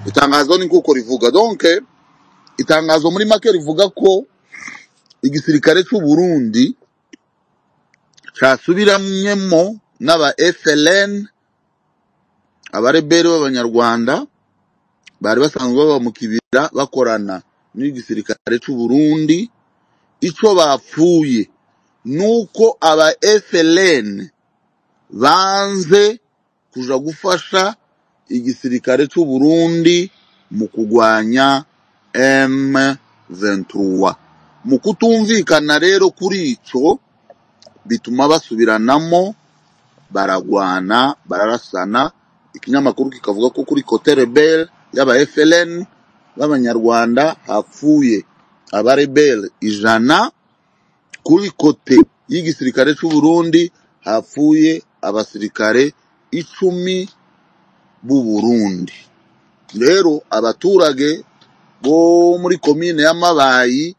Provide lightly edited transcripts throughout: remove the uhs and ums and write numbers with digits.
Itangazo ni kuko rivuga, donc itangazo muri make rivuga ko igisirikare cy'u Burundi cyasubiramyemo n'aba FLN, abarebere b'Abanyarwanda bari basanzwe baba mu kibira bakorana n'igisirikare cy'u Burundi. Icyo bapfuye nuko aba FLN banze kuja gufasha igisirikare cy'u Burundi mu kugwanya M23. Mu kutumvikana rero kuri ico bituma basubiranamo, baragwana, bararasana. Ikinyamakuru kikavuga ko kuri côté rebelle y'aba FLN b'Abanyarwanda hapfuye abarebelle 100, kuri côté y'igisirikare cy'u Burundi hapfuye abasirikare 10 b'u Burundi. Rero abaturage bo muri komine ya Mabayi,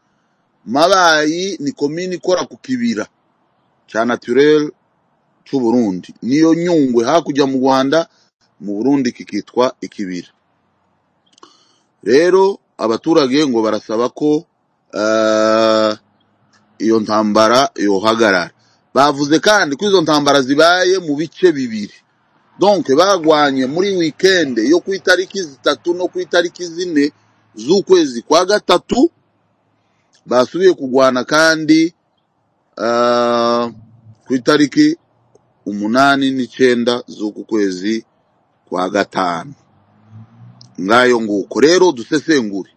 Mabayi ni komine ikora ku kibira cya naturel cy'u Burundi, niyo Nyungwe hakurya mu Rwanda, mu Burundi kikitwa ikibira. Rero abaturage ngo barasaba ko iyo ntambara yohagarara. Bavuze kandi ko izo ntambara zibaye mu bice bibiri, donc bagwanye muri weekend yo ku itariki 3 no ku itariki 4 z'ukwezi kwa gatatu, basubiye kugwana kandi ku itariki 8 n'9 z'uku kwezi kwa gatanu. Ngayo nguko rero dusesengure.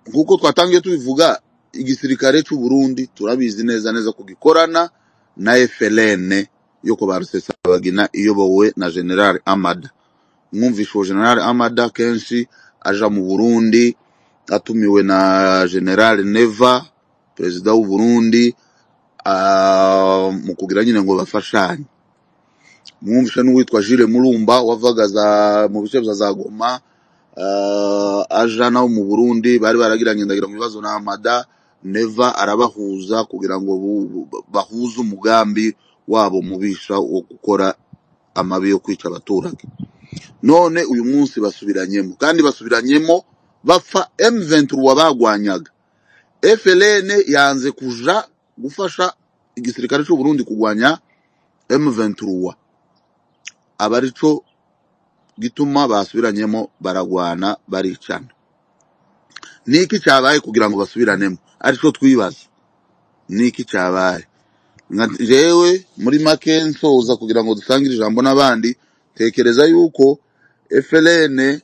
Nkuko twatangiye tubivuga, igisirikare cy'u Burundi turabizi neza neza kugikorana na FLN yo kwa Rusesabagina iyobowe na General Amada. Mwumvishe uwo General Amada kenshi aja mu Burundi atumiwe na General Neva, perezida w'u Burundi, mu kugira nyine ngo bafashanye. Mwumvishe n'uwitwa Jules Murumba wavaga za mu bice bya za Goma, aja nawo mu Burundi, bari baragiranye ndagira mu bibazo na Amada. Neva arabahuza kugira ngo bahuze umugambi wabo mubisha wo gukora amabi yo kwica abaturage. None uyu munsi basubiranyemo, kandi basubiranyemo bapfa M23 bagwanyaga. FLN yanze kuja gufasha igisirikare cy'u Burundi kugwanya M23, abarico gituma basubiranyemo, baragwana, baricana. Niki cyabaye kugira ngo basubiranemo? Arico twibaza, niki cyabaye? Jewe muri make nsoza kugira ngo dusangire ijambo n'abandi, tekereza yuko FLN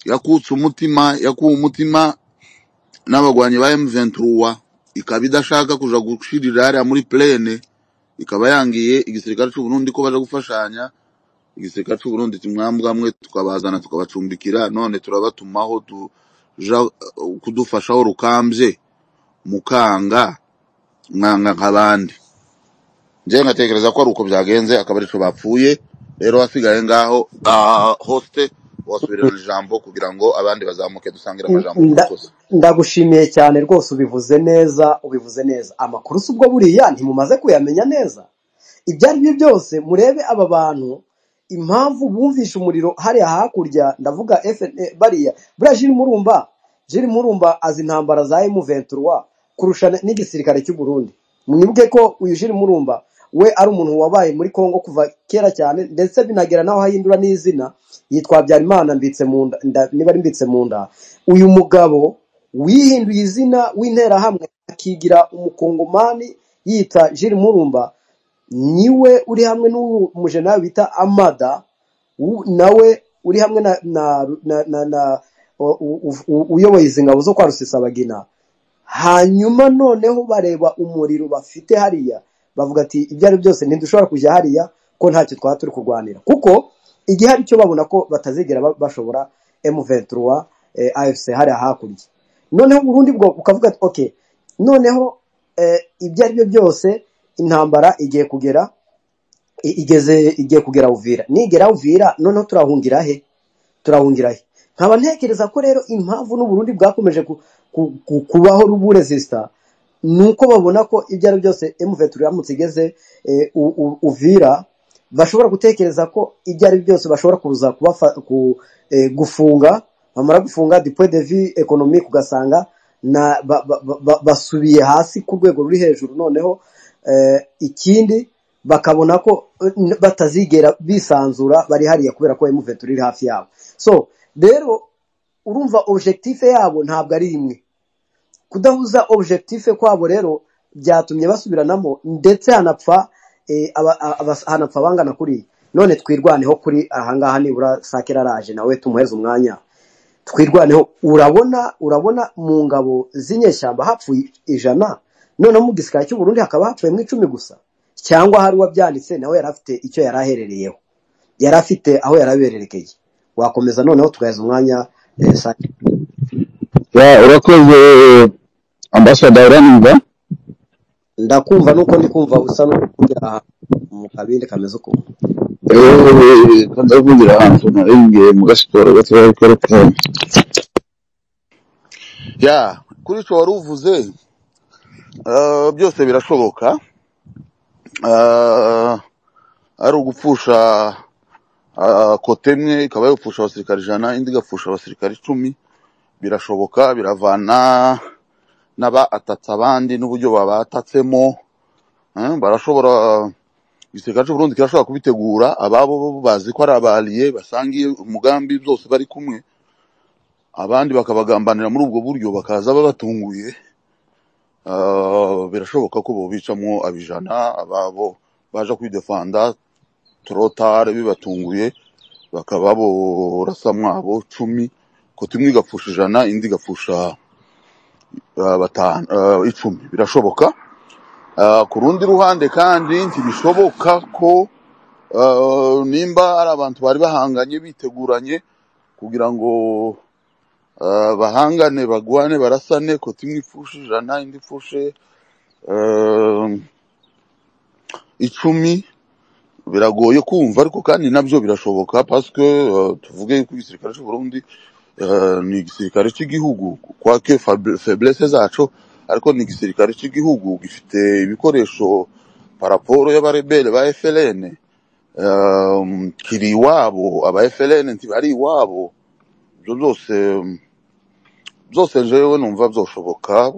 yakutse umutima, yakuwe umutima n'abagwanyi ba M23, ikaba idashaka kuja gushirira hariya muri plaine, ikaba yangiye igisirikare cy'u Burundi ko baje gufashanya. Igisirikare cy'u Burundi timwambwa mwe, tukabazana tukabacumbikira, none turabatumaho tuja kudufashaho rukambye, mukanga mwanga nk'abandi. Njyewe ngatekereza ko ari uko byagenze, akaba arico bapfuye. Rero wasigaye ngaho hoste wasubirana ijambo kugira ngo abandi bazamuke dusangire amajambo. Murakoze. Ndagushimiye cyane rwose, ubivuze neza, ubivuze neza. Amakuru si ubwo buriya ntimumaze kuyamenya neza. Ibyo ari byo byose murebe aba bantu impamvu bumvishe umuriro hariya hakurya, ndavuga FN, bariya buriya Jules Murumba, Jules Murumba azi intambara za M23 kurusha n'igisirikare cy'u Burundi. Mwibuke ko uyu Jules Murumba we ari umuntu wabaye muri Kongo kuva kera cyane, ndetse binagera naho ahindura n'izina, yitwa Habyarimana mbitse mu nda, niba ari mbitse mu nda. Uyu mugabo wihinduye izina w'interahamwe akigira umukongomani yita Jules Murumba, niwe uri hamwe n'uwo mujenerali bita Amada, nawe uri hamwe na uyoboye izi ngabo zo kwa Rusesabagina. Hanyuma noneho bareba umuriro bafite hariya, bavuga ati ibyo ari byose ntidushobora kujya hariya ko ntacyo twaba turi kurwanira, kuko igihe ari cyo babona ko batazigera bashobora M23 AFC hariya hakurya. Noneho Burundi bwo bukavuga ati okay, noneho ibyo ari byo byose intambara igiye kugera, igeze igiye kugera Uvira, nigera Uvira noneho turahungira he? Turahungira he? Nkaba ntekereza ko rero impamvu n'u Burundi bwakomeje kubaho ruburesista nuko babona ko ibyo ari byose M23 iramutse igeze Uvira, Bashobora gutekereza ko ibyo ari byo byose bashobora kuza gufunga, bamara gufunga du point de vue économique ugasanga na basubiye hasi ku rwego ruri hejuru. Noneho ikindi bakabona ko batazigera bisanzura bari hariya kubera ko M23 iri hafi yabo. So rero urumva objectif yabo ntabwo ari imwe. Kudahuza objectif kwabo rero byatumye basubiranamo, ndetse hanapfa hanapfa bangana kuriya. None twirwaneho kuri ahangaha, nibura Sakera araje nawe tumuheze umwanya, twirwaneho. Urabona mu ngabo z'inyeshyamba hapfuye 100, noneho mu gisirikare cy'u Burundi hakaba hapfuyemo 10 gusa, cyangwa hari uwabyanditse nawe yari afite icyo yari aherereyeho, yari afite aho yari abererekeye. Wakomeza noneho tugaheza umwanya Sakera. Ya, urakoze ambasada, uranyumva? Ndakumva, nuko ndi kumva usa n'ukugira ahantu mu kabindi kameze ukuntu. Ndavugira ahantu nari mu gasiporo gatoya, ariko reka. Ya, kuri icyo wari uvuze, byose birashoboka. Ari ugupfusha côté imwe ikaba yopfusha abasirikare 100, indi igapfusha abasirikare 10, birashoboka. Biravana n'aba atatse abandi n'uburyo babatatsemo. Barashobora, igisirikare cy'u Burundi kirashobora kubitegura, ababo bo bazi ko ari abariye basangiye umugambi byose bari kumwe, abandi bakabagambanira muri ubwo buryo bakaza babatunguye. Birashoboka ko bobicamwo abijana, ababo baje kwidefanda trop tard bibatunguye bakaba borasa mwabo 10, côté imwe igapfusha 100, indi igapfusha 5, 10, birashoboka. Ku rundi ruhande kandi ntibishoboka ko nimba ari abantu bari bahanganye biteguranye kugira ngo bahangane bagwane barasane, côté imwe ipfushe 100, indi ipfushe 10, biragoye kumva. Ariko kandi nabyo birashoboka, parce que tuvuge yuko igisirikare cy'u Burundi ni igisirikare cy'igihugu, quoique faiblesse zaco, ariko ni igisirikare cy'igihugu gifite ibikoresho par rapport y'abarebere ba FLN. Kiri iwabo, aba FLN ntibari iwabo. Ibyo byose byose jewe numva byoshoboka.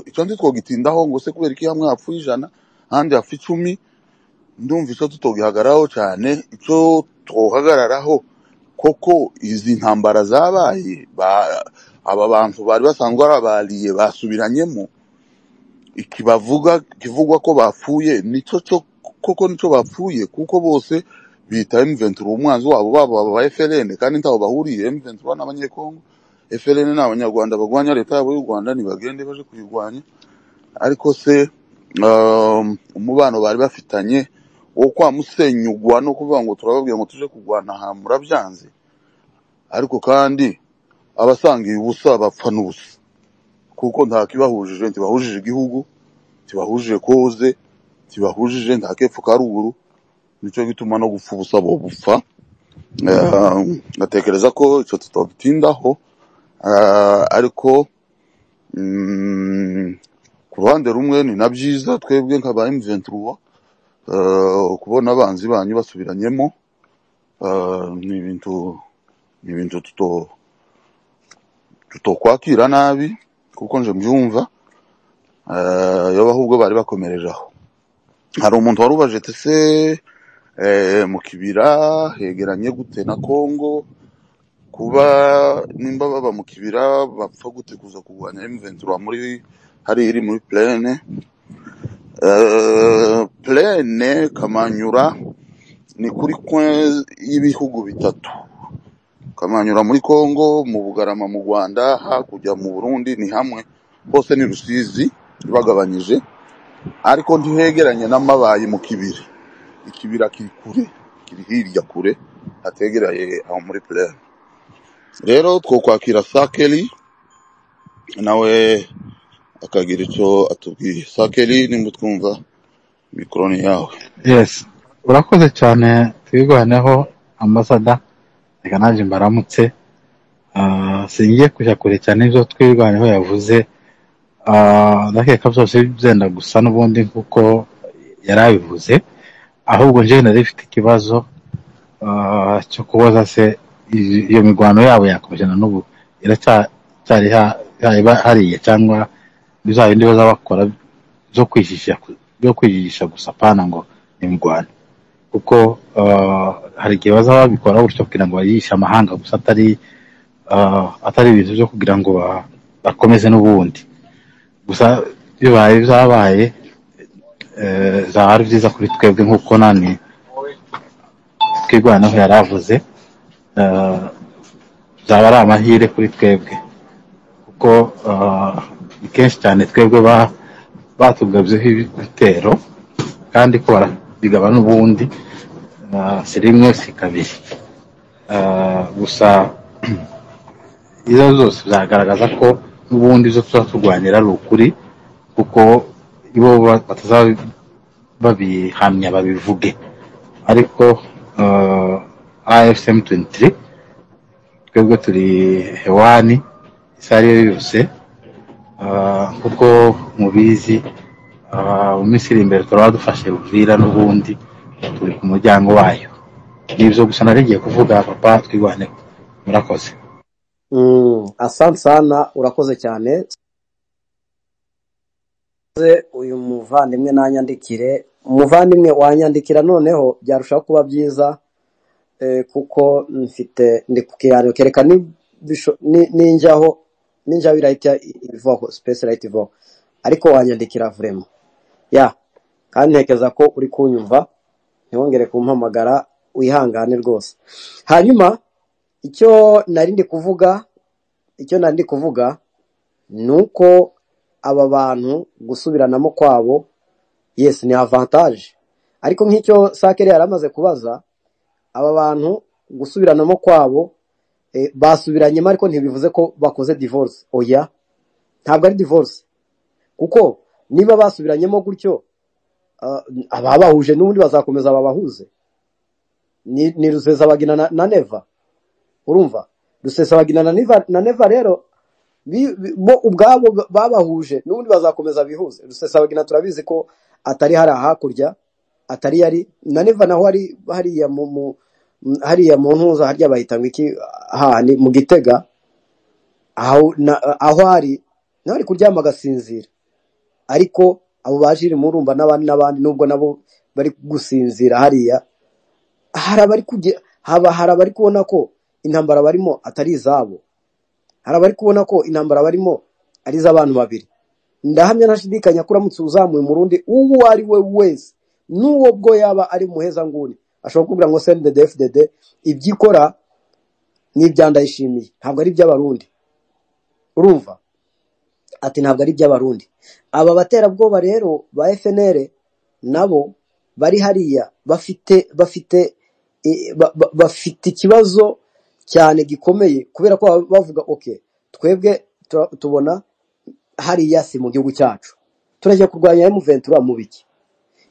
Icyo ntitwogitindaho ngo se kubera iki hamwe hapfuye 100 ahandi hapfa 10. Ndumva icyo tutogihagararaho cyane. Icyo twohagararaho koko, izi ntambara zabaye, aba bantu bari basanzwe ari abariye basubiranyemo, ikibavuga kivugwa ko bapfuye nico cyo koko nico bapfuye, kuko bose bita M23 umwanzi wabo, babo aba FLN, kandi ntaho bahuriye. M23 n'abanyekongo, FLN ni abanyarwanda bagwanya leta yabo y'u Rwanda, nibagende baje kuyirwanya. Ariko se umubano bari bafitanye wo kwa musenyugwa no kuvuga ngo turababwira ngo tuje kurwana aha murabyanze, ariko kandi abasangiye ubusa bapfa n'ubusa, kuko nta kibahujije, ntibahujije igihugu, ntibahujije koze, ntibahujije nta kepfo ka ruguru. Nicyo gituma no gupfa ubusa bo bupfa. Ngatekereza ko icyo tutabitindaho. Ariko ku ruhande rumwe ni na byiza twebwe nka ba M23 kubona abanzi banyu basubiranyemo, ni ibintu tutokwakira nabi, kuko nje mbyumva yoba ahubwo bari bakomereje aho. Hari umuntu wari ubaje ati se mu kibira hegeranye gute na Kongo, kuba nimba baba mu kibira bapfa gute kuza kurwanya M23 muri hari iri muri plaine. Plaine Kamanyura ni kuri coin y'ibihugu bitatu: Kamanyura muri Kongo, mu Bugarama mu Rwanda, hakurya mu Burundi. Ni hamwe hose ni Rusizi ibagabanyije, ariko ntihegeranye n'amabayi mu kibira. Ikibira kiri kure, kiri hirya kure, hategereye aho muri plaine. Rero twokwakira Sakeli nawe akagira icyo atubwiye. Sakeli, nimba twumva, mikoro ni yawe. Yes, urakoze cyane twirwaneho ambasada. Reka nanjye mbaramutse. Singiye kujya kure cyane ibyo twirwaneho yavuze. Ndakeka byose byenda gusa n'ubundi nk'uko yari abivuze. Ahubwo njyewe nari mfite ikibazo cyo kubaza se iyo mirwano yabo yakomeje na n'ubu iracyari hariya, cyangwa ni za bindi baza bakora byo kwijijisha, byo kwijijisha gusa, pana ngo ni imirwano, kuko hari igihe baza babikora gutyo kugira ngo bayishe amahanga gusa, atari ibintu byo kugira ngo bakomeze n'ubundi. Gusa bibaye byabaye, zaba ari byiza kuri twebwe, nk'uko nani Twirwaneho yari avuze, byaba ari amahire kuri twebwe, kuko ni kenshi cyane twebwe batugabyeho ibitero, kandi ko barabigaba n'ubundi, si rimwe si kabiri. Gusa izo zose byagaragaza ko n'ubundi izo tuba turwanira ari ukuri, kuko ibo batazaba babihamya babivuge. Ariko AFC M23 twebwe turi hewani isaha ariyo yose, kuko mubizi, mu minsi iri imbere turaba dufashe Uvira, n'ubundi turi ku muryango wayo. Ni ibyo gusa nari ngiye kuvuga, papa Twirwaneho, murakoze. Asante sana, urakoze cyane. Uyu muvandimwe nanyandikire, umuvandimwe wanyandikira noneho byarushaho kuba byiza, kuko mfite ndi ku kiganiro kereka ninjyaho irahita ivaho, space irahita ivaho, ariko wanyandikira vraiment ya, kandi ntekereza ko uri kunyumva, ntiwongere kumpamagara, wihangane rwose. Hanyuma icyo nari ndi kuvuga ni uko aba bantu gusubiranamo kwabo, yes, ni avantage, ariko nk'icyo Sakere yari amaze kubaza, aba bantu gusubiranamo kwabo, basubiranyemo, ariko ntibivuze ko bakoze divorce. Oya, ntabwo ari divorce, kuko niba basubiranyemo gutyo, ababahuje n'ubundi bazakomeza babahuze. Ni Rusesabagina na Neva. Urumva, Rusesabagina na Neva rero bo ubwabo babahuje, n'ubundi bazakomeza bihuze. Rusesabagina turabizi ko atari hariya hakurya, atari yari na Neva naho ari hariya hariya mu ntuza, harya bahita ngo iki, hahandi mu Gitega, aho ari naho ari kuryama agasinzira. Ariko abo bajiri murumba n'abandi n'abandi, nubwo nabo bari gusinzira hariya, hari abari haba hari abari kubona ko intambara barimo atari izabo, hari abari kubona ko intambara barimo ari iz'abantu babiri. Ndahamya ntashidikanya ko uramutse uzamuye Umurundi uwo ari we wese, n'uwo bwo yaba ari muhezanguni, ashobora kukubwira ngo CNDD FDD ibyo ikora ni ibya Ndayishimiye, ntabwo ari iby'Abarundi. Urumva, ati ntabwo ari iby'Abarundi. Aba baterabwoba rero ba FNL nabo bari hariya bafite ikibazo cyane gikomeye, kubera ko baba bavuga: "Okay, twebwe tubona hariya si mu gihugu cyacu, turajya kurwanya M23 mu biki?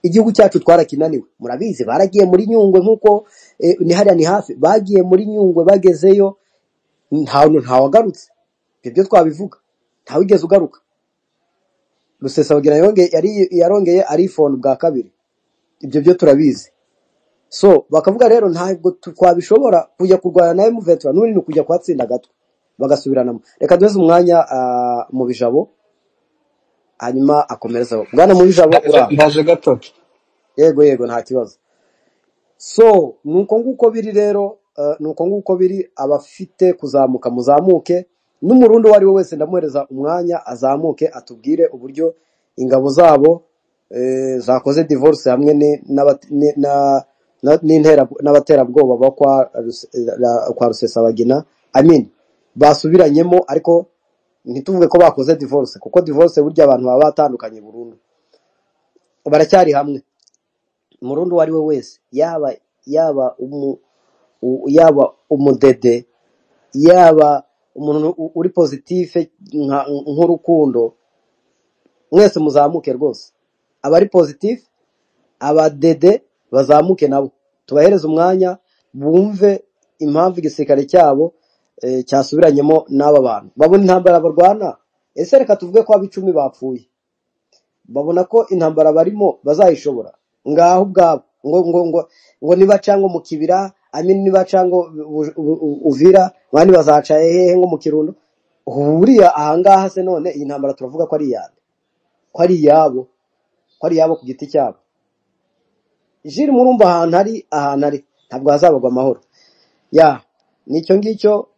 Igihugu cyacu twarakinaniwe." Murabizi, baragiye muri Nyungwe, nk'uko ni hariya ni hafi, bagiye muri Nyungwe, bagezeyo ntawagarutse. Ibyo byo twabivuga, ntawigeze ugaruka. Rusesabagina yarongeye arifona bwa kabiri, ibyo byo turabizi. So bakavuga rero ntabwo twabishobora kujya kurwana na M23, n'ubundi ni ukujya kuhatsinda gato bagasubiranamo. Reka duheze umwanya mu Bijabo, hanyuma akomerezaho. Bwana mu Bijabo, uraho? Ndaje gato. Yego, nta kibazo. So nuko nguko biri rero, nuko nguko biri. Abafite kuzamuka muzamuke, n'Umurundi uwo ari we wese ndamuhereza umwanya azamuke atubwire uburyo ingabo zabo zakoze divorce hamwe n'abaterabwoba ba kwa Rusesabagina. I mean, basubiranyemo, ariko ntituvuge ko bakoze divorce, kuko divorce burya abantu baba batandukanye burundu. Baracyari hamwe. Umurundi uwo ari we wese, yaba umudede, yaba umuntu uri positif nk'urukundo, mwese muzamuke rwose. Abari positif, abadede bazamuke nabo, tubahereze umwanya bumve impamvu igisirikare cyabo cyasubiranyemo n'aba bantu. Babona intambara barwana, ese reka tuvuge ko ab'icumi bapfuye, babona ko intambara barimo bazayishobora? Ngaho ubwabo. Ngo ngo ngo ngo nibaca ngo mu Kibira, amini nibaca ngo Uvira, abandi bazaca hehe ngo mu Kirundo. Buriya ahangaha se none iyi ntambara turavuga ko ari iyande, ko ari iyabo, ko ari iyabo ku giti cyabo. Jiri murumva ahantu ari, ahantu ari ntabwo hazabagwa amahoro. Ya nicyo ngicyo.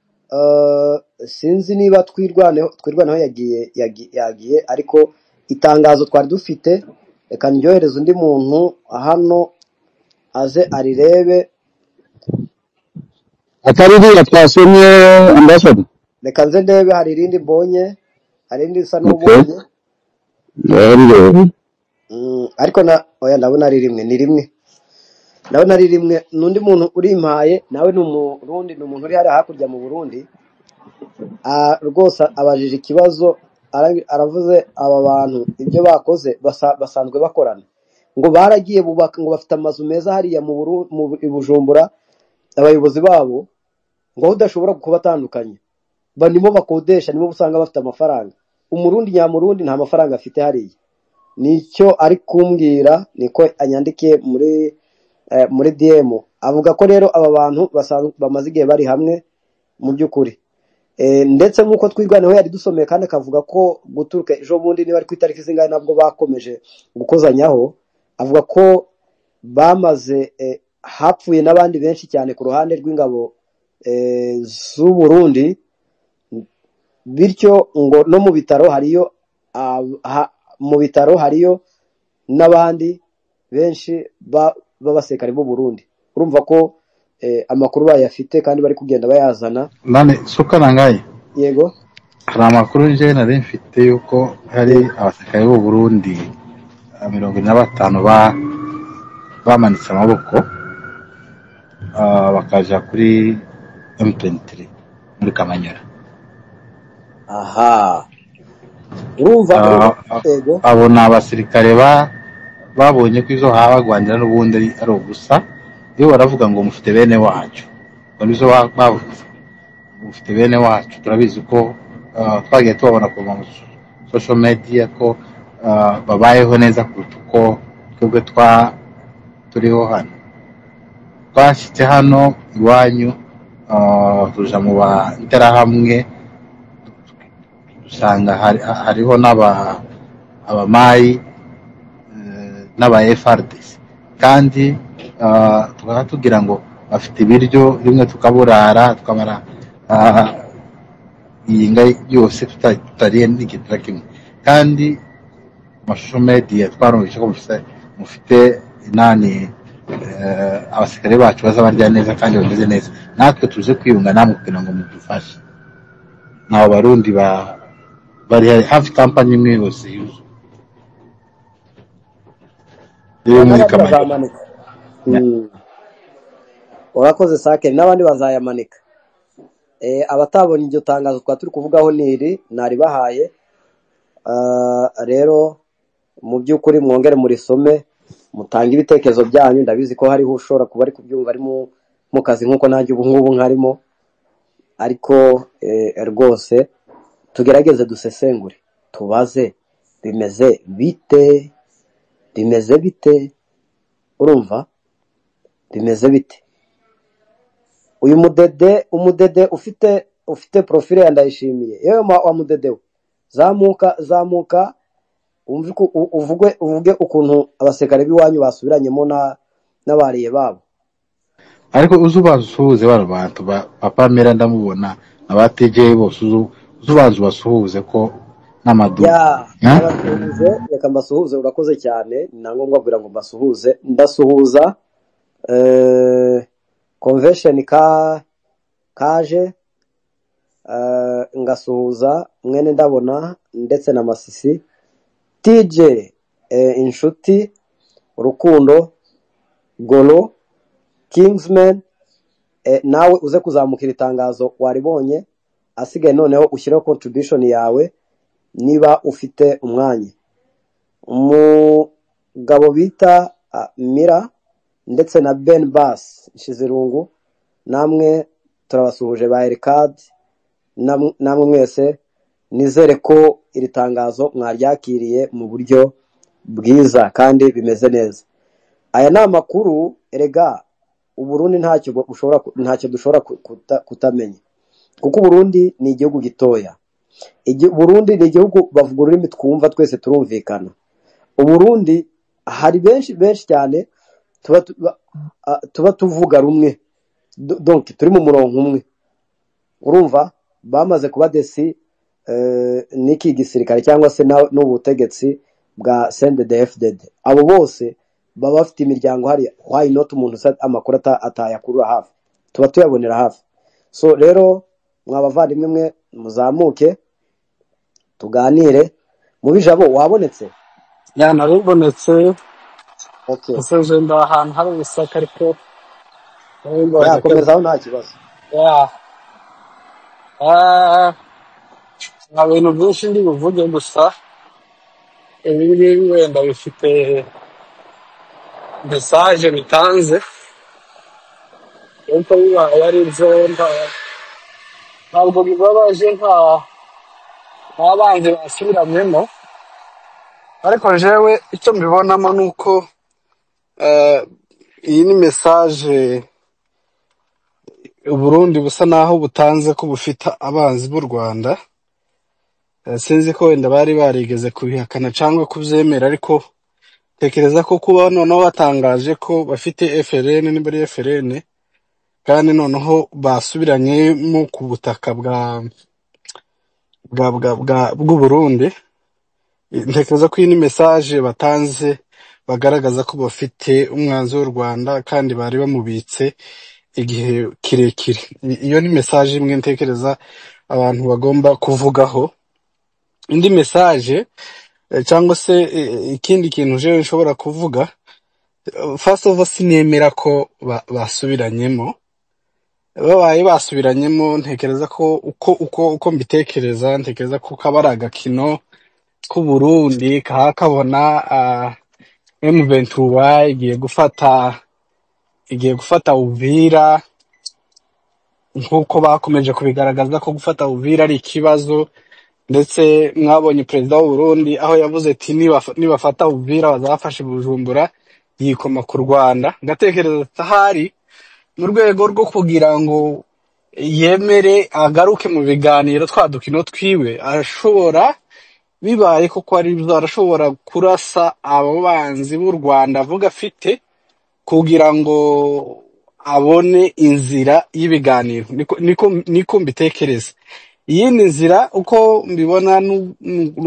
Sinzi niba Twirwaneho yagiye, ariko itangazo twari dufite reka ndyohereze undi muntu hano aze arirebe. Atari iriya twasomye, ambassador? Reka nze ndebe, hari irindi mbonye, hari irindi risa Okay, n'ubonye. ndarireba. Ariko na oya, ndabona ari rimwe, ni rimwe, ndabona ari rimwe. N'undi muntu urimpaye nawe ni Umurundi, ni umuntu uri hariya hakurya mu Burundi. Rwose abajije ikibazo, aravuze aba bantu ibyo bakoze basanzwe bakorana, ngo baragiye bubaka, ngo bafite amazu meza hariya mu i Bujumbura, abayobozi babo ngo aho udashobora kubatandukanya, nibo bakodesha, nibo usanga bafite amafaranga. Umurundi nyamurundi nta mafaranga afite hariya. Nicyo ari kumbwira, niko anyandikiye muri DM, avuga ko rero aba bantu bamaze igihe bari hamwe mu by'ukuri. Ndetse nk'uko Twirwaneho yari dusomeye, kandi akavuga ko guturuka ejo bundi niba ari ku itariki zingahe nabwo bakomeje gukozanyaho, avuga ko bamaze hapfuye n'abandi benshi cyane ku ruhande rw'ingabo z'u Burundi, bityo ngo no mu bitaro hariyo mu bitaro hariyo n'abandi benshi b'abasirikare b'u Burundi. Urumva ko amakuru bayafite kandi bari kugenda bayazana. Nane suka nangaye. Yego. Hari amakuru nje nari mfite yuko hari Yego. abasirikare b'u Burundi 45 bamanitse amaboko, bakaja kuri M23 muri Kamanyora. Aha, urumva yego. Abo ni abasirikare babonye ko izo habagwanira n'ubundi ari ubusa. Iyo baravuga ngo mufite bene wacu, ngo nizo bavuze mufite bene wacu. Turabizi ko twagiye tubabona ku ma social media ko babayeho neza kuruta uko twebwe turiho hano. Twashyitse hano iwanyu, tuja mu ba interahamwe, dusanga hariho abamayi n'aba FRDC, kandi tukaba tugira ngo bafite ibiryo, rimwe tukaburara tukamara iyi nga yose tutariye n'ikintu na kimwe. Kandi ku mashusho media twarumvise ko mufite inani, abasirikare bacu baza barya neza kandi bameze neza, natwe tuze kwiyunga namwe kugira ngo mudufashe. Nabo Barundi bari hafi kampani imwe yose yuzuye iri muri N'abandi Kamanyola. bazamanika. Urakoze Sake, n'abandi bazayamanika. Abatabonye iryo tangazo twari turi kuvugaho niri naribahaye. Rero mu by'ukuri mwongere murisome, mutange ibitekerezo byanyu. Ndabizi ko hariho ushobora kuba ari kubyumva ari mu kazi nk'uko nanjye ubu ngubu nkarimo, ariko rwose tugerageze dusesengure, tubaze bimeze bite, bimeze bite, urumva bimeze bite. Uyu mudede ufite profile ya Ndayishimiye, yewe wa mudede we, zamuka zamuka umve uvuge ukuntu abasirikare b'iwanyu basubiranyemo n'abariye babo. Ariko uzubanza usuhuze bano bantu papa Mera ndamubona aba TJ bose, uzubanza ubasuhuze ko n'amaduka. Ya, ndabasuhuze, reka mbasuhuze. Urakoze cyane, ni na ngombwa kugira ngo mbasuhuze. Ndasuhuza convention kaje, ngasuhuza mwene ndabona ndetse na Masisi TJ, inshuti Rukundo Golo Kingsman, nawe uze kuzamukira itangazo waribonye, asigaye noneho ushyireho contribution yawe niba ufite umwanya. Umugabo bita Mira ndetse na Ben Bass Nshizirungu, namwe turabasuhuje ba Ericad, namwe mwese nizere ko iri tangazo mwaryakiriye mu buryo bwiza kandi bimeze neza. Aya ni amakuru erega Uburundi ntacyo bushobora ntacyo dushobora kutamenya, kuko Uburundi ni igihugu gitoya. Burundi ni igihugu bavuga ururimi twumva twese turumvikana. Uburundi hari benshi benshi cyane tuba tuba tuvuga rumwe, donc turi mu murongo umwe. Urumva bamaze kuba desi n'iki gisirikare cyangwa se n'ubutegetsi bwa CNDD-FDD. Abo bose baba bafite imiryango hariya. Why not umuntu amakuru atayakurura hafi, tuba tuyabonera hafi. So rero mwa bavandimwe mwe muzamuke tuganire. Mubijabo wabonetse? Ya, naribonetse. Okay. Ese nje ndi ahantu hari urusaku, ariko nari mbonye ya ko komezaho nta kibazo. Ya, nta bintu byinshi ndi buvuge, gusa ibi ngibi wenda bifite message bitanze, ariko bibaye ari byo ntabwo bibabaje, nta banzi basubiranyemo. Ariko jewe icyo mbibonamo ni uko iyi ni message Uburundi busa naho butanze ko bufite abanzi b'u Rwanda. Sinzi ko wenda bari barigeze kubihakana cyangwa kubyemera, ariko tekereza ko kuba noneho batangaje ko bafite FLN, niba ari FLN, kandi noneho basubiranyemo ku butaka bwa bwa bwa bwa bw'u Burundi, ntekereza ko iyi ni message batanze bagaragaza ko bafite umwanzi w'u Rwanda kandi bari bamubitse igihe kirekire. Iyo ni message imwe ntekereza abantu bagomba kuvugaho. Indi message cyangwa se ikindi kintu jewe nshobora kuvuga, first of all sinemera ko basubiranyemo. Babaye basubiranyemo, ntekereza ko uko mbitekereza, ntekereza ko kaba ari agakino k'u Burundi kabona M23 igiye gufata Uvira, nk'uko bakomeje kubigaragaza ko gufata Uvira ari ikibazo. Ndetse mwabonye perezida w'u Burundi aho yavuze ati nibafata Uvira bazafashe Bujumbura, yikoma ku Rwanda. Ngatekereza ati ahari mu rwego rwo kugira ngo yemere agaruke mu biganiro twa dukino twiwe, arashobora, bibaye koko ari byo, arashobora kurasa abo banzi b'u Rwanda avuga afite kugira ngo abone inzira y'ibiganiro. Niko mbitekereza. Iyindi nzira uko mbibona ni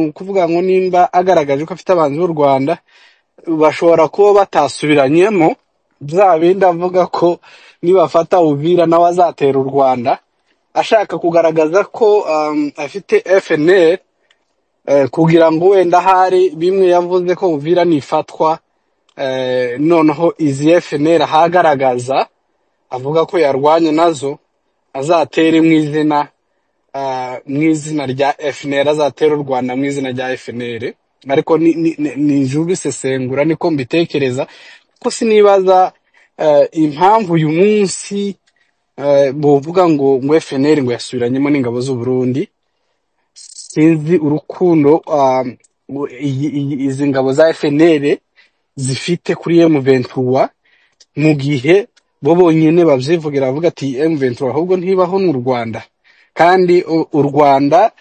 ukuvuga ngo nimba agaragaje ko afite abanzi b'u Rwanda, bashobora kuba batasubiranyemo bya bindi avuga ko nibafata Uvira nawe azatera u Rwanda, ashaka kugaragaza ko afite FNL, kugira ngo wenda hari bimwe yavuze ko Uvira nifatwa, noneho izi FNL ahagaragaza avuga ko yarwanye nazo azatere mu izina rya FNL, azatera u Rwanda mu izina rya FNL. Ariko ni ijuru bisesengura, niko mbitekereza, kuko sinibaza impamvu uyu munsi bovuga ngo FNL ngo yasubiranyemo n'ingabo z'u Burundi. Sinzi urukundo izi ngabo za FNL zifite kuri M23, mu gihe bo bonyine babyivugira bavuga ati M23 ahubwo ntibaho n'u Rwanda, kandi u Rwanda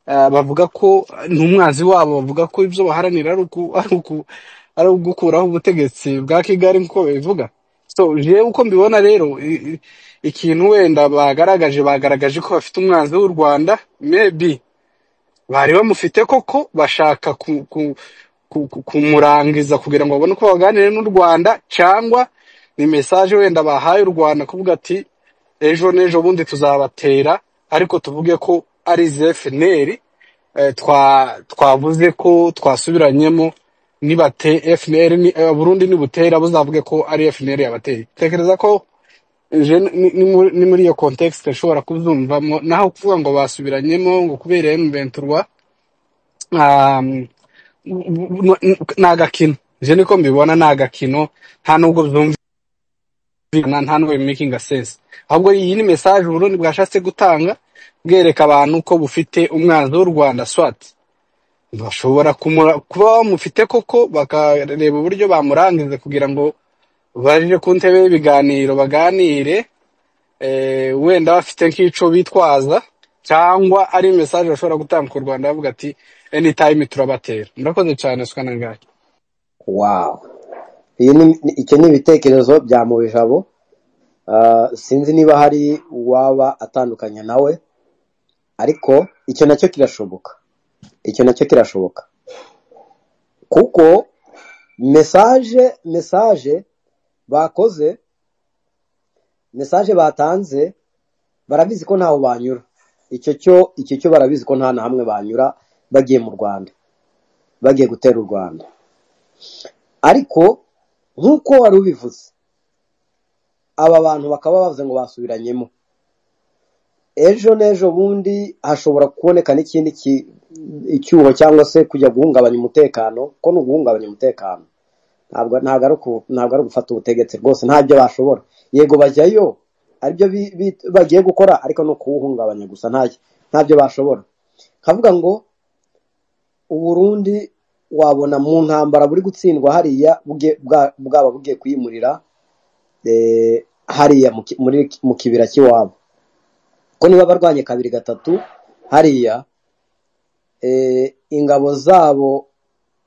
bavuga ko ni umwanzi wabo, bavuga ko ibyo baharanira ari ugukuraho ubutegetsi bwa Kigali nk'uko babivuga. So jewe uko mbibona rero, ikintu wenda bagaragaje ko bafite umwanzi w'u Rwanda, maybe bari bamufite koko, bashaka kumurangiza kugira ngo babone uko baganire n'u Rwanda, cyangwa ni message wenda bahaye u Rwanda kuvuga ati ejo n'ejo bundi tuzabatera, ariko tuvuge ko ari izi FNL twavuze ko twasubiranyemo, nibate FNL ni, Burundi nibutera buzavuge ko ari FNL yabateye. Tekereza ko je ni muri iyo context nshobora kubyumvamo, naho kuvuga ngo basubiranyemo ngo kubera M23 ni agakino. Je niko mbibona, ni agakino, nta nubwo byumvikana, nta nubwo making sense. Ahubwo iyi ni message Burundi bwashatse gutanga bwereka abantu ko bufite umwanzi w'u Rwanda, soit bashobora kuba bamufite koko bakareba uburyo bamurangiza kugira ngo Baje ku ntebe y'ibiganiro baganire, wenda bafite nk'ico bitwaza cyangwa ari message bashobora gutanga ku Rwanda bavuga ati anytime turabatera. Murakoze cyane Sukana Ngayi. Wow, iyi ni icyo ni ibitekerezo bya Mubijabo. Sinzi niba hari uwaba atandukanye nawe, ariko icyo nacyo kirashoboka, icyo nacyo kirashoboka kuko message bakoze, message batanze, barabizi ko ntaho banyura. Icyo cyo barabizi ko nta na hamwe banyura bagiye mu Rwanda, bagiye gutera u Rwanda. Ariko nk'uko wari ubivuze, aba bantu bakaba bavuze ngo basubiranyemo, ejo n'ejo bundi hashobora kuboneka n'ikindi icyuho cyangwa se kujya guhungabanya umutekano, ko ni uguhungabanya umutekano, ntabwo ari ugufata ubutegetsi rwose, ntabyo bashobora. Yego bajyayo aribyo bagiye gukora, ariko no kuwuhungabanya gusa ntabyo bashobora. Nkavuga ngo Uburundi wabona mu ntambara buri gutsindwa hariya, bwaba bugiye kwimurira hariya mu kibira cy'iwabo, ko niba barwanye kabiri gatatu hariya, ingabo zabo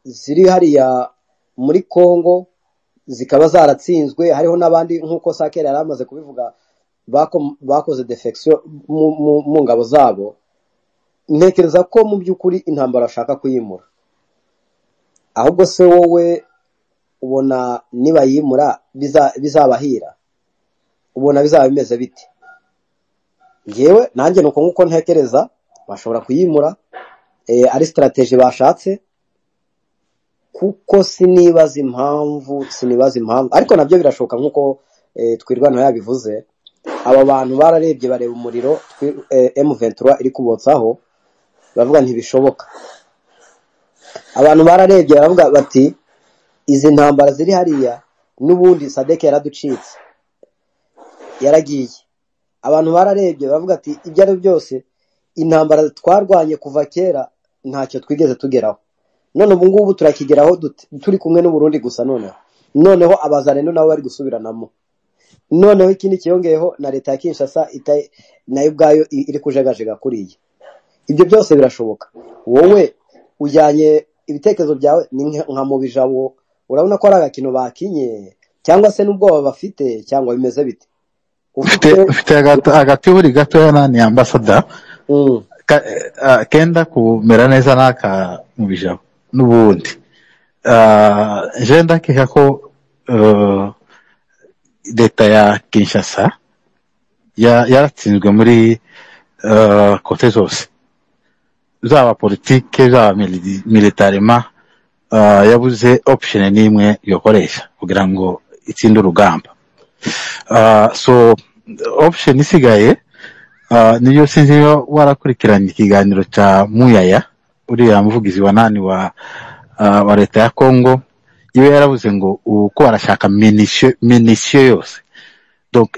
ziri hariya muri Congo zikaba zaratsinzwe, hariho n'abandi nk'uko Sakera yari amaze kubivuga bakoze defection mu ngabo zabo. Ntekereza ko mu by'ukuri intambara bashaka kuyimura. Ahubwo se wowe ubona nibayimura bizabahira? Ubona bizaba bimeze bite? Ngewe nanjye nuko nkuko ntekereza bashobora kuyimura, ari strategy bashatse, kuko sinibaza impamvu, ariko nabyo birashoboka nkuko Twirwaneho yabivuze. Aba bantu bararebye, bareba umuriro M23 iri kubotsaho, bavuga ntibishoboka. Abantu bararebye baravuga bati izi ntambara ziri hariya n'ubundi SADC yaraducitse, yaragiye. Abantu bararebye baravuga ati ibyo ari byo byose intambara twarwanye kuva kera ntacyo twigeze tugeraho, none ubu ngubu turakigeraho dute turi kumwe n'Uburundi gusa? Noneho abazarendo nabo bari gusubiranamo, noneho ikindi kiyongeyeho na leta ya Kinshasa nayo ubwayo iri kujegajega kuriya. Ibyo byose birashoboka. Wowe ujyanye ibitekerezo byawe ni nka Mubijabo, urabona ko ari agakino bakinye cyangwa se n'ubwoba bafite cyangwa bimeze bite? Ufite Ufite ufite agatihuri gatoya nani ambasada kenda kumera neza n'aka Mubijabo n'ubundi. Je ndakeka ko leta ya Kinshasa yaratsinzwe muri côté zose, zaba politike, zaba militairement, yabuze option n'imwe yokoresha kugira ngo itsinde urugamba. So option isigaye niyo sinzi niba warakurikiranye ikiganiro cya Muyaya, uriya muvugizi wa nani wa leta ya Congo, iwe yaravuze ngo uko barashaka munition yose. Donc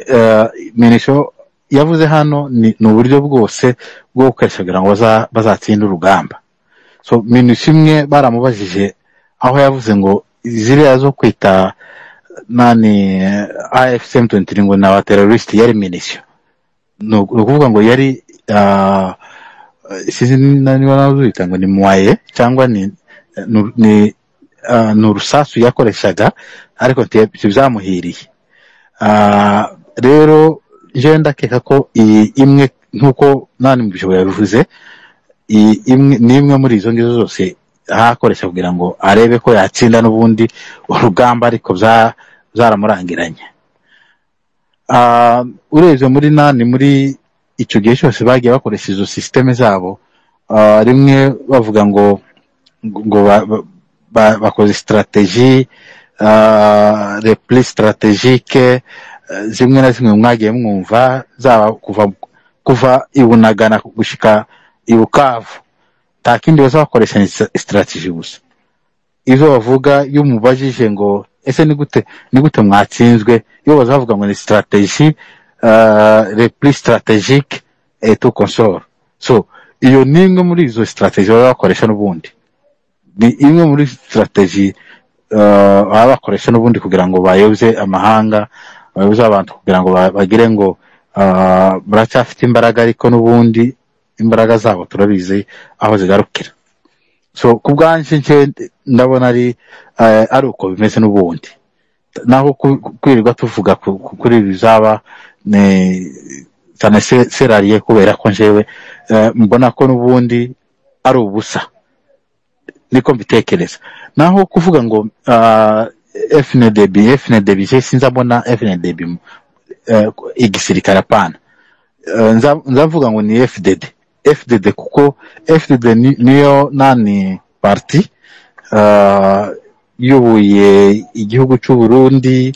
munition yavuze hano ni uburyo bwose bwo gukoresha kugira ngo bazatsinde urugamba. So munition imwe baramubajije aho yavuze ngo ziriya zo kwita nani AFC M23 ngo ni abaterroriste yari munition, ni ukuvuga ngo yari sinzi niba nazita ngo ni moyen cyangwa ni urusasu yakoreshaga, ariko ntibyamuhiriye. Rero jewe ndakeka ko iyi imwe nk'uko nani mu yabivuze, iyi imwe ni imwe muri izo ngizo zose ahakoresha kugira ngo arebe ko yatsinda n'ubundi urugamba, ariko byaramurangiranye. Urebye muri nani muri icyo gihe cyose bagiye bakoresha izo système zabo, rimwe bavuga ngo bakoze stratégie, repli stratégique, zimwe na zimwe mwagiye mwumva zaba kuva i Bunagana gushika i Bukavu, nta kindi baza bakoresha, ni stratégie gusa. Izo bavuga iyo umubajije ngo ese ni gute mwatsinzwe, iyo baza bavuga ngo ni stratégie, repli stratégique et tout consort. So iyo ni imwe muri izo stratégie baba bakoresha, n'ubundi ni imwe muri stratégie. baba bakoresha n'ubundi kugira ngo bayobye amahanga, bayoboze abantu kugira ngo bagire ngo baracyafite imbaraga, ariko n'ubundi imbaraga zabo turabizi aho zigarukira. So ku bwanje nje ndabona ari ari uko bimeze n'ubundi, naho kwirirwa tuvuga kuri ibi bizaba ni cyane serariye, kubera ko njewe mbona ko n'ubundi ari ubusa, niko mbitekereza. Naho kuvuga ngo FNDB je sinzabona FNDB igisirikare, apana. Nzavuga ngo ni FDD kuko FDD niyo nani parti iyoboye igihugu cy'u Burundi,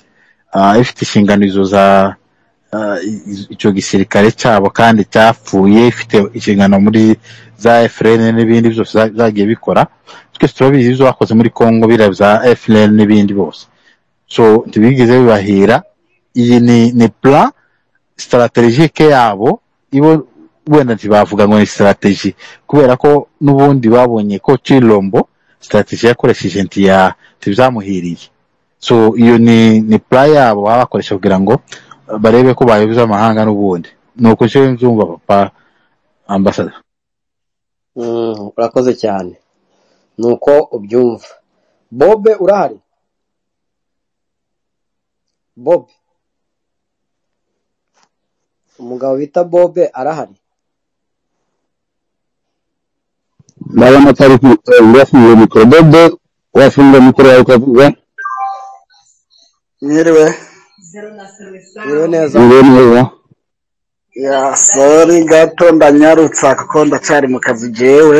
ifite inshingano za icyo gisirikare cyabo kandi cyapfuye, ifite inshingano muri za FLN n'ibindi byose zagiye bikora. Twese turabizi ibyo bakoze muri Congo, biriya za FLN n'ibindi bose, so ntibigeze bibahira. Iyi ni plan strategique yabo, ibo wenda ntibavuga ngo ni strategie kubera ko n'ubundi babonye ko Chilombo strategie yakoresheje ntibyamuhiriye. So iyo ni plan yabo baba bakoresha kugira ngo barebe ko bayoboza amahanga n'ubundi. Nuko njewe mbyumva, papa ambassador. Urakoze cyane, nuko ubyumva. Bobe urahari? Bobe, umugabo bita Bobe arahari? Ndabona atari urafunguye mikoro. Bobe, wafunga mikoro yawe ukavuga. Mwiriwe. Mwiriwe neza. Mwiriwe neza. Ya sorry gato ndanyarutsa kuko ndacyari mu kazi jewe.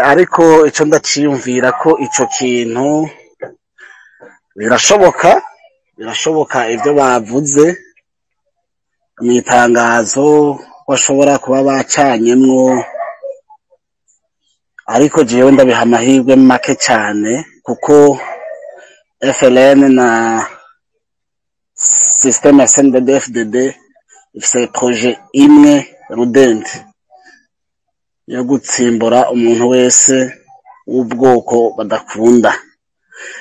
Ariko icyo ndaciyumvira ko ico kintu birashoboka, birashoboka ibyo bavuze mu itangazo bashobora kuba bacanyemwo, ariko jewe ndabiha amahirwe make cyane kuko FLN na système ya CNDD-FDD ifise projet imwe rudende yo gutsimbura umuntu wese w'ubwoko badakunda.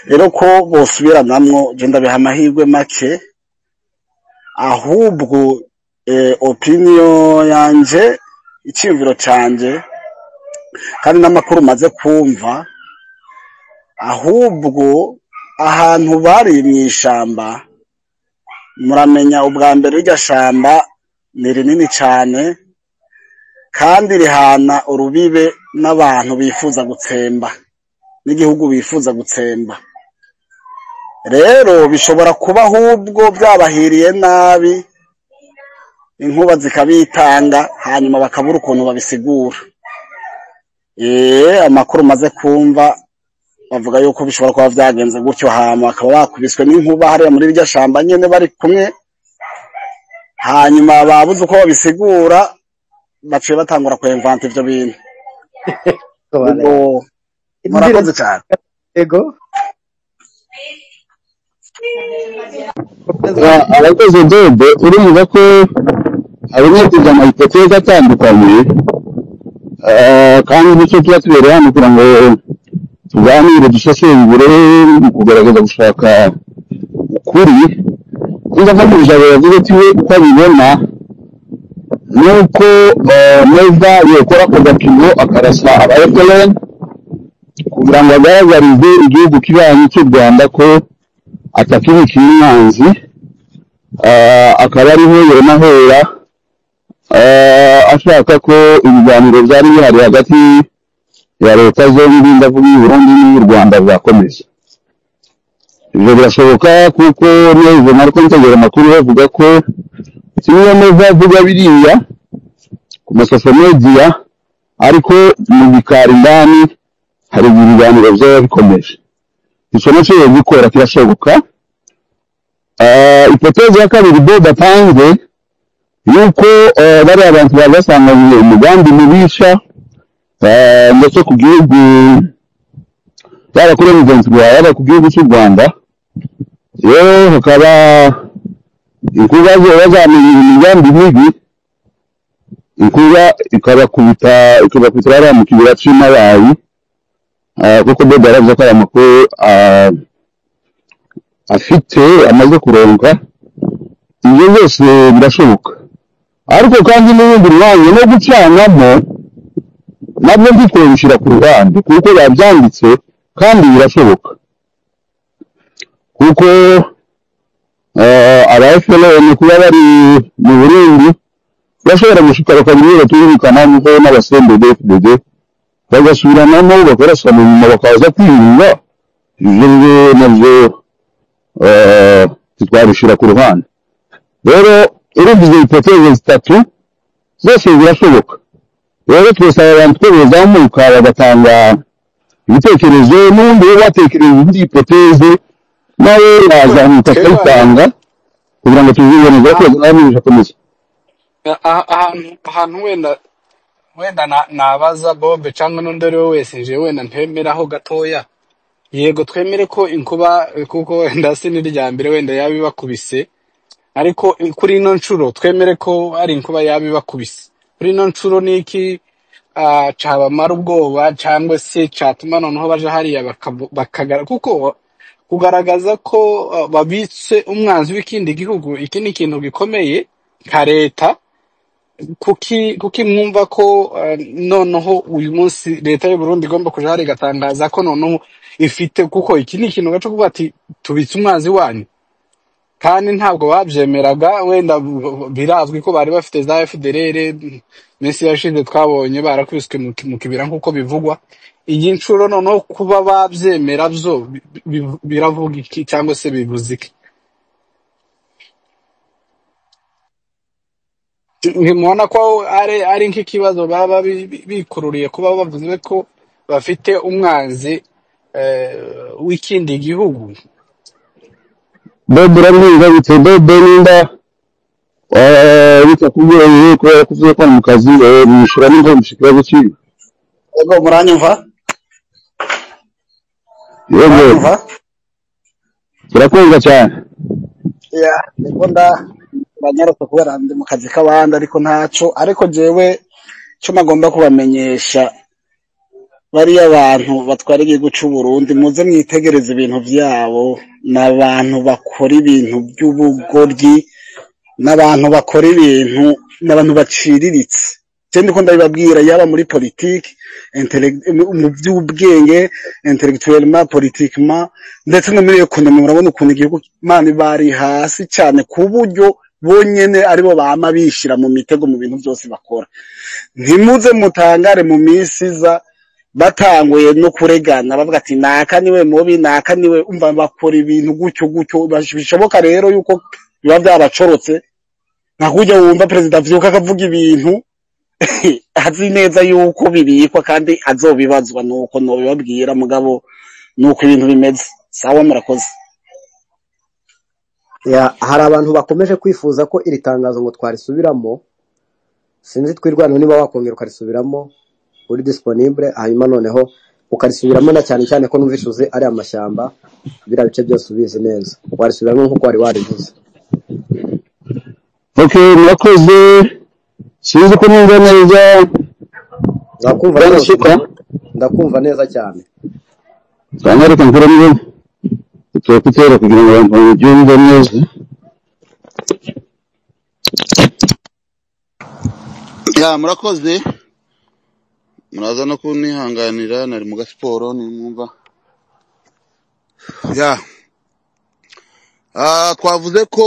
Rero ko bosubiranamwo je ndabiha amahirwe make, ahubwo opinion yanje, iciyumviro canje kandi n'amakuru maze kumva, ahubwo ahantu bari mw'ishamba, muramenya ubwa mbere iryo shamba ni rinini cane kandi rihana urubibe n'abantu bifuza gutsemba n'igihugu bifuza gutsemba. Rero bishobora kuba ahubwo byabahiriye nabi, inkuba zikabitanga hanyuma bakabura ukuntu babisigura. Amakuru maze kumva bavuga yuko bishobora kuba vyagenze gutyo, hama bakaba bakubiswe n'inkuba hariya muri iryo shamba nyene bari kumwe, hanyuma babuze uko babisigura baciye batangura kwemvanta ivyo bintu. Ubwo murakoze cyane. Ego. Abakoze Bobe, urumva ko harimo ama hypothèse atandukanye, kandi nicyo tuba tubereye hano kugira ngo tuganire, dusesengure mu kugaragaza gushaka ukuri. Kuza nko mu ijambo yavuze ati we uko abibona nuko Neva yokora ako gapimo akarasa aba FLN kugira ngo agaragarize igihugu kibanyi cy'u Rwanda ko atakibukiye umwanzi, akaba ariho yonahera ashaka ko ibiganiro byari bihari hagati ya leta zombi, ndavuga iy'u Burundi n'iy'u Rwanda, byakomeza. Ibyo birashoboka kuko neza nariko ntegera amakuru bavuga ko kimwe neza avuga biriya ku masocial media, ariko mu bikari indani hari ibiganiro byaba bikomeje. Icyo nacyo yogikora kirashoboka. Ipotezi ya kabiri Bob atanze yuko bariya abantu bari basanganywe umugambi mubisha, ndetse ku gihugu, yaba kuri mugenzi wawe yaba ku gihugu cy'u Rwanda, rero hakaba inkuba bazamenya imigambi mibi, inkuba ikabakubita hariya mu kibira cy'imabayi, Kuko Bob yaravuze ko ari amakuru afite amaze kuronka, ibyo byose birashoboka. Ariko kandi n'ubundi mwanya no gucanamo nabyo ntitwabishyira ku ruhande kuko babyanditse kandi birashoboka, kuko aba FLN kuba bari mu Burundi bashobora gushika bakagira ibyo batumvikana nk'uko n'abasendede FDD bagasubiranamo bakarasana inyuma bakaza kwiyunga. Ibyo rero nabyo ntitwabishyira ku ruhande. Rero urumva izo hipoteze zitatu zose zirashoboka. Rero twasaba abantu ko bazamuka bagatanga ibitekerezo, n'ubundi we batekereje indi hipoteze nawe yazamuka twebwe akayitanga kugira ngo tuzibone. Urakoze nawe mwigisha akomeze. Ahantu wenda nabaza Bobe cyangwa n'undi ari we wese, je wenda ntemeraho gatoya. Yego twemere ko inkuba, kuko wenda si n'irya mbere wenda yaba ibakubise, ariko kuri ino nshuro twemere ko ari inkuba yaba ibakubise kuri ino nshuro. Niki cabamara ubwoba cyangwa se catuma noneho baja hariya bakagara, kuko kugaragaza ko babitse umwanzi w'ikindi gihugu, iki ni ikintu gikomeye nka leta. Kuki mwumva ko noneho uyu munsi leta y'u Burundi igomba kuja hariya igatangaza ko noneho ifite, kuko iki ni ikintu gaco kuvuga ati tubitse umwanzi wanyu, kandi ntabwo babyemeraga. Wenda birazwi ko bari bafite za FDLR, minsi yashize twabonye barakubiswe mu kibira nk'uko bivugwa. Iyi nshuro noneho kuba babyemera byo biravuga iki cyangwa se bivuze iki? Ntimubona ko ari nk'ikibazo baba bikururiye kuba bavuze ko bafite umwanzi w'ikindi gihugu? Bob uramwumva bite? Bob nimba bitakugoye kubera ko uvuye ko ari mu kazi, mwishura nimba wumvishe ikibazo kibi. Ego, muranyumva? Yego, Muranyumva? turakumva cyane. Ya, niko ndanyarutse kubera ndi mu kazi k'abandi, ariko ntaco. Ariko jewe icyo nagomba kubamenyesha, bariya bantu batwara igihugu cy'u Burundi, muze mwitegereze ibintu byabo. Ni abantu bakora ibintu by'ubugoryi, n'abantu bakora ibintu, n'abantu baciriritse. Je ndiko ndabibabwira, yaba muri politiki, mu by'ubwenge, intellectuellement, politiquement, ndetse no muri economy. Murabona ukuntu igihugu mani bari hasi cyane, ku buryo bonyene aribo bama bishira mu mitego mu bintu byose bakora. Ntimuze mutangare mu minsi iza batanguye no kuregana bavuga ati naka niwe mubi, naka niwe. Umva, bakora ibintu gutyo gutyo. Bishoboka rero yuko biba byabacorotse, nka kurya wumva perezida avyuka akavuga ibintu azi neza yuko bibikwa kandi azobibazwa. Nuko nobibabwira, mugabo nuko ibintu bimeze. Sawa, murakoze. Ya, hari abantu bakomeje kwifuza ko iri tangazo ngo twarisubiramo. Sinzi twirwanaho niba wakongera ukarisubiramo uri disponible, hanyuma noneho ukarisubiramo, na cyane cyane ko numvise uzi ari amashyamba, biriya bice byose ubizi neza, warisubiramo nk'uko wari warivuze. Okay, murakoze. Sinzi ko numva neza. Ndakumva Bwana rwose, Shuka ndakumva neza cyane. cyangwa reka nkuremo utu kugira ngo abantu babyumve neza. Ya, murakoze, muraza no kunihanganira, nari mu gasiporo nimwumva. Ya, twavuze ko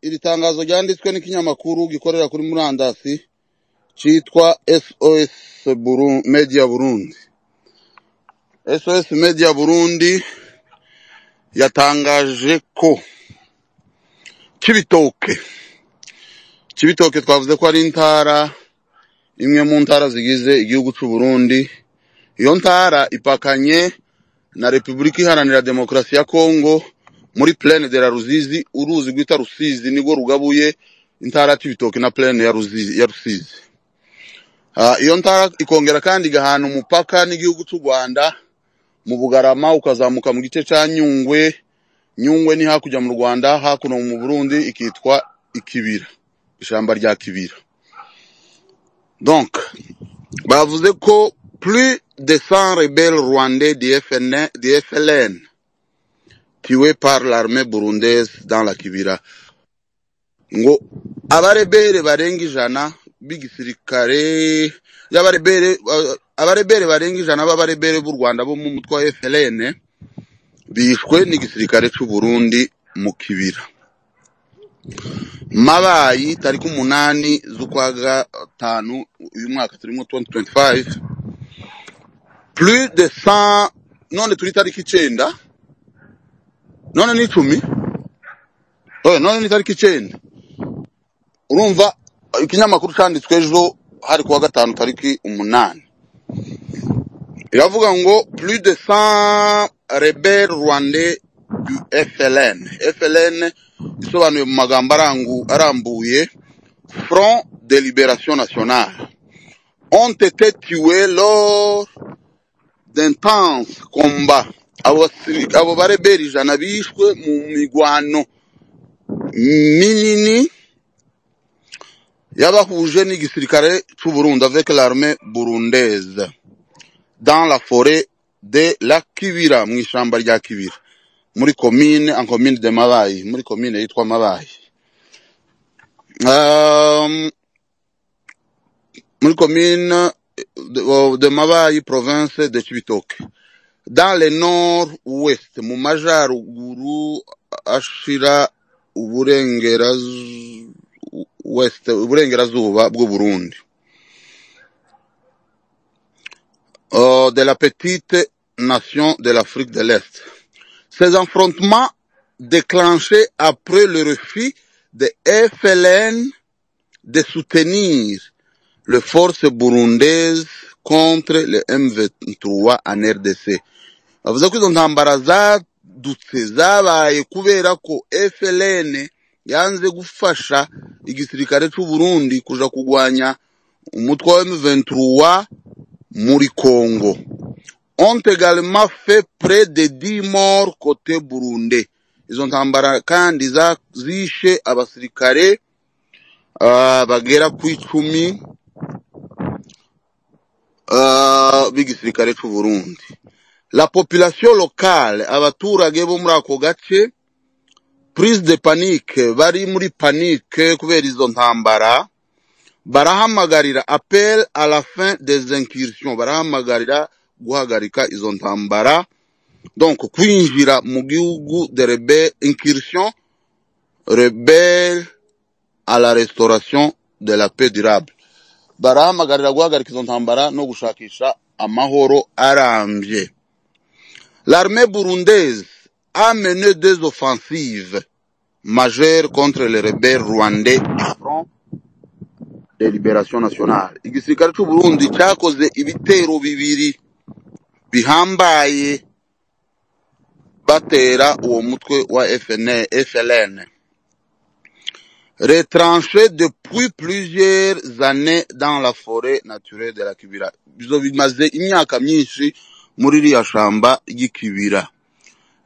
iri tangazo ryanditswe n'ikinyamakuru gikorera kuri murandasi cyitwa SOS Media Burundi. SOS Media Burundi yatangaje ko Cibitoke twavuze ko ari intara imwe mu ntara zigize igihugu cy'u Burundi. Iyo ntara ipakanye na Repubulika Iharanira Demokarasi ya Kongo muri Plaine de la Ruzizi. Uruzi rwita Rusizi nirwo rugabuye intara ya Cibitoke na Plaine ya Ruzizi, ya Rusizi. Iyo ntara ikongera kandi igahana umupaka n'igihugu cy'u Rwanda mu Bugarama, ukazamuka mu gice ca Nyungwe. Nyungwe ni hakurya mu Rwanda, hakuno mu Burundi ikitwa Ikibira, ishamba rya Kibira. Donc bavuze ko Plus de 100 rebelles rwandais du FLN tués par l'armée burundaise dans la Kibira. Ngo abarebere barenga 100 b'igisirikare y'abarebere, abarebere barenga 100 b'abarebere b'u Rwanda bo mu mutwe wa FLN bishwe n'igisirikare cy'u Burundi mu Kibira. Mabayi tariki 8 z'ukwa gatanu uyu mwaka turimo 2025, plus de 100, none turi tariki 9, none ni 10, none ni tariki 9. Urumva ikinyamakuru canditswe ejo hari kuwa gatanu tariki 8, iravuga ngo plus de 100 rebelles rwandais du FLN. FLN isobanuye mu magambo arambuye Front de Libération Nationale, ont été tués lors d'intenses combats. Abo bareberi 100 bishwe mu migwano minini yabahuje n'igisirikare cy'u Burundi avec l'armée burundaise dans la forêt de la Kibira, mu ishyamba rya Kibira, muri commune en commune de Mabayi, muri commune yitwa Mabayi, muri commune de Mabayi, province de Cibitoke, dans le nord-ouest, mu majaruguru ashira uburengerazuba bw'u Burundi, de la petite nation de l'Afrique de l'Est. Ces affrontements déclenchés après le refus de FLN de soutenir les forces burundaises contre le M23 en RDC. Bavuze ko izo ntambara zadutse zabaye kubera ko FLN yanze gufasha igisirikare cy'u Burundi kuja kugwanya umutwe wa M23 muri Congo. Ont également fait près de 10 morts côté burundais. Izo ntambara kandi zishe abasirikare bagera ku 10 b'igisirikare cy'u Burundi. La population locale, abaturage bo muri ako gace, prise de panique, bari muri panique kubera izo ntambara, barahamagarira appel à la fin des incursions, barahamagarira guhagarika izo ntambara, donc kwinjira mu gihugu de rebelle, incursion rebelle à la restauration de la paix durable. Barahamagarira guhagarika izo ntambara no gushakisha amahoro arambye. L'armée burundaise a mené 2 offensives majeures contre les rebelles rwandais du Front de Libération Nationale. Igisirikare cy'u Burundi cyakoze ibitero bibiri bihambaye batera uwo mutwe wa FLN. Retranché depuis plusieurs années dans la forêt naturelle de la Kibira. Bizo bimaze imyaka myinshi muri iriya shamba ry'Ikibira.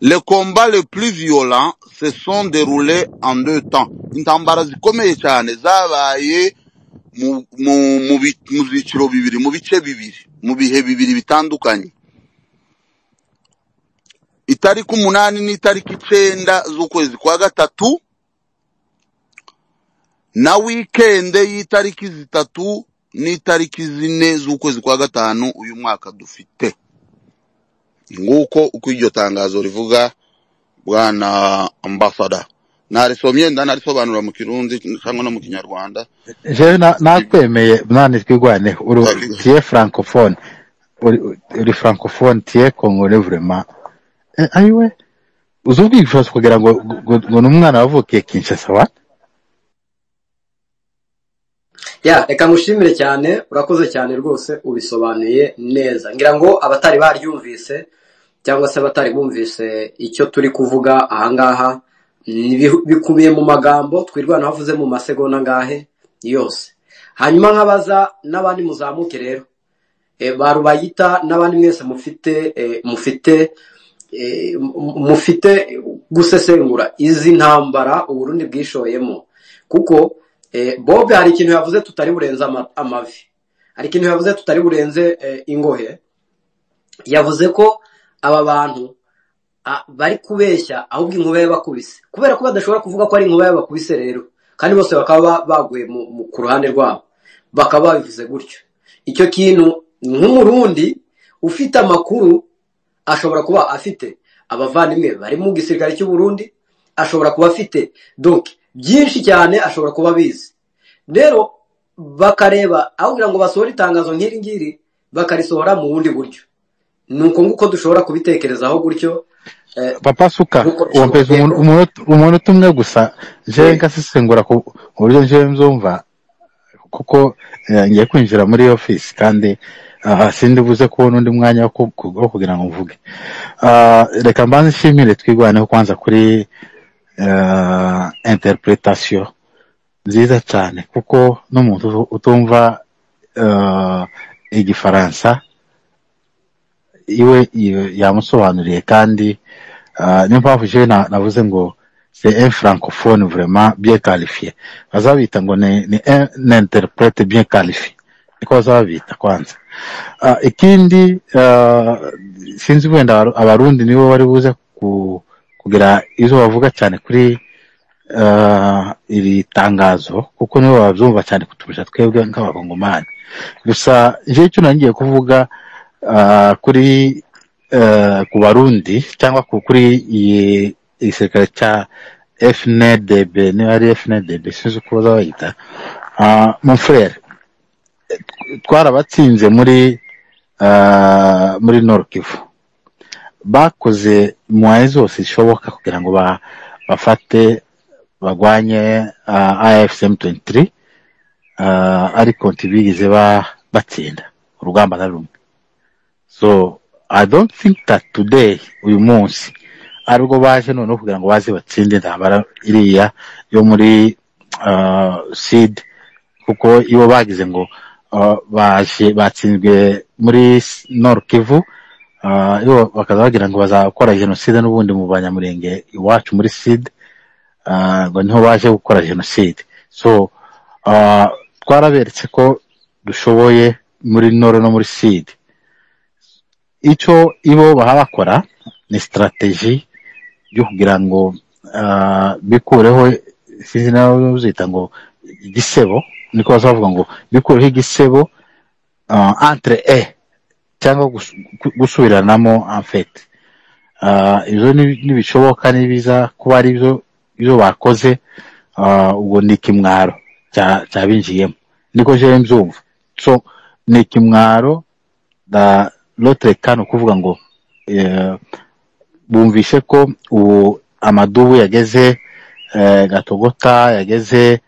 Les combats les plus violents se sont déroulés en 2 temps. Intambara zikomeye cyane zabaye mu byiciro bibiri, mu bice bibiri, mu bihe bibiri bitandukanye. Itariki 8 n'itariki 9 z'ukwezi kwa gatatu, na weekend y'itariki 3 n'itariki 4 z'ukwezi kwa gatanu uyu mwaka dufite. Nguko uko iryo tangazo rivuga, bwana ambassador. Narisomye ndanarisobanura mu Kirundi cyangwa no mu Kinyarwanda. Jewe nakwemeye mwana twigwane, uri tie francophone, uri francophone tie congolais vraiment. Ayiwe uzubwiye igifaransa kugira ngo ngo n'umwana wavukiye Kinshasa wa? Ya, reka ngushimire cyane, urakoze cyane rwose, ubisobanuye neza. Ngira ngo abatari baryumvise cyangwa se abatari bumvise icyo turi kuvuga ahangaha, bikubiye mu magambo twirwana havuze mu masegonda ngahe yose. Hanyuma nkabaza n'abandi muzamuke rero, barubayita n'abandi mwese mufite gusesengura izi ntambara Uburundi bwishoyemo, kuko Bob hari ikintu yavuze tutari burenza amavi. Hari ikintu yavuze tutari burenze ingohe. Yavuze ko aba bantu bari kubeshya ahubwo inkuba yabakubise, kubera ko badashobora kuvuga ko ari inkuba yabakubise rero, kandi bose bakaba baguye ku ruhande rwabo, bakaba babivuze gutyo. Icyo kintu nk'umurundi ufite amakuru ashobora kuba afite abavandimwe bari mu gisirikare cy'u Burundi, ashobora kuba afite donc byinshi cyane, ashobora kuba abizi. Rero bakareba aho kugira ngo basohore itangazo nk'iri ngiri, bakarisohora mu bundi buryo. Ni uko nguko dushobora kubitekerezaho gutyo. Papa Suka, nk'uko bishoboka. Wampeza Yego. umunota umwe gusa, je Yego. ngasesengura ku buryo njewe mzumva, kuko ngiye kwinjira muri office kandi sindi buze kubona undi mwanya wo kugira ngo mvuge. Reka mbanze nshimire twigwaneho kwanza kuri interpretation nziza cyane, kuko n'umuntu utumva igifaransa iwe yamusobanuriye, kandi niyo mpamvu jewe navuze ngo c'est un francophone vraiment bien qualifié, bazabita ngo ni un interprète bien qualifié, niko bazabita kwanza. Ikindi sinzi wenda abarundi nibo bari buze kugira izo bavuga cyane kuri iri tangazo, kuko nibo babyumva cyane kuturusha twebwe nk'abakongomani. Gusa jewe icyo nari kuvuga kuri ku barundi cyangwa kuri iyi igisirikare cya FNDB, niba ari FNDB sinzi uko bazayita, mon frère, twarabatsinze muri Nord Kivu, bakoze moyens zose zishoboka kugira ngo bafate bagwanye AFC M23, ariko ntibigeze batsinda urugamba na rumwe. So I don't think that today, uyu munsi aribwo baje noneho kugira ngo baze batsinde intambara iriya yo muri Sud, kuko iyo bagize ngo baje batsinzwe muri Nord Kivu, iyo bakaza bagira ngo bazakora jenoside n'ubundi mu Banyamulenge iwacu muri Sud, ngo niho baje gukora jenoside. So twaraberetse ko dushoboye muri Nord no muri Sud. Icyo ibo baha bakora ni strategy yo kugira ngo bikureho, sinzi nawe uzita ngo igisebo, niko bazavuga ngo bikureho igisebo entre e cyangwa gusubiranamo en fait. Ibyo nibishoboka nibiza kuba ari ibyo bakoze, ubwo ni ikimwaro cyabinjiyemo, niko jewe mbyumva. So ni ikimwaro da l'autre cas, ni ukuvuga ngo bumvishe ko ubu amadubu yageze Gatogota, yageze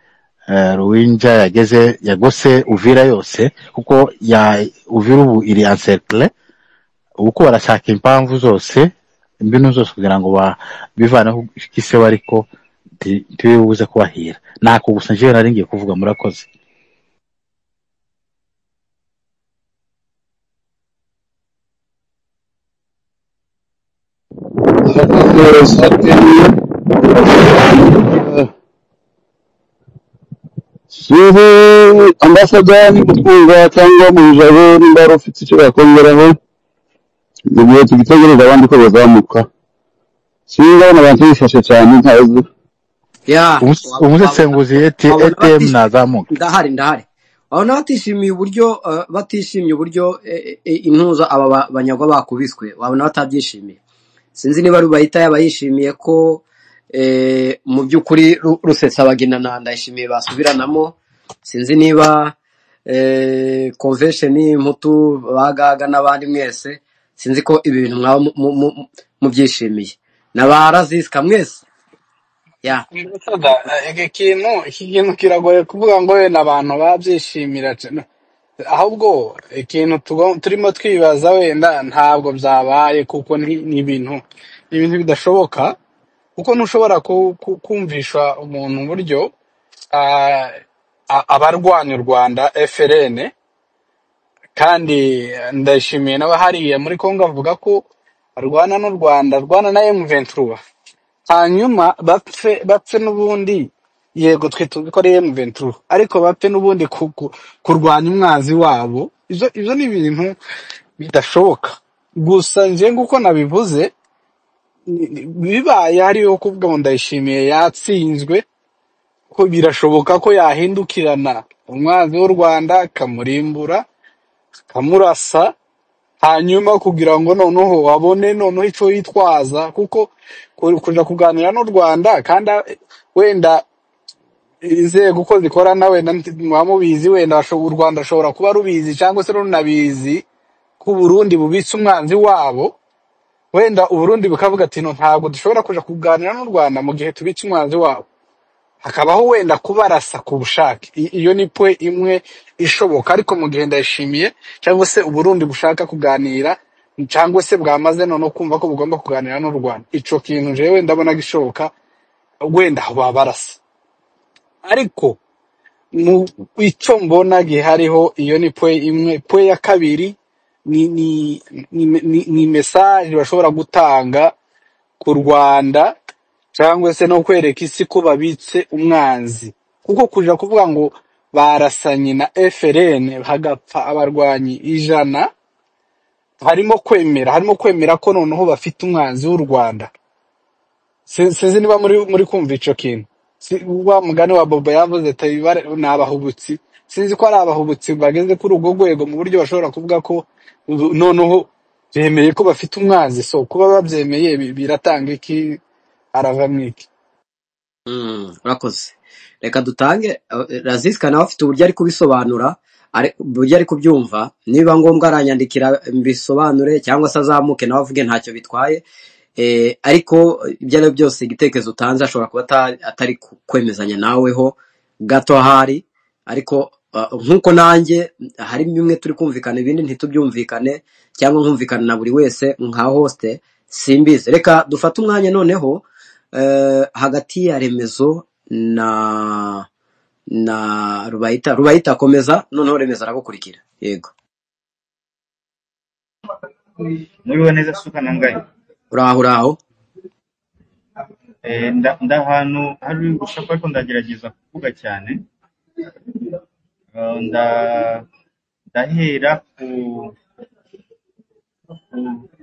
Ruwinja, yageze yagose Uvira yose, kuko ya Uvira ubu iri encercle, ubu ko barashaka impamvu zose imbinu zose kugira ngo bivaneho igisebo, ariko ntibibuze kubahira. Nako gusa njyewe nari ngiye kuvuga, murakoze. Sinzi ambasada niba utwumva cyangwa mu ijabo nimba wari ufite icyo yakongeraho, mu gihe tugitegereza abandi ko bazamuka. Sinzi, ndabona abantu bifashe cyane ntazi. Ya, Umusesenguzi wabona ATM nazamuka. Ndahari. Wabona batishimiye uburyo batishimiye uburyo intuza aba banyagwa bakubiswe, wabona batabyishimiye. Sinzi niba Rubayita yaba yishimiye ko mu by'ukuri Rusesabagina na Ndayishimiye basubiranamo. Sinzi niba convention Mputu bagaga n'abandi mwese, sinzi ko ibi bintu mwaba mubyishimiye na ba Raziska mwese. Ya. Ambasada, iki kintu kiragoye kuvuga ngo wenda abantu babyishimira cyane. Ahubwo ikintu turimo twibaza wenda ntabwo byabaye, kuko ni ibintu bidashoboka, kuko ntushobora kumvisha umuntu uburyo abarwanya u Rwanda FLN, kandi Ndayishimiye nawe hariya muri Kongo avuga ko arwana n'u Rwanda, arwana na M23, hanyuma bapfe n'ubundi Yego, twe tuzi ko ari M23, ariko bapfe n'ubundi kurwanya umwanzi wabo. Ivyo ni ibintu bidashoboka. Gusa nje nguko nabivuze, bibaye hariho kuvuga ngo Ndayishimiye yatsinzwe, ko birashoboka ko yahindukirana umwanzi w'u Rwanda akamurimbura, akamurasa, hanyuma kugira ngo noneho abone noneho ico yitwaza, kuko kuja kuganira n'u Rwanda kandi wenda inzego uko zikorana, wenda muba mubizi, wenda u Rwanda ashobora kuba rubizi cyangwa se runabizi ko Burundi bubitse umwanzi wabo. Wenda Uburundi bukavuga ati no, ntabwo dushobora kuja kuganira n'u Rwanda mu gihe tubitse umwanzi wabo, hakabaho wenda kubarasa ku bushake. Iyo ni pwe imwe ishoboka. Ariko mu gihe Ndayishimiye cyangwa se Uburundi bushaka kuganira, cyangwa se bwamaze noneho kumva ko bugomba kuganira n'u Rwanda, ico kintu jewe ndabona gishoboka, wenda aho babarasa. Ariko mu ico mbona gihariho, iyo ni pwe imwe. Pwe ya kabiri ni message bashobora gutanga ku Rwanda, cyangwa se no kwereka isi ko babitse umwanzi, kuko kuja kuvuga ngo barasanye na FRN hagapfa abarwanyi 100, harimo kwemera ko noneho bafite umwanzi w'u Rwanda. Sinzi niba muri kumva ico kintu. Wa mugani wa Bobo yavuze ati ni abahubutsi. Sinzi ko ari abahubutsi bageze kuri urwo rwego mu buryo bashobora kuvuga ko noneho bemeye ko bafite umwanzi. So kuba babyemeye biratanga iki? Haravamo iki? Urakoze. Reka dutange Raziska nawe afite uburyo ari kubisobanura, uburyo ari kubyumva. Niba ngombwa aranyandikira mbisobanure, cyangwa se azamuke nawe avuge, ntacyo bitwaye. Ariko ibyo ari byo byose, igitekerezo utanze ashobora kuba atari kwemezanya naweho gato ahari, ariko nk'uko nanjye hari bimwe turi kumvikana, ibindi ntitubyumvikane, cyangwa nkumvikana na buri wese nka host, simbizi. Reka dufate umwanya noneho hagati ya Remezo na Rubayita. Rubayita akomeza, noneho Remezo aragukurikira. Yego. Muriwe neza, suka nangaye. Uraho, uraho. Nda ahantu hari urusaku, ariko ndagerageza kuvuga cyane. Ndahera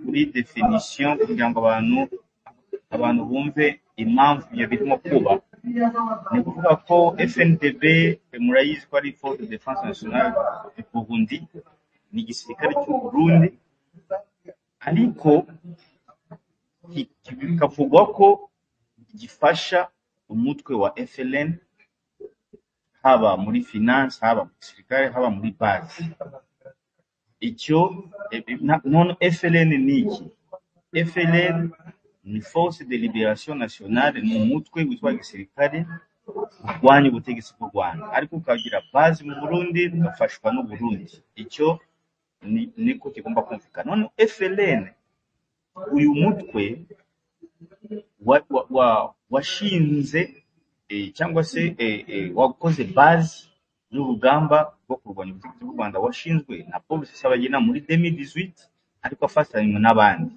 kuri definition kugira ngo abantu bumve impamvu ibyo birimo kuba. Ni ukuvuga ko FNDB, murayizi ko ari Force de Défense Nationale du Burundi, ni igisirikare cy'u Burundi, ariko bikavugwa ko gifasha umutwe wa FLN, haba muri finance, haba mu gisirikare, haba muri base. Icyo none FLN ni iki? FLN ni Force de Libération Nationale, ni umutwe witwa gisirikare urwanya ubutegetsi bw'u Rwanda, ariko ukagira base mu Burundi, ugafashwa n'u Burundi. Icyo niko kigomba kumvikana. None FLN, uyu mutwe washinze cyangwa se wakoze base y'urugamba rwo kurwanya ubutegetsi bw'u Rwanda, washinzwe na Paul Rusesabagina muri 2018, ariko afatanywe n'abandi.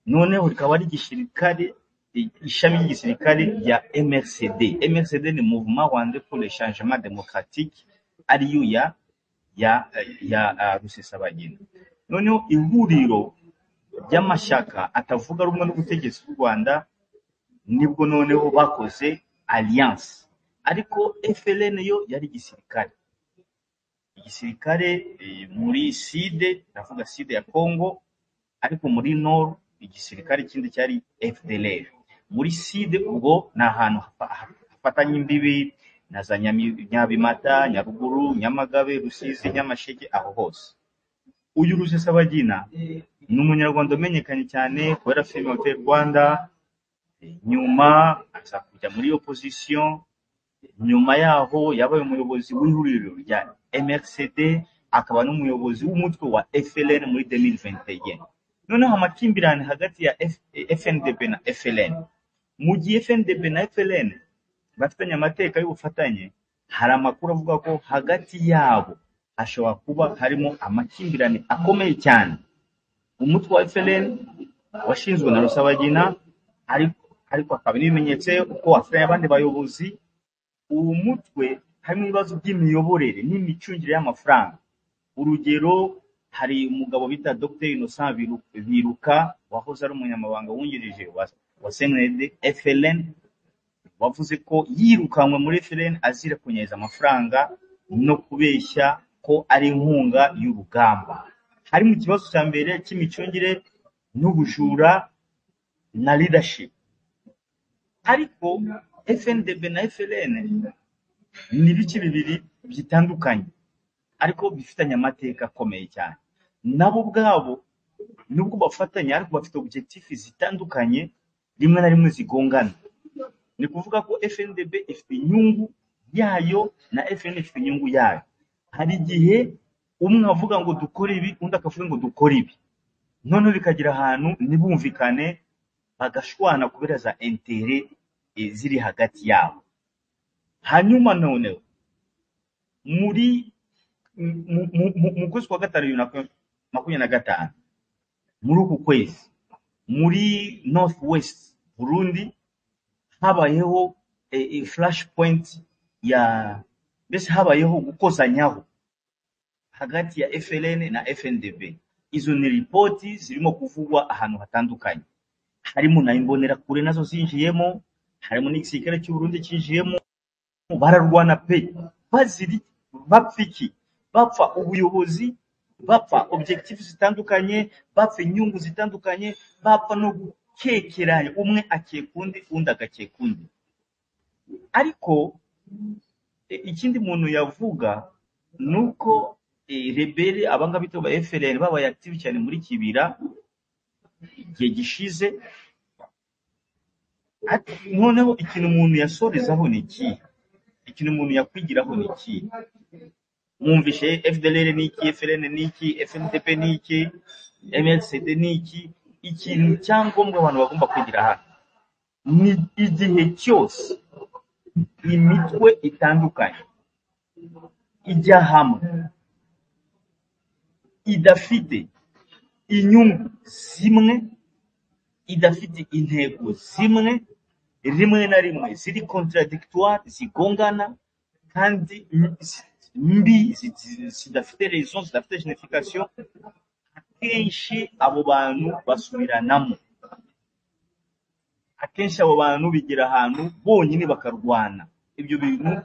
Noneho rikaba ari igisirikare, ishami ry'igisirikare rya MRCD. MRCD ni Mouvement Rwandais pour le Changement Démocratique, ariyo ya Rusesabagina. Noneho ihuriro ry'amashyaka atavuga rumwe n'ubutegetsi bw'u Rwanda, nibwo noneho bakoze alliance. Ariko FLN yo yari igisirikare muri sud, ndavuga sud ya Congo, ariko muri nord igisirikare kindi cyari FDLR. Muri sud ubwo ni ahantu hafatanye imbibi na za Nyabimata, Nyaruguru, Nyamagabe, Rusizi, Nyamasheke, aho hose. Uyu Rusesabagina ni umunyarwanda umenyekanye cyane kubera filime Hotel Rwanda. Nyuma aza kujya muri opposition, nyuma yaho yabaye umuyobozi w'ihuriro rya MRCD, akaba n'umuyobozi w'umutwe wa FLN muri 2021. Noneho amakimbirane hagati ya FNDB na FLN, mu gihe FNDB na FLN bafitanye amateka y'ubufatanye, hari amakuru avuga ko hagati yabo hashobora kuba harimo amakimbirane akomeye cyane. Umutwe wa FLN washinzwe na Rusabagina, ariko hakaba n'ibimenyetso ko afitanye abandi bayobozi. Uwo mutwe harimo ibibazo by'imiyoborere n'imicungire y'amafaranga. Urugero, hari umugabo bita Dr Innocent Biruka wahoze ari umunyamabanga wungirije wa CNDD FLN, wavuze ko yirukanwe muri FLN azira kunyereza amafaranga no kubeshya ko ari inkunga y'urugamba. Harimo ikibazo cya mbere cy'imicungire n'ubujura na leadership. Ariko FNDB na FLN ni ibice bibiri bitandukanye, ariko bifitanye amateka akomeye cyane. Nabo ubwabo nubwo bafatanya, ariko bafite objectif zitandukanye, rimwe na rimwe zigongana. Ni kuvuga ko FNDB ifite inyungu yayo na FN ifite inyungu yayo. Hari igihe umwe avuga ngo dukore ibi, undi akavuga ngo dukore ibi, noneho bikagira ahantu ntibumvikane, bagashwana kubera za intérêts ziri hagati yabo. Hanyuma noneho muri mu kwezi kwa gatanu 2025, muri uku kwezi, muri North West Burundi habayeho flash point ya, mbese habayeho gukozanyaho hagati ya FLN na FNDB. Izo ni ripoti zirimo kuvugwa ahantu hatandukanye, harimo na Imbonerakure nazo zinjiyemo, harimo n'igisirikare cy'u Burundi cyinjiyemo. Bararwana pe, baziri bapfa iki? Bapfa ubuyobozi, bapfa objectifs zitandukanye, bapfa inyungu zitandukanye, bapfa no gukekeranya, umwe akeka undi, undi agakeka undi. Ariko ikindi muntu yavuga ni uko rebelle abangaba bita ba FLN babaye active cyane muri Kibira igihe gishize. Noneho ikintu umuntu yasorezaho ni ikihe? Ikintu umuntu yakwigiraho ni ikihe? Mwumvishe FDLR ni iki, FLN ni iki, FNDP ni iki, MLCD ni iki. Ikintu cyangombwa abantu bagomba kwigira hano ni igihe cyose imitwe itandukanye ijya hamwe idafite inyungu zimwe, idafite intego zimwe, rimwe na rimwe ziri contradictoire, zigongana kandi mbi, zidafite raison, zidafite justification, akenshi abo bantu basubiranamo. Akenshi abo bantu bigera ahantu bonyine bakarwana. Ibyo bintu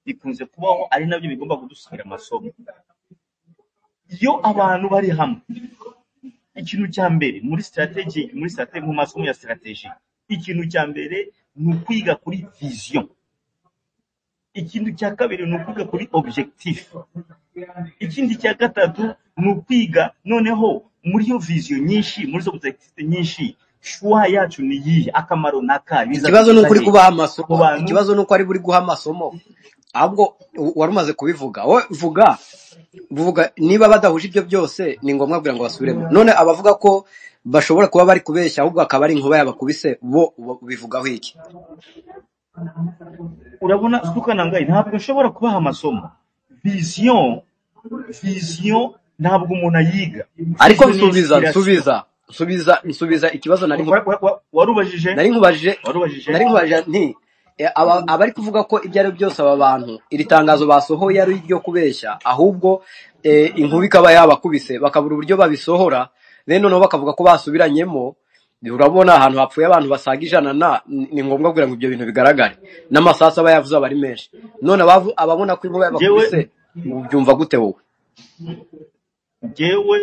bikunze kubaho, ari nabyo bigomba kudusigira amasomo. Iyo abantu bari hamwe, ikintu cya mbere muri strategy, mu masomo ya strategy, ikintu cya mbere ni ukwiga kuri vision, ikintu cya kabiri ni ukwiga kuri objectif, ikindi cya gatatu ni ukwiga noneho muri iyo vision nyinshi, muri izo objectif nyinshi, choix yacu ni iyihe, akamaro ni akahe, biza Ikibazo ni kugeza uko uri hehe kubaha abo amasomo. bantu. Ikibazo ni uko ari buri guha amasomo, ahubwo wari umaze kubivuga. Wowe vuga vuga, niba badahuje ibyo byose ni ngombwa kugira ngo basubiremo. None abavuga ko bashobora kuba bari kubeshya, ahubwo akaba ari inkuba yabakubise, bo ubivugaho iki? Urabona sukanangaye, ntabwo nshobora kubaha amasomo. Vision ntabwo umuntu ayiga. Ariko Vision ni nsubiza. inspiration. Nsubiza ikibazo nari Warubajije? Nari nkubajije. Warubajije? Nari nkubajije nti abari kuvuga ko ibyo ari byo byose aba bantu iri tangazo basohoye ari iryo kubeshya, ahubwo inkuba ikaba yabakubise bakabura uburyo babisohora, rero noneho bakavuga ko basubiranyemo. Urabona ahantu hapfuye abantu basaga 100 na ni ngombwa kugira ngo ibyo bintu bigaragare, n'amasasu aba yavuze aba ari menshi. None ababona ko inkuba Njyewe yabakubise, ubyumva gute wowe? Njyewe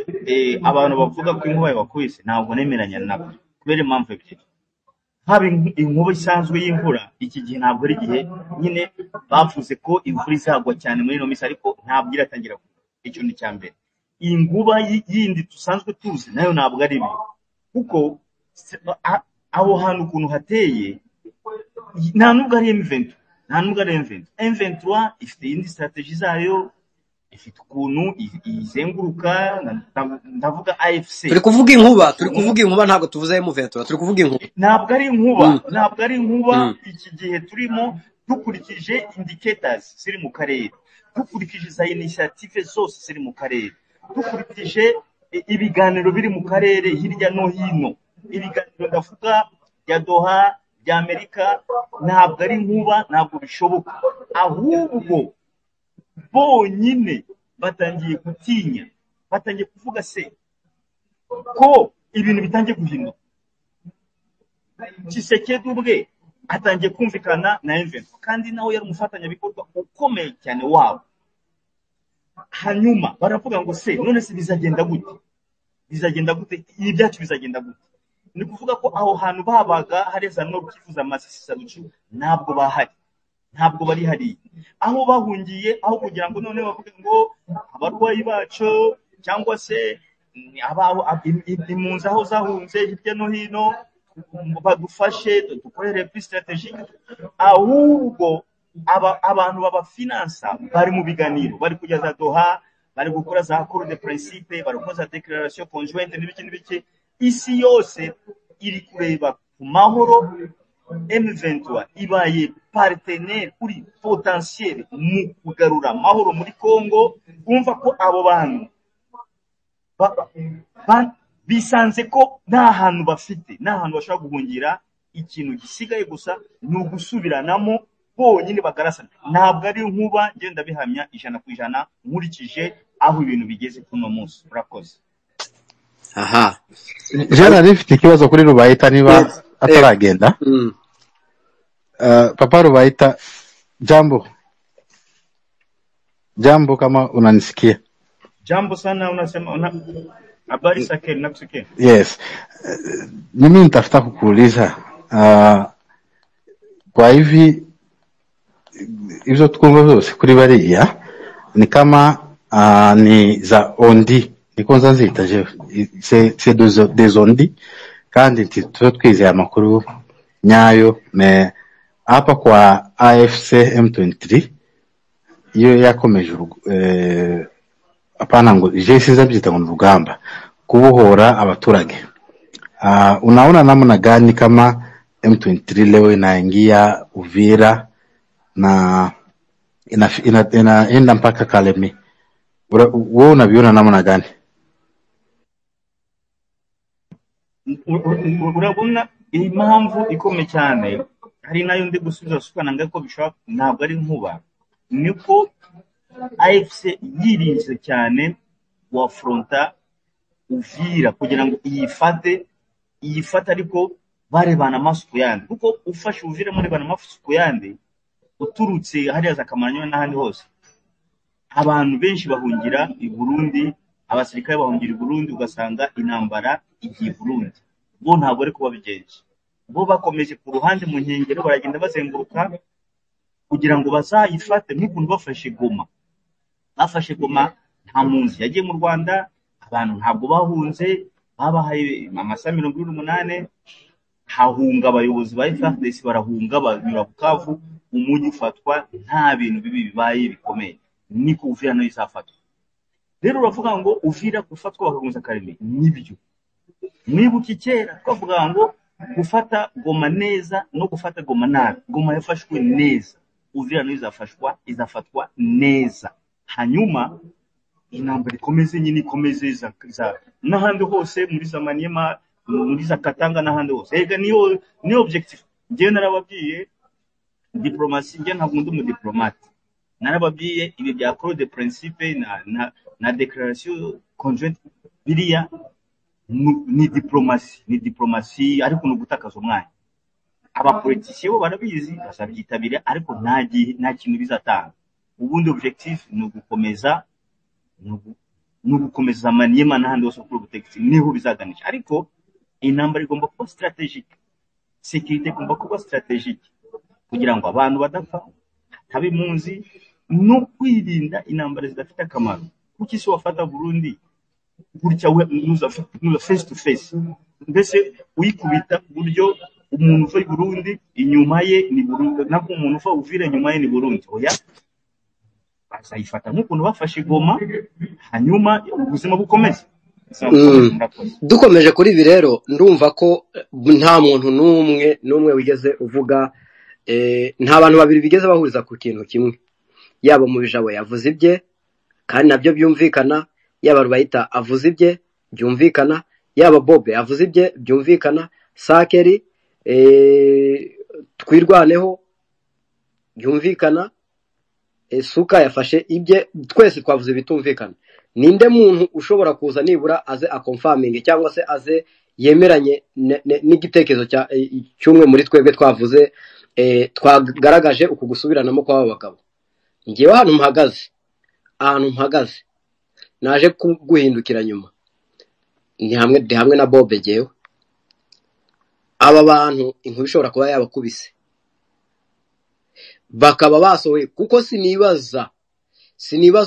abantu bavuga ko inkuba yabakubise ntabwo nemeranya nabo kubera impamvu ebyiri. Haba inkuba isanzwe y'imvura, iki gihe ntabwo ari igihe nyine bavuze ko imvura izagwa cyane muri ino minsi, ariko ntabwo iratangira kugwa. Icyo ni icya mbere. Inkuba yindi dusanzwe tuzi nayo ntabwo ari byo, kuko aho hantu ukuntu hateye, nta nubwo ari M23, nta nubwo ari M23. M23 ifite iyindi strategy zayo, ifite ukuntu izenguruka, ndavuga AFC. Turi kuvuga inkuba, turi kuvuga inkuba, ntabwo tuvuze M23, turi kuvuga inkuba. Ntabwo ari inkuba. Ntabwo ari inkuba. Iki gihe turimo, dukurikije indicators ziri mu karere, dukurikije za initiative zose ziri mu karere, dukurikije ibiganiro biri mu karere hirya no hino, ibiganiro ndavuga bya Doha. bya Amerika, ntabwo ari nkuba, ntabwo bishoboka. Ahubwo bonyine batangiye gutinya, batangiye kuvuga se ko ibintu bitangiye guhinduka. Tshisekedi ubwe atangiye kumvikana na M23, kandi nawe yari umufatanyabikorwa ukomeye cyane wabo. Hanyuma baravuga ngo se none se bizagenda gute? Bizagenda gute? Ibi byacu bizagenda gute? Ni kuvuga ko aho hantu babaga hari za Nord Kivu, za Masisi, za Rucu, ntabwo bahari, ntabwo bari hariya. Aho bahungiye, aho kugira ngo none bavuge ngo abarwayi bacu cyangwa se impunzi aho zahunze hirya no hino badufashe dukorere repli strategique, ahubwo abantu babafinansa bari mu biganiro, bari kujya za Doha, bari gukora za accord de principe, bari gukora za declaration conjointe n'ibiki n'ibiki. Isi yose iri kureba ku mahoro. M23 ibaye partenaire uri potentiel mu kugarura amahoro muri Congo. Umva ko abo bantu bisanze ko nta hantu bafite, nta hantu bashobora guhungira. Ikintu gisigaye gusa ni ugusubiranamo bonyine bagarasana. Ntabwo ari nkuba, ngenda bihamya 100% nkurikije aho ibintu bigeze kuno munsi. Urakoze. Aha. Jean ifite ikibazo kuri Rubayita niba Yego. ataragenda. Papa Rubayita, jambo jambo, kama unanisikia. Jambo sana, unasema habari Sakeli, nakusikia. Yes. Mimi nitafuta kukuuliza kwa hivi ibyo twumva byose kuri bariya ni kama ni za ondi, niko nza nzita jewe, c'est des ondi, kandi tuba twizeye amakuru nyayo. Me hapa kwa AFC M23 iyo yakomeje hapana ngo je sinzabyita ngo ni urugamba kubohora abaturage. Unaona namna gani kama M23 leo inaingia Uvira na inaenda mpaka Kalemi? Wewe unaviona namna gani? Urabona impamvu ikomeye cyane hari nayo ndi gusubiza sukana ko bishobora ntabwo ari nkuba, niko AFC yirinze cyane wafronta Uvira kugira ngo iyifate, ariko barebana amaso ku yandi, kuko ufashe Uvira murebana amaso ku yandi uturutse hariya za Kamanyola n'ahandi hose, abantu benshi bahungira i Burundi, abasirikare bahungira i Burundi, ugasanga intambara igiye i Burundi. Bo ntabwo ari kubabigenza, bo bakomeje ku ruhande mu nkengero baragenda bazenguruka kugira ngo bazayifate nk'ukuntu bafashe Goma. Bafashe Goma nta mpunzi yagiye mu Rwanda, abantu ntabwo bahunze, babahaye amasaha 48, hahunga abayobozi ba FARDC barahunga banyura Bukavu, umujyi ufatwa nta bintu bibi bibaye bikomeye. Niko Uvira nayo izafatwa. Rero uravuga ngo Uvira gufatwa bakagunza Kalemi, nibyo. Nibuka kera twavuga ngo gufata Goma neza no gufata Goma nabi. Goma yafashwe neza, Uvira nayo izafatwa neza. Hanyuma intambara ikomeze nyine, ikomeze za n'ahandi hose muri za Maniema, muri za Katanga n'ahandi hose. Ega niyo objective. Njyewe narababwiye diplomasi, njye ntabwo ndi umudiplomate. Narababwiye ibi bya accord de principe na declaration conjointe, biriya ni diplomasi, ni diplomasi, ariko ni ugutakaza umwanya. Abapolitisiye bo barabizi, bazabyitabira, ariko nta kintu bizatanga. Ubundi objectif ni ugukomeza, ni ugukomeza Maniema n'ahandi hose kuri ubutegetsi, niho bizaganisha. Ariko intambara igomba kuba strategique, sécurité igomba kuba strategique kugira ngo abantu badapfa, hataba impunzi, no kwirinda intambara zidafite akamaro. Kuki se wafata Burundi gutya we nuza face to face, mbese uyikubita ku buryo umuntu uva i Burundi inyuma ye ni Burundi, nako umuntu uva Uvira inyuma ye ni Burundi? Oya, bazayifata nk'ukuntu bafashe Goma, hanyuma ubuzima bukomeze. Dukomeje kuri ibi rero, ndumva ko nta muntu n'umwe wigeze uvuga, nta bantu babiri bigeze bahuriza ku kintu kimwe. Yaba mu bijabo yavuze ibye kandi nabyo byumvikana, yaba Rubayita avuze ibye byumvikana, yaba Bobe avuze ibye byumvikana, Sakeri Twirwaneho byumvikana, Suka yafashe ibye, twese twavuze bitumvikana. Ninde muntu ushobora kuza nibura aze akonfaminge cyangwa se aze yemeranye n'igitekerezo cy'umwe muri twebwe twavuze, twagaragaje uku gusubiranamo kw'aba bagabo? Ngewe ahantu mpagaze naje kuguhindukira nyuma, ni hamwe ndi hamwe na Bob. Ngewe aba bantu inkuba ishobora kuba yabakubise bakaba basohoye, kuko sinibaza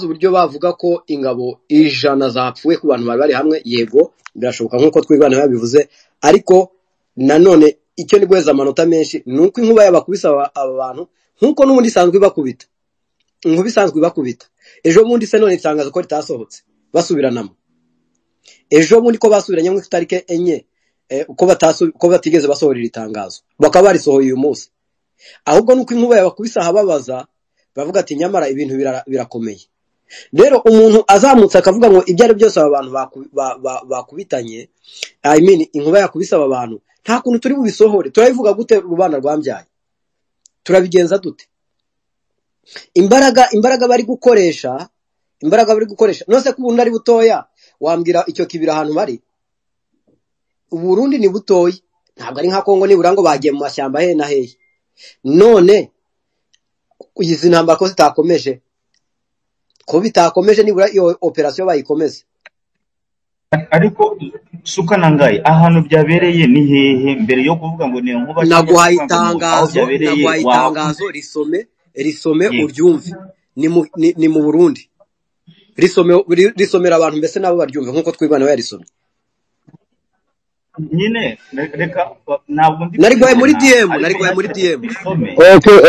uburyo bavuga ko ingabo 100 zapfuye ku bantu bari bari hamwe. Yego birashoboka nk'uko Twirwaneho yabivuze, ariko nanone icyo ni guheza amanota menshi ni uko inkuba yabakubise aba bantu nk'uko n'ubundi isanzwe ibakubita, inkuba isanzwe ibakubita. Ejo bundi se none itangazo ko ritasohotse basubiranamo, ejo bundi ko basubiranye mu itariki 4, ko batigeze basohora iri tangazo, bakaba barisohoye uyu munsi. Ahubwo nuko inkuba yabakubise ahababaza, bavuga ati nyamara ibintu birakomeye. Rero umuntu azamutse akavuga ngo ibyo ari byose aba bantu bakubitanye, I mean inkuba yakubise aba bantu, nta kuntu turi bubisohore. Turabivuga gute rubanda rwambyaye? Turabigenza dute? Imbaraga bari gukoresha, nose ko ubundi ari butoya, wambwira icyo kibira ahantu bari? Uburundi ni butoya, ntabwo ari nka Kongo nibura ngo bagiye mu mashyamba hehe na hehe. None izi ntambara ko zitakomeje, ko bitakomeje nibura iyo operasiyo bayikomeze. Ariko Suka nangaye ahantu byabereye ni hehe? Mbere yo kuvuga ngo ni inkuba cyangwa Naguhaye kuvuga ngo ni aho itangazo, byabereye naguhaye itangazo, risome yego. uryumve. Ni mu Burundi. Risomera abantu mbese nabo baryumve nkuko Twirwaneho yarisomye. Nyine reka ntabwo ndi Nariguhaye muri kubibona, DM, ariko nariguhaye muri reka DM. mbisome. Okay,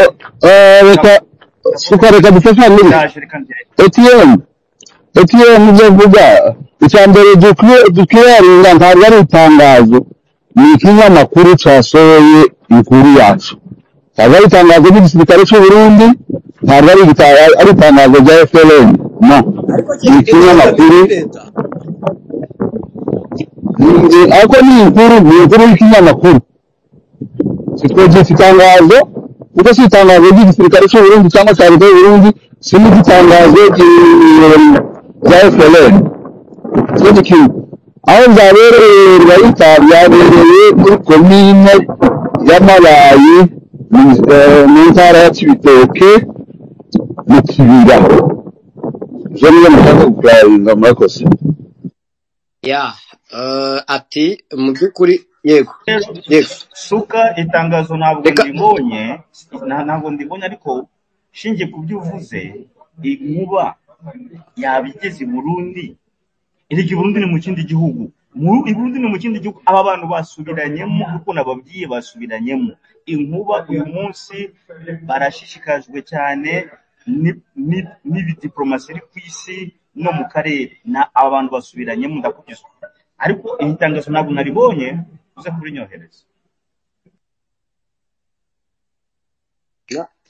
reka Suka, reka dufashe Ndaje, reka ngere. ATM ibyo avuga, icya mbere dukwirinda ntabwo ari itangazo, ni ikinyamakuru cyasohoye inkuru yacu. Ntabwo ari itangazo ry'igisirikare cy'u Burundi, ntabwo ari itangazo rya FLN, no, Ariko ni ikinyamakuru ikinyamakuru, leta. Ariko ni inkuru y'ikinyamakuru. Sitwegetse itangazo, kuko si itangazo ry'igisirikare cy'u Burundi cyangwa cya leta y'u Burundi, si n'igitangazo rya FLN. Ikindi kintu, aho byabereye Rwayita, byabereye muri komine y'Amabayi mu ntara ya Cibitoke mu Kibira. Ivyo niyo mushaka gukuraringa, murakoze. Ya, ati mu by'ukuri yego, yego. Suka, itangazo ntabwo Reka ndibonye, ntabwo ndibonye, ariko shingiye ku byo uvuze, inkuba yaba igeze i Burundi. Erega i Burundi ni mu kindi gihugu. I Burundi ni mu kindi gihugu. Aba bantu basubiranyemo, kuko nababwiye basubiranyemo. Inkuba uyu munsi barashishikajwe cyane n'ibidiplomasi iri ku isi no mu karere. Na aba bantu basubiranyemo, ndakubwiza ukuri. Ariko iri tangazo ntabwo naribonye, uze kurinyohereza.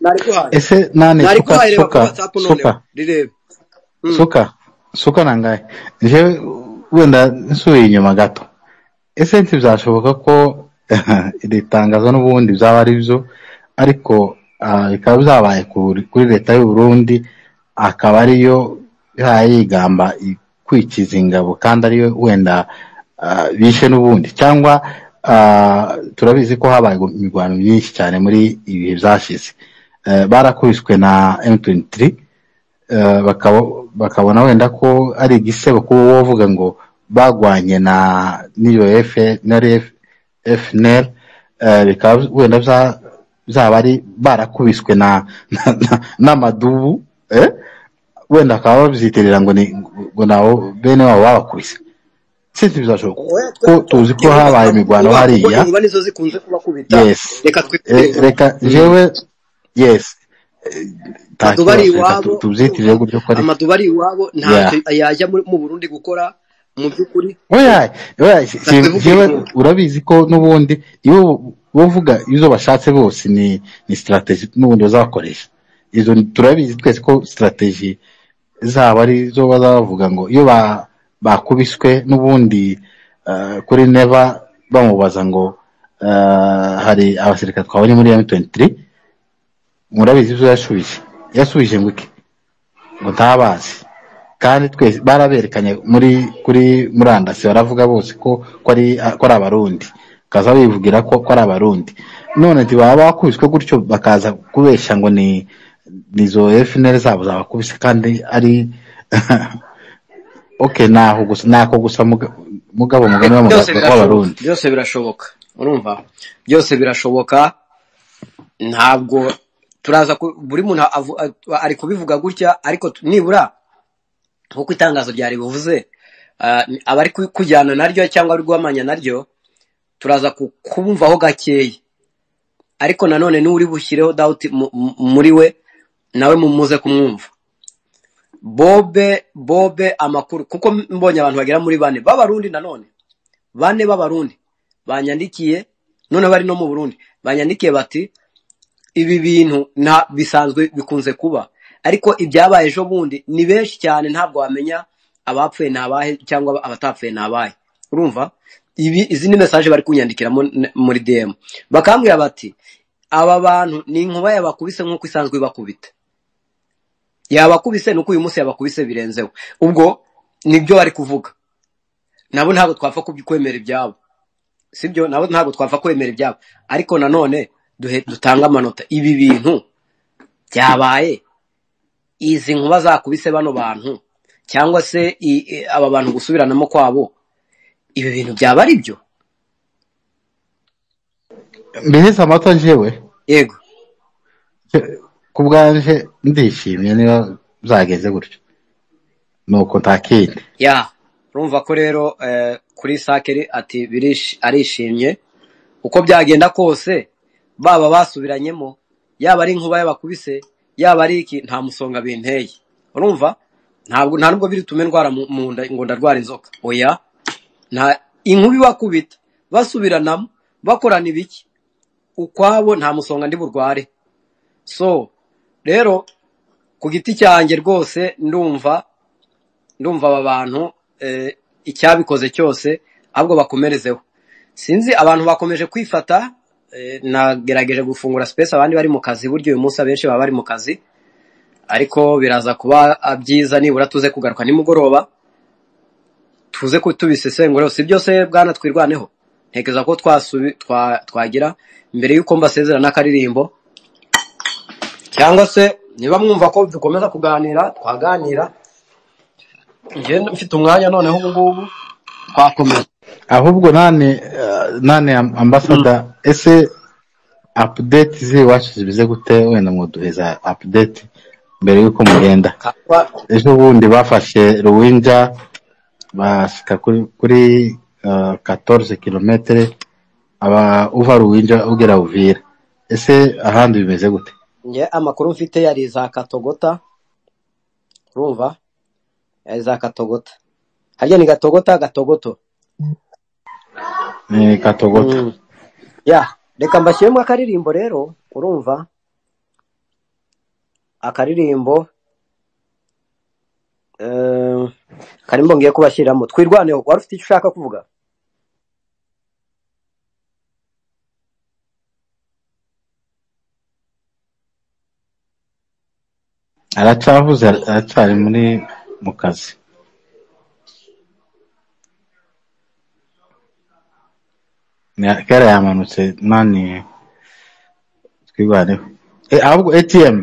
Nariguhaye. Ese nani Suka, Nariguhaye, reba kuri Suka, WhatsApp noneho Suka, rirebe. Suka nangaye. Jewe wenda nsubiye inyuma gato, ese ntibyashoboka ko iri tangazo n'ubundi byaba ari byo, ariko bikaba byabaye kuri leta y'u Burundi, akaba ariyo yigamba kwikiza ingabo, kandi ariyo wenda bishe n'ubundi, cyangwa turabizi ko habaye imirwano myinshi cyane muri ibihe byashize, barakubiswe na M23, bakabona wenda ko ari igisebo kuba wovuga ngo bagwanye na n'iyo FNL, bikaba wenda byaba ari barakubiswe na n'amadubu, wenda bakaba babyitirira ngo ni ngo nabo bene wabo babakubise. Sinzi bizashoboka Oya, ko tuzi ko inkuba habaye twavuga imirwano inkuba kuko hariya. inkuba nizo zikunze kubakubita. Yes, Reka twivugire inkuba. reka jewe, yes, nta Amaduba ari kibazo, reka iwabo, tubyitirire urumva gutyo ko ari amaduba ari iwabo, yeah. ntacyo yajya mu Burundi gukora mu by'ukuri. Oya, oya, Reka twivugire jewe inkuba. urabizi ko n'ubundi iyo bavuga izo bashatse bose ni strategy n'ubundi bazakoresha. Izo turabizi twese ko strategy zabo ari zo bazavuga ngo iyo bakubiswe n'ubundi, kuri Neva bamubaza ngo Hari abasirikare twabonye muri M23, murabizi ibyo yashubije. Yasubije ngo iki? Ngo ntabazi. Kandi twese baraberekanye muri kuri murandasi, baravuga bose ko ari Abarundi, kaza bivugira ko ari Abarundi. None ntibaba bakubiswe gutyo bakaza kubeshya ngo ni nizo FNL zabo zabakubise, kandi ari okay. Naho gusa nako gusa mugabo mugani Byose birashoboka, w'Abarundi. byose birashoboka, urumva, byose birashoboka. Ntabwo turaza buri muntu ari kubivuga gutya, ariko nibura nkuko itangazo ryari bivuze, abari kujyana naryo cyangwa ari guhamanya naryo, turaza kubumvaho gakeya. Ariko nanone n'uri bushyireho doubt muri we, nawe mumuze kumwumva. Bobe amakuru, kuko mbonye abantu bagera muri bane b'Abarundi, nanone bane b'Abarundi banyandikiye, none bari no mu Burundi, banyandikiye bati ibi bintu nta bisanzwe bikunze kuba, ariko ibyabaye ejo bundi ni benshi cyane, ntabwo wamenya abapfuye ni abahe cyangwa abatapfuye ni abahe. Urumva ibi, izi ni message bari kunyandikira muri DM, bakambwira bati aba bantu ni inkuba yabakubise nk'uko isanzwe ibakubita, yabakubise nuko uyu munsi yabakubise birenzeho. Ubwo nibyo bari kuvuga, nabo ntabwo twapfa kwemera ibyabo, sibyo? Nabo ntabwo twapfa kwemera ibyabo, ariko nanone dutange amanota. Ibi bintu byabaye, izi nkuba zakubise bano bantu cyangwa se aba bantu gusubiranamo kwabo, ibi bintu byaba ari byo? Mbese amata njyewe Yego. ku bwanje ndishimye niba byageze gutyo, nuko nta kindi. Ya, urumva ko rero kuri Sakeri ati arishimye uko byagenda kose, baba basubiranyemo, yaba ari inkuba yabakubise, yaba ari iki, nta musonga binteye. Urumva ntabwo nta nubwo biri tume ndwara mu nda ngo ndarwara inzoka, oya, nta inkuba ibakubita basubiranamo bakorana ibiki ukwabo, nta musonga ndi burware. So rero ku giti cyanjye rwose ndumva aba bantu icyabikoze cyose ahubwo bakomerezeho. Sinzi abantu bakomeje kwifata, nagerageje gufungura space, abandi bari mu kazi, buryo uyu munsi abenshi baba bari mu kazi, ariko biraza kuba byiza nibura tuze kugaruka nimugoroba, tuze tubisesengura. Si byose bwana Twirwaneho, ntekereza ko twagira mbere yuko mbasezera n'akaririmbo, cyangwa se niba mwumva ko dukomeza kuganira twaganira. Njye mfite umwanya noneho ubu ngubu twakomeza. Ahubwo nane ambassador, ese update z'iwacu zibize gute? Wenda mwoduheza update mbere yuko mugenda. Ejo bundi bafashe Ruwinja bashika kuri 14 kilometre aba uva Ruwinja ugera Uvira. Ese ahandi bimeze gute? Njye amakuru mfite yari za Katogota, urumva, yari za Katogota. Harya ni Gatogota, Gatogoto? Ni Katogota. Ya, reka mbashyiremo akaririmbo rero, urumva akaririmbo karimbo ngiye kubashyiramo. Twirwaneho, wari ufite icyo ushaka kuvuga? Aracavuze, aracari muri mu kazi. Kera yamanutse nani Twirwaneho. Ahubwo ATM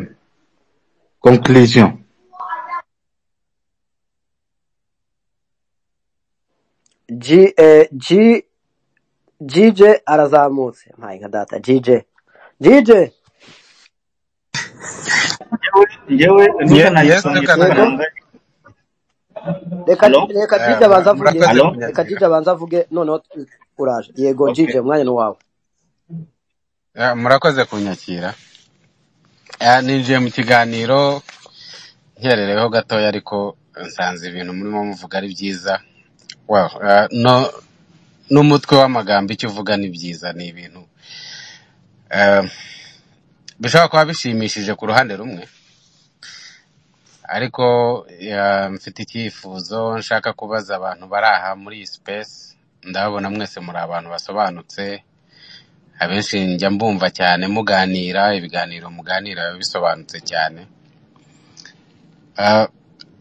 conclusion. G G GJ arazamutse. Mpaye nka data GJ. GJ. Njyewe nduka Yes, nayisomye nduka Yego. tuganza. Reka Hello? reka GJ abanza avuge. Murakoze Hello? Reka kunyakira. GJ abanza avuge noneho uraje. Yego Okay. GJ, umwanya ni wawe. Murakoze kunyakira. Ninjiye mu kiganiro nkerereweho gatoya, ariko nsanze ibintu murimo muvuga ari byiza. Well, no n'umutwe w'amagambo icyo uvuga ni byiza, ni ibintu bishobora kuba bishimishije ku ruhande rumwe, ariko mfite icyifuzo nshaka kubaza abantu bari aha muri iyi space. Ndababona mwese muri abantu basobanutse, Abenshi njya mbumva cyane muganira, ibiganiro muganira biba bisobanutse cyane.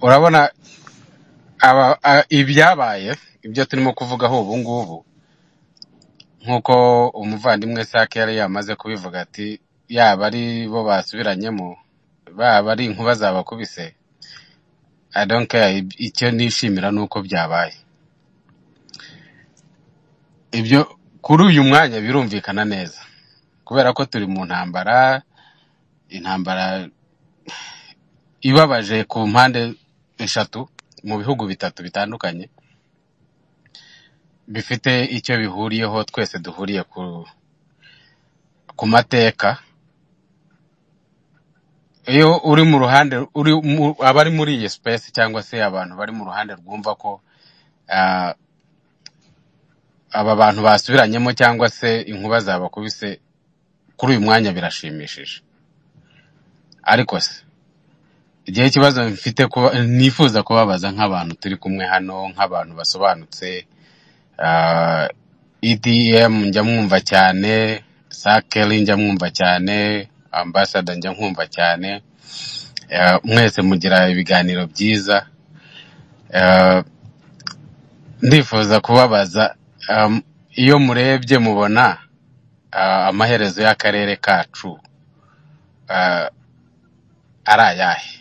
Urabona ibyabaye, ibyo turimo kuvugaho ubu ngubu, nk'uko umuvandimwe Sake yari yamaze kubivuga ati yaba ari bo basubiranyemo, baba ari inkuba zabakubise, I don't care, icyo nishimira ni uko byabaye. Ibyo kuri uyu mwanya birumvikana neza, kubera ko turi mu ntambara, intambara ibabaje ku mpande eshatu mu bihugu bitatu bitandukanye bifite icyo bihuriyeho, twese duhuriye ku mateka. Iyo uri mu ruhande uri abari muri iyi space cyangwa se abantu bari mu ruhande rwumva ko aba bantu basubiranyemo cyangwa se inkuba zabakubise, kuri uyu mwanya birashimishije. Ariko se igihe ikibazo mfite kuba nifuza kubabaza nk'abantu turi kumwe hano, nk'abantu basobanutse, EDM njya mwumva cyane, Sakeli njya mwumva cyane, Ambassador njya nkumva cyane, mwese mugira ibiganiro byiza. Ndifuza kubabaza, iyo murebye mubona amaherezo y'akarere kacu ari ayahe?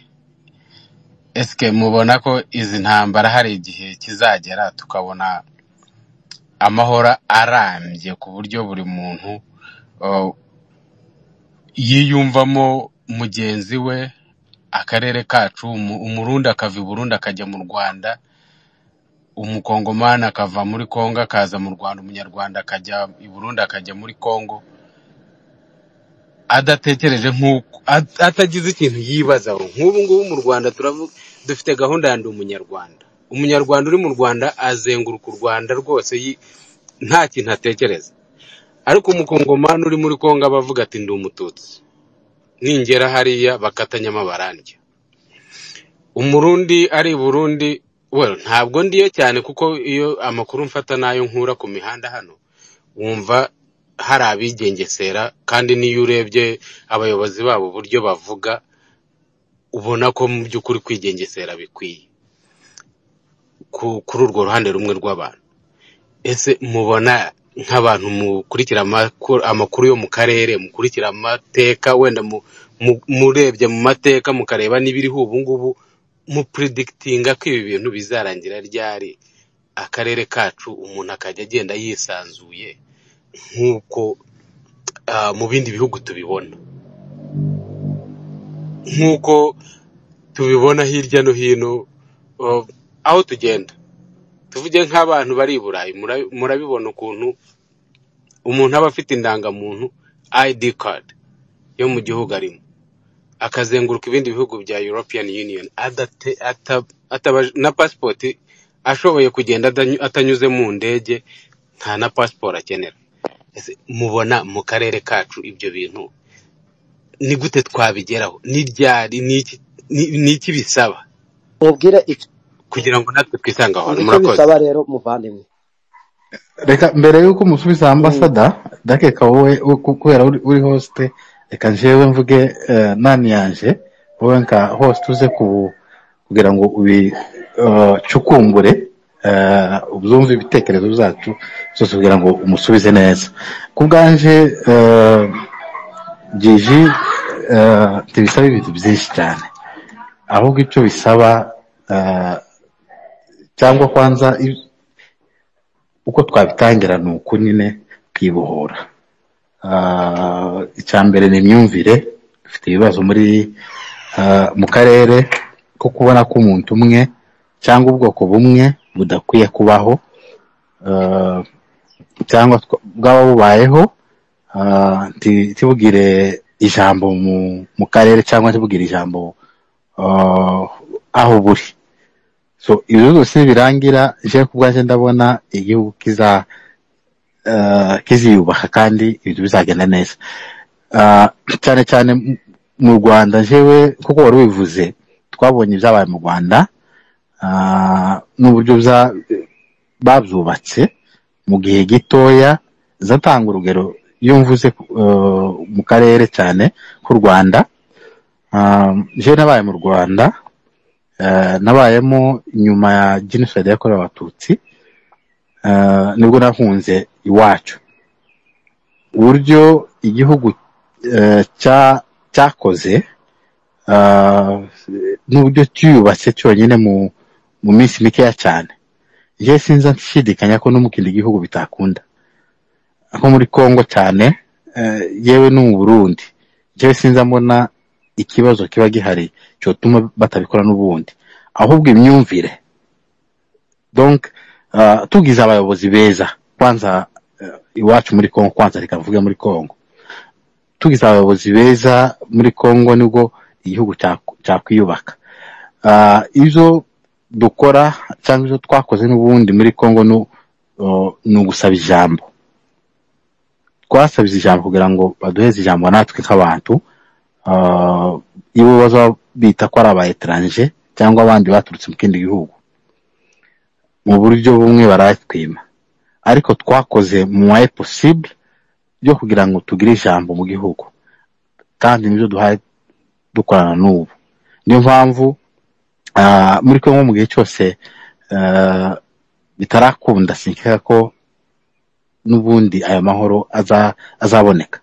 Eske mubona ko izi ntambara hari igihe kizagera tukabona amahoro arambye ku buryo buri muntu yiyumvamo mugenzi we, akarere kacu, Umurundi akava i Burundi akajya mu Rwanda, Umukongomani akava muri Kongo akaza mu Rwanda, Umunyarwanda akajya i Burundi akajya muri Kongo, adatekereje nk'uko atagize ikintu yibazaho. Nk'ubu ngubu mu Rwanda turavuga dufite gahunda ya ndi umunyarwanda. Umunyarwanda uri mu Rwanda azenguruka u Rwanda rwose nta kintu atekereza. Ariko umukongomani uri muri Kongo aba avuga ati ndi umututsi, ningera hariya bakatanyama barandya. Umurundi ari i Burundi, well, ntabwo ndiyo cyane kuko iyo amakuru mfata nayo nkura ku mihanda hano, wumva hari abigengesera, kandi n'iyo urebye abayobozi babo uburyo bavuga, ubona ko mu by'ukuri kwigengesera bikwiye kuri urwo ruhande rumwe rw'abantu. Ese mubona nk'abantu mukurikira amakuru yo mu karere, mukurikira amateka, wenda murebye mu mateka mukareba n'ibiriho ubu ngubu, mupuredikitinga ko ibi bintu bizarangira ryari, akarere kacu umuntu akajya agenda yisanzuye nk'uko mu bindi bihugu tubibona, nk'uko tubibona hirya no hino aho tugenda. Tuvuge nk'abantu bari i Burayi, murabibona ukuntu umuntu aba afite indangamuntu ID card yo mu gihugu arimo, akazenguruka ibindi bihugu bya European Union na passport, ashoboye kugenda atanyuze mu ndege, nta na passport akenera. Ese mubona mu karere kacu ibyo bintu ni gute twabigeraho? Ni ryari? Ni iki bisaba mubwire kugira ngo natwe twisange aho hantu? icyo Murakoze. bisaba rero muvandimwe. Reka mbere y'uko umusubiza ambasada, ndakeka wowe kubera uri host, reka njyewe mvuge nani yanje, wowe nka host uze kugira ngo ubicukumbure, ubyumve ibitekerezo byacu byose kugira ngo umusubize neza. Ku bwanje Gigi, ntibisaba ibintu byinshi cyane, ahubwo icyo bisaba cyangwa kwanza uko twabitangira ni uku nyine kwibohora. Icya mbere ni imyumvire. Dufite ibibazo muri mu karere ko kubona ko umuntu umwe cyangwa ubwoko bumwe budakwiye kubaho, cyangwa bwaba bubayeho ntibugire ijambo mu karere, cyangwa ntibugire ijambo aho buri. So ibyo byose birangira, je ku bwanjye ndabona igihugu kiziyubaha kandi ibintu bizagenda neza. Cyane cyane mu Rwanda, jewe kuko wari wivuze, twabonye ibyabaye mu Rwanda n'uburyo babyubatse mu gihe gitoya. Zatanga urugero Iyo mvuze mu karere cyane k'u Rwanda, je nabaye mu Rwanda, nabayemo nyuma ya genocide yakorewe Abatutsi, nibwo nahunze iwacu. Uburyo igihugu cyakoze n'uburyo cyiyubatse cyonyine mu minsi mikeya cyane, njye sinza nshidikanya ko no mu kindi gihugu bitakunda, nko muri Congo cyane, yewe no mu Burundi. Njyewe sinza mbona ikibazo kiba gihari cyotuma batabikora n'ubundi, ahubwo imyumvire. Donc tugize abayobozi beza kwanza, iwacu muri Congo, kwanza reka mvuge muri Congo, tugize abayobozi beza muri Congo nibwo igihugu cyakwiyubaka. Ibyo dukora cyangwa ibyo twakoze n'ubundi muri Congo ni ugusaba ijambo. Twasabye ijambo kugira ngo baduheze ijambo natwe nk'abantu, ibo baza bita ko ari aba étranger cyangwa abandi baturutse mu kindi gihugu, mu buryo bumwe baratwima, ariko twakoze moyen possible byo kugira ngo tugire ijambo mu gihugu, kandi nibyo duhaye dukorana n'ubu. Niyo mpamvu muri Congo mu gihe cyose bitarakunda, sinkeka ko n'ubundi aya mahoro azaboneka.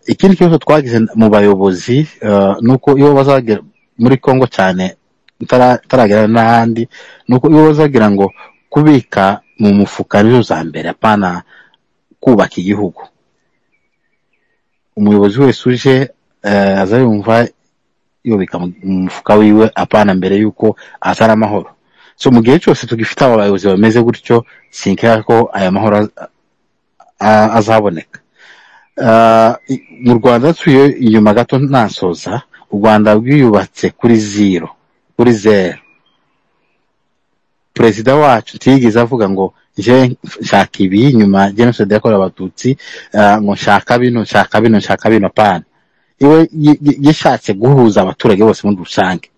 Ikindi kibazo twagize mu bayobozi ni uko iyo bazagera muri Congo cyane, ntaragera n'ahandi, ni uko iyo bazagira ngo kubika mu mufuka nizo za mbere, apana kubaka igihugu. Umuyobozi wese uje aza yumva yubika mu mufuka wiwe, apana mbere yuko azana amahoro. So mu gihe cyose tugifite aba bayobozi bameze gutyo, sinkeka ko aya mahoro azaboneka. Mu Rwanda, nsubiye inyuma gato nasoza, u Rwanda rwiyubatse kuri zero, kuri zero. Perezida wacu ntiyigeze avuga ngo nje nshaka ibi nyuma genocide yakorewe Abatutsi, ngo nshaka bino, nshaka bino, nshaka bino, apana. Iwe yashatse guhuza abaturage bose muri rusange,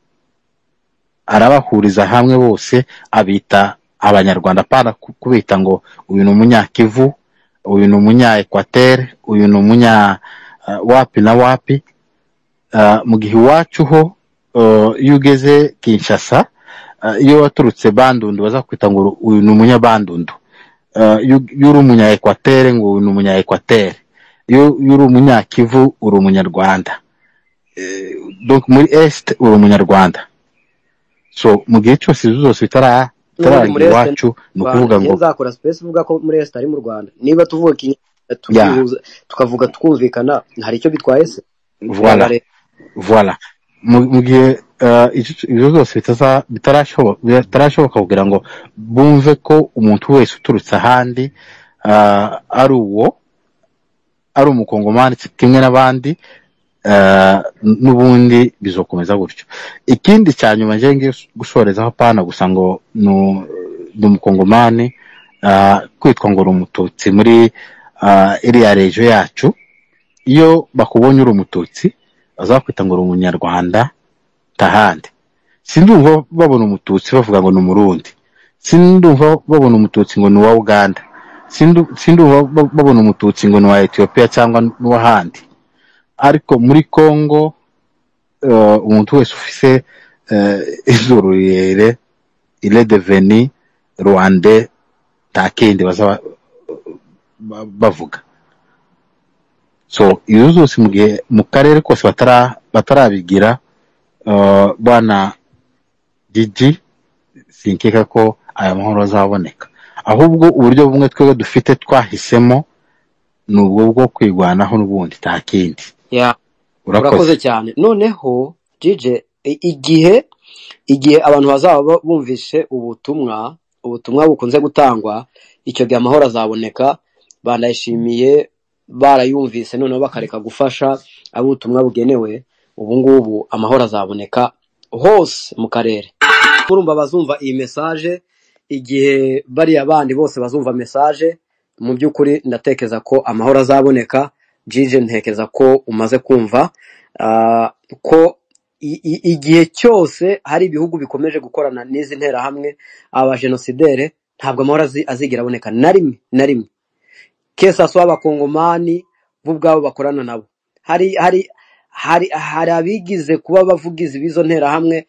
arabahuriza hamwe bose, abita Abanyarwanda, apana kubita ngo uyu ni umunyakivu, uyu ni umunya Equateur, uyu ni umunya wapi na wapi. Mu gihe iwacu ho, iyo ugeze Kinshasa, iyo waturutse Bandundu bazakwita ngo uyu ni umunyabandundu, iyo uri umunya Equateur ngo uyu ni umunya Equateur, iyo uri umunyakivu uri umunyarwanda. Donc muri Est uri umunyarwanda. So mu gihe cyose izo zose N'ubundi bitaragira muri Est iwacu, ni Rwanda, ukuvuga njye ngo nzakora space uvuga ko muri Est ari mu Rwanda. Niba tuvuga Ikinyarwanda ya tukihuza, tukavuga twumvikana, hari icyo bitwaye se? Voilà. Birareba. Voilà, mu gihe ibyo byose bitarashoboka kugira ngo bumve ko umuntu wese uturutse ahandi ari uwo ari umukongomani kimwe n'abandi, n'ubundi bizokomeza gutyo. Ikindi cya nyuma ngiye gusorezaho, pana gusa ngo ni umukongomani, kwitwa ngo uri umututsi muri iriya région yacu, iyo bakubonye uri umututsi bazakwita ngo uri umunyarwanda tahandi. Sindumva babona umututsi bavuga ngo ni umurundi, sindumva babona umututsi ngo ni uwa Uganda, sindumva babona umututsi ngo ni uwa Ethiopia cyangwa n'uwahandi. Ariko muri Congo umuntu wese ufise izuru rirerire, il est devenu rwandais, nta kindi baza bavuga. So izo zose mu gihe mu karere kose batarabigira, bwana Gigi, sinkeka ko aya mahoro azaboneka. Ahubwo uburyo bumwe twebwe dufite twahisemo ni ubwo bwo kwirwanaho n'ubundi, nta kindi. Ya, urakoze. Urakoze cyane. Noneho Jije, igihe abantu bazaba bumvishe ubutumwa bukunze gutangwa, icyo gihe amahoro azaboneka. Banayishimiye barayumvise, noneho bakareka gufasha abo ubutumwa bugenewe. Ubu ngubu amahoro azaboneka hose mu karere. Murumva bazumva iyi message, igihe bariya bandi bose bazumva message, mu by'ukuri ndatekereza ko amahoro azaboneka. Jije, ntekereza ko umaze kumva ko igihe cyose hari ibihugu bikomeje gukorana n'izi nterahamwe, abajenosidere, ntabwo amahoro azigera aboneka na rimwe na rimwe, que ce soit abakongomani. bo ubwabo bakorana nabo. Hari hari hari hari abigize kuba abavugizi b'izo nterahamwe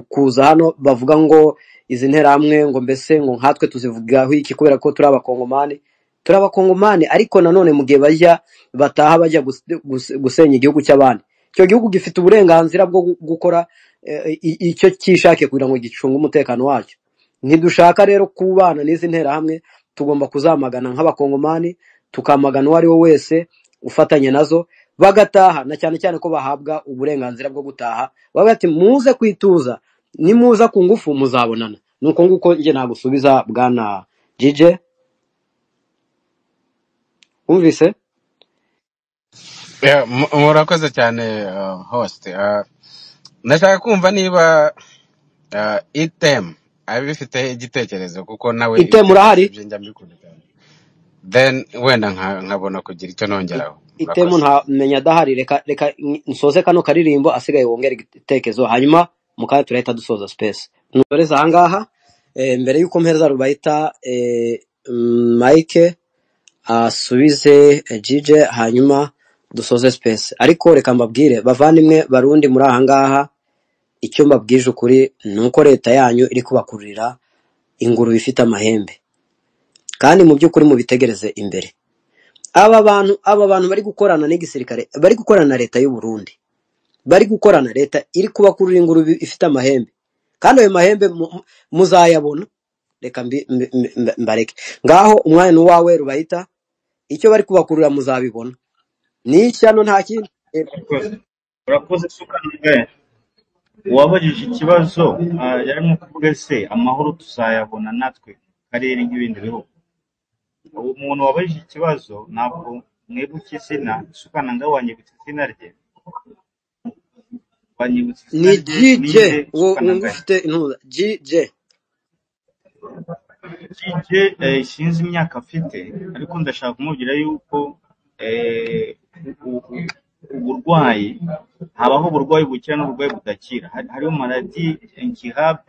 kuza hano bavuga ngo izi nterahamwe ngo mbese ngo nkatwe tuzivugaho iki kubera ko turi abakongomani, turi abakongomani, ariko nanone mu gihe bajya bataha bajya gusenya igihugu cy'abandi, icyo gihugu gifite uburenganzira bwo gukora icyo cyishakiye kugira ngo gicunge umutekano wacyo. Ntidushaka rero kubana n'izi nterahamwe, tugomba kuzamagana nk'abakongomani, tukamagana uwo ari we wese ufatanye nazo bagataha, na cyane cyane ko bahabwa uburenganzira bwo gutaha, bavuga ati muze kwituza, nimuza ku ngufu muzabonana. Nuko nguko njye nagusubiza bwana JJ, wumvise? Yeah, murakoze cyane host. Ndashaka kumva niba item abifite igitekerezo, kuko nawe Item ibitekerezo urahari? bye njya mbikunda cyane, then wenda nkabona kugira icyo nongeraho. Itemu Murakoze. ntamenya adahari, reka reka nsoze kano karirimbo asigaye wongere igitekerezo, hanyuma mukanya turahita dusoza space. Ntoreza ahangaha mbere y'uko mpereza Rubayita Mike asubize JJ, hanyuma dusoze space. Ariko reka mbabwire bavandimwe barundi muri ahangaha, icyo mbabwije ukuri ni uko leta yanyu iri kubakururira ingurube ifite amahembe, kandi mu by'ukuri mubitegereze imbere. Aba bantu bari gukorana n'igisirikare, bari gukorana na leta y'u Burundi, bari gukorana leta iri kubakurura ingurube ifite amahembe, kandi ayo mahembe muzayabona. Reka mbareke ngaho, umwanya ni uwawe Rubayita, icyo bari kubakurura muzabibona, ni ishyano nta kindi. Urakoze, urakoze Sukangaye. Uwabajije ikibazo yarimo kuvuga se amahoro tuzayabona natwe mu karere nk'ibindi bihugu. Uwo muntu wabajije ikibazo ntabwo mwibuke izina, Sukananga wanyibutse izina rye, wanyibutse izina Ni rye, JJ ninde uwo wumva Sukananga? ufite intuza JJ. JJ sinzi imyaka afite, ariko ndashaka kumubwira yuko uburwayi, habaho uburwayi bukira n'uburwayi budakira. Hariho maladie incurable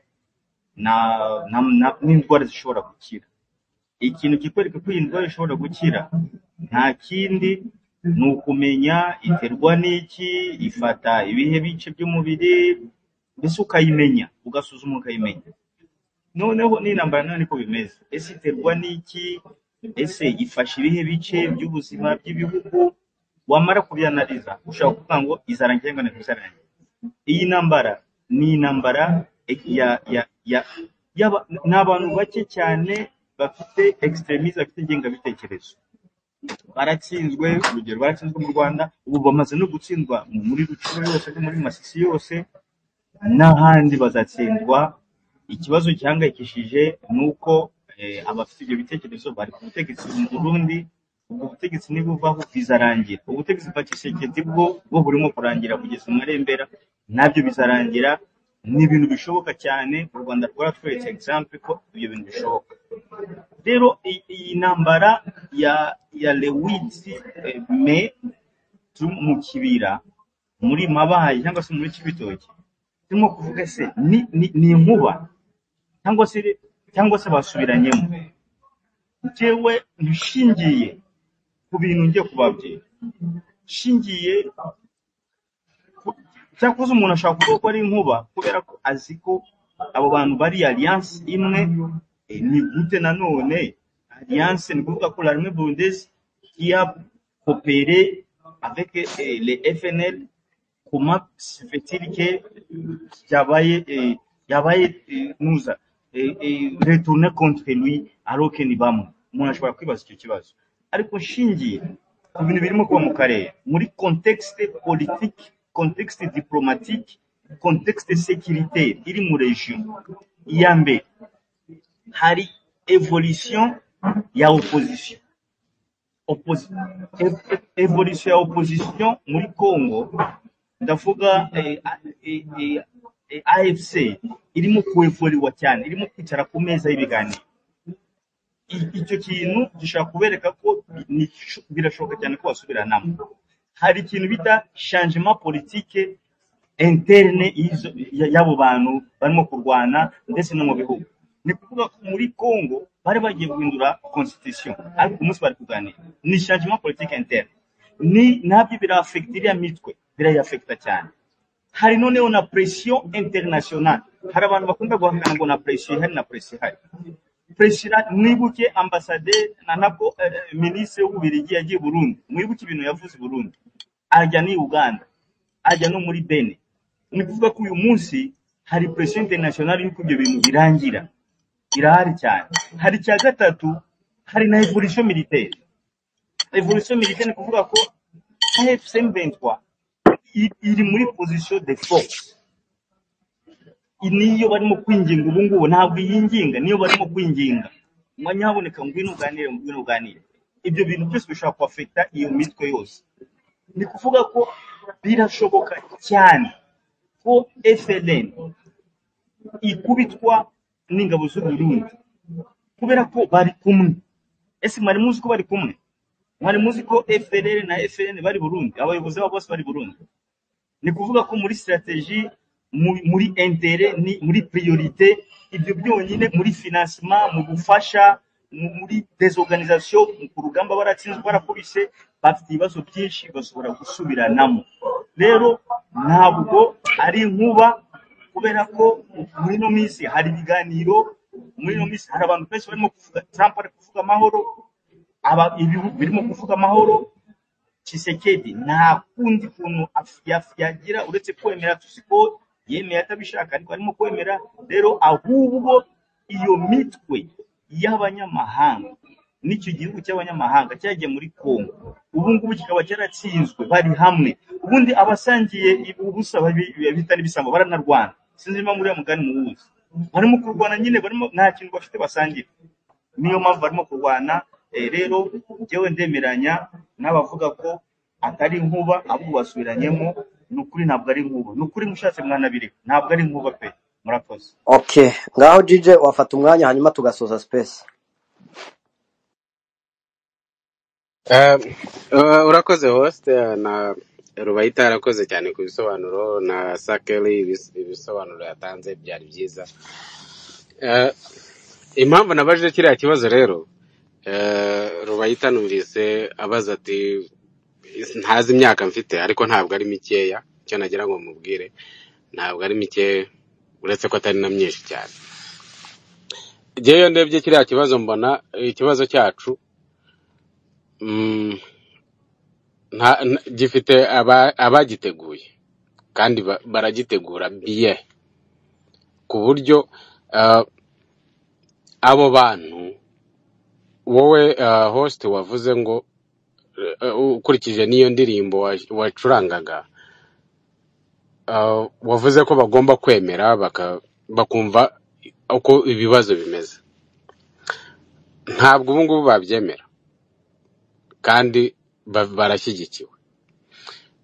n'indwara zishobora gukira. Ikintu kikwereka ko iyi ndwara ishobora gukira nta kindi ni ukumenya iterwa n'iki, ifata ibihe bice by'umubiri, mbese ukayimenya, ugasuzuma ukayimenya. Noneho n'intambara nayo niko bimeze, ese iterwa n'iki, ese ifasha ibihe bice by'ubuzima by'ibihugu? Wamara kubyanaliza ushobora kuvuga ngo izarangira cyangwa ntizarangira. Iyi ntambara ni intambara ya ya ya y'aba- ni abantu bake cyane bafite extremism, bafite ingengabitekerezo. Baratsinzwe, urugero baratsinzwe mu Rwanda, ubu bamaze no gutsindwa muri Rucuru yose no muri Masisi yose n'ahandi bazatsindwa. Ikibazo gihangayikishije ni uko abafite ibyo bitekerezo bari ku butegetsi mu Burundi, ubwo butegetsi nibuvaho bizarangira. Ubutegetsi bwa Tshisekedi bwo burimo kurangira kugeza mu marembera, nabyo bizarangira. Ni ibintu bishoboka cyane, u Rwanda rwaratweretse example ko ibyo bintu bishoboka. Rero iyi ntambara ya Lewis me turi mu kibira muri Mabayi cyangwa se muri Cibitoke, turimo kuvuga se ni inkuba cyangwa se basubiranyemo. Njyewe nshingiye ku bintu ngiye kubabwira, nshingiye cyakoze umuntu ashobora kuvuga ko ari inkuba kubera ko azi ko abo bantu bari alliance imwe. Ni gute nanone alliance? Ni kuvuga ko l'armée burundaise qui a coopéré avec les FNL, comment se fait-il que yabaye nuza retourner contre lui alors que ni bamwe? Umuntu ashobora kwibaza icyo kibazo, ariko nshingiye ku bintu birimo kuba mu karere, muri contexte politique, contexte diplomatique, contexte sécuritaire iri mu region, iya mbere hari evolution ya opposition. Evolution ya opposition muri Congo, ndavuga AFC irimo kuevoliwa cyane, irimo kwicara ku meza y'ibiganiro. Icyo kintu gishobora kubereka ko birashoboka cyane ko basubiranamo. Hari ikintu bita changement politique interne y'abo bantu barimo kurwana ndetse no mu bihugu. Ni kuvuga ko muri Congo bari bagiye guhindura constitution, ariko umunsi bari kuganira ni changement politique interne. Ni nabyo birafekita iriya mitwe, birayafekita cyane. Hari noneho na pression internationale. Hari abantu bakunda guhakana ngo na pression ihari, na pression ihari. Pression, mwibuke ambasaderi na nabwo minisitiri w'Ububiligi yagiye i Burundi, mwibuke ibintu yavuze i Burundi, ajya ni Uganda, ajya no muri Bene. Ni ukuvuga ko uyu munsi hari pression internationale y'uko ibyo bintu birangira, irahari cyane. Hari icya gatatu, hari na evolution militaire. Evolution militaire ni ukuvuga ko AFC M23 iri muri position de force. Niyo barimo kwinginga ubu ngubu, ntabwo yinginga, niyo barimo kwinginga umwanya haboneka, ngwino uganire, ngwino uganire. Ibyo bintu byose bishobora kuafekta iyo mitwe yose. Ni kuvuga ko birashoboka cyane ko FLN ikubitwa n'ingabo z'u Burundi kubera ko bari kumwe. Ese mwari muzi ko bari kumwe? Mwari muzi ko FLN na FLN bari Burundi, abayobozi babo bose bari Burundi? Ni kuvuga ko muri strategie, muri intérêt, ni muri priorité, ibyo byonyine, muri financement, mu gufasha, muri désorganisation, ku rugamba baratsinzwe, barakubise, bafite ibibazo byinshi, bashobora gusubiranamo. Rero ntabwo ari inkuba, kubera ko muri ino minsi hari ibiganiro, muri ino minsi hari abantu benshi barimo kuvuga, Trump ari kuvuga amahoro, aba ibihugu birimo kuvuga amahoro. Tshisekedi nta kundi kuntu yagira uretse kwemera. Tuzi ko yemeye atabishaka, ariko arimo kwemera. Rero ahubwo iyo mitwe y'abanyamahanga n'icyo gihugu cy'abanyamahanga cyagiye muri Congo ubu ngubu kikaba cyaratsinzwe, bari hamwe. Ubundi abasangiye ubusa bita n'ibisambo baranarwana. Sinzi niba muri mugani muwuzi. Barimo kurwana nyine, barimo, nta kintu bafite basangira, niyo mpamvu barimo kurwana. Rero njyewe ndemeranya n'abavuga ko atari inkuba, ahubwo basubiranyemo. Ni ukuri ntabwo ari inkuba, ni ukuri, mushatse mwanabireka, ntabwo ari inkuba pe. Murakoze. Okay, ngaho DJ wafata umwanya hanyuma tugasoza space. Urakoze host, na Rubayita yarakoze cyane ku bisobanuro, na Sakeli ibisobanuro yatanze byari byiza. Impamvu nabajije kiriya kibazo rero, Rubayita numvise abaza ati ntazi imyaka mfite, ariko ntabwo ari mikeya. Icyo nagira ngo mubwire, ntabwo ari mikeya, uretse ko atari na myinshi cyane. Njyewe iyo ndebye kiriya kibazo mbona ikibazo cyacu gifite abagiteguye kandi baragitegura biye ku buryo abo bantu wowe host wavuze ngo ukurikije n'iyo ndirimbo wacurangaga, wavuze ko bagomba kwemera bakumva uko ibibazo bimeze. Ntabwo ubu ngubu babyemera kandi barashyigikiwe.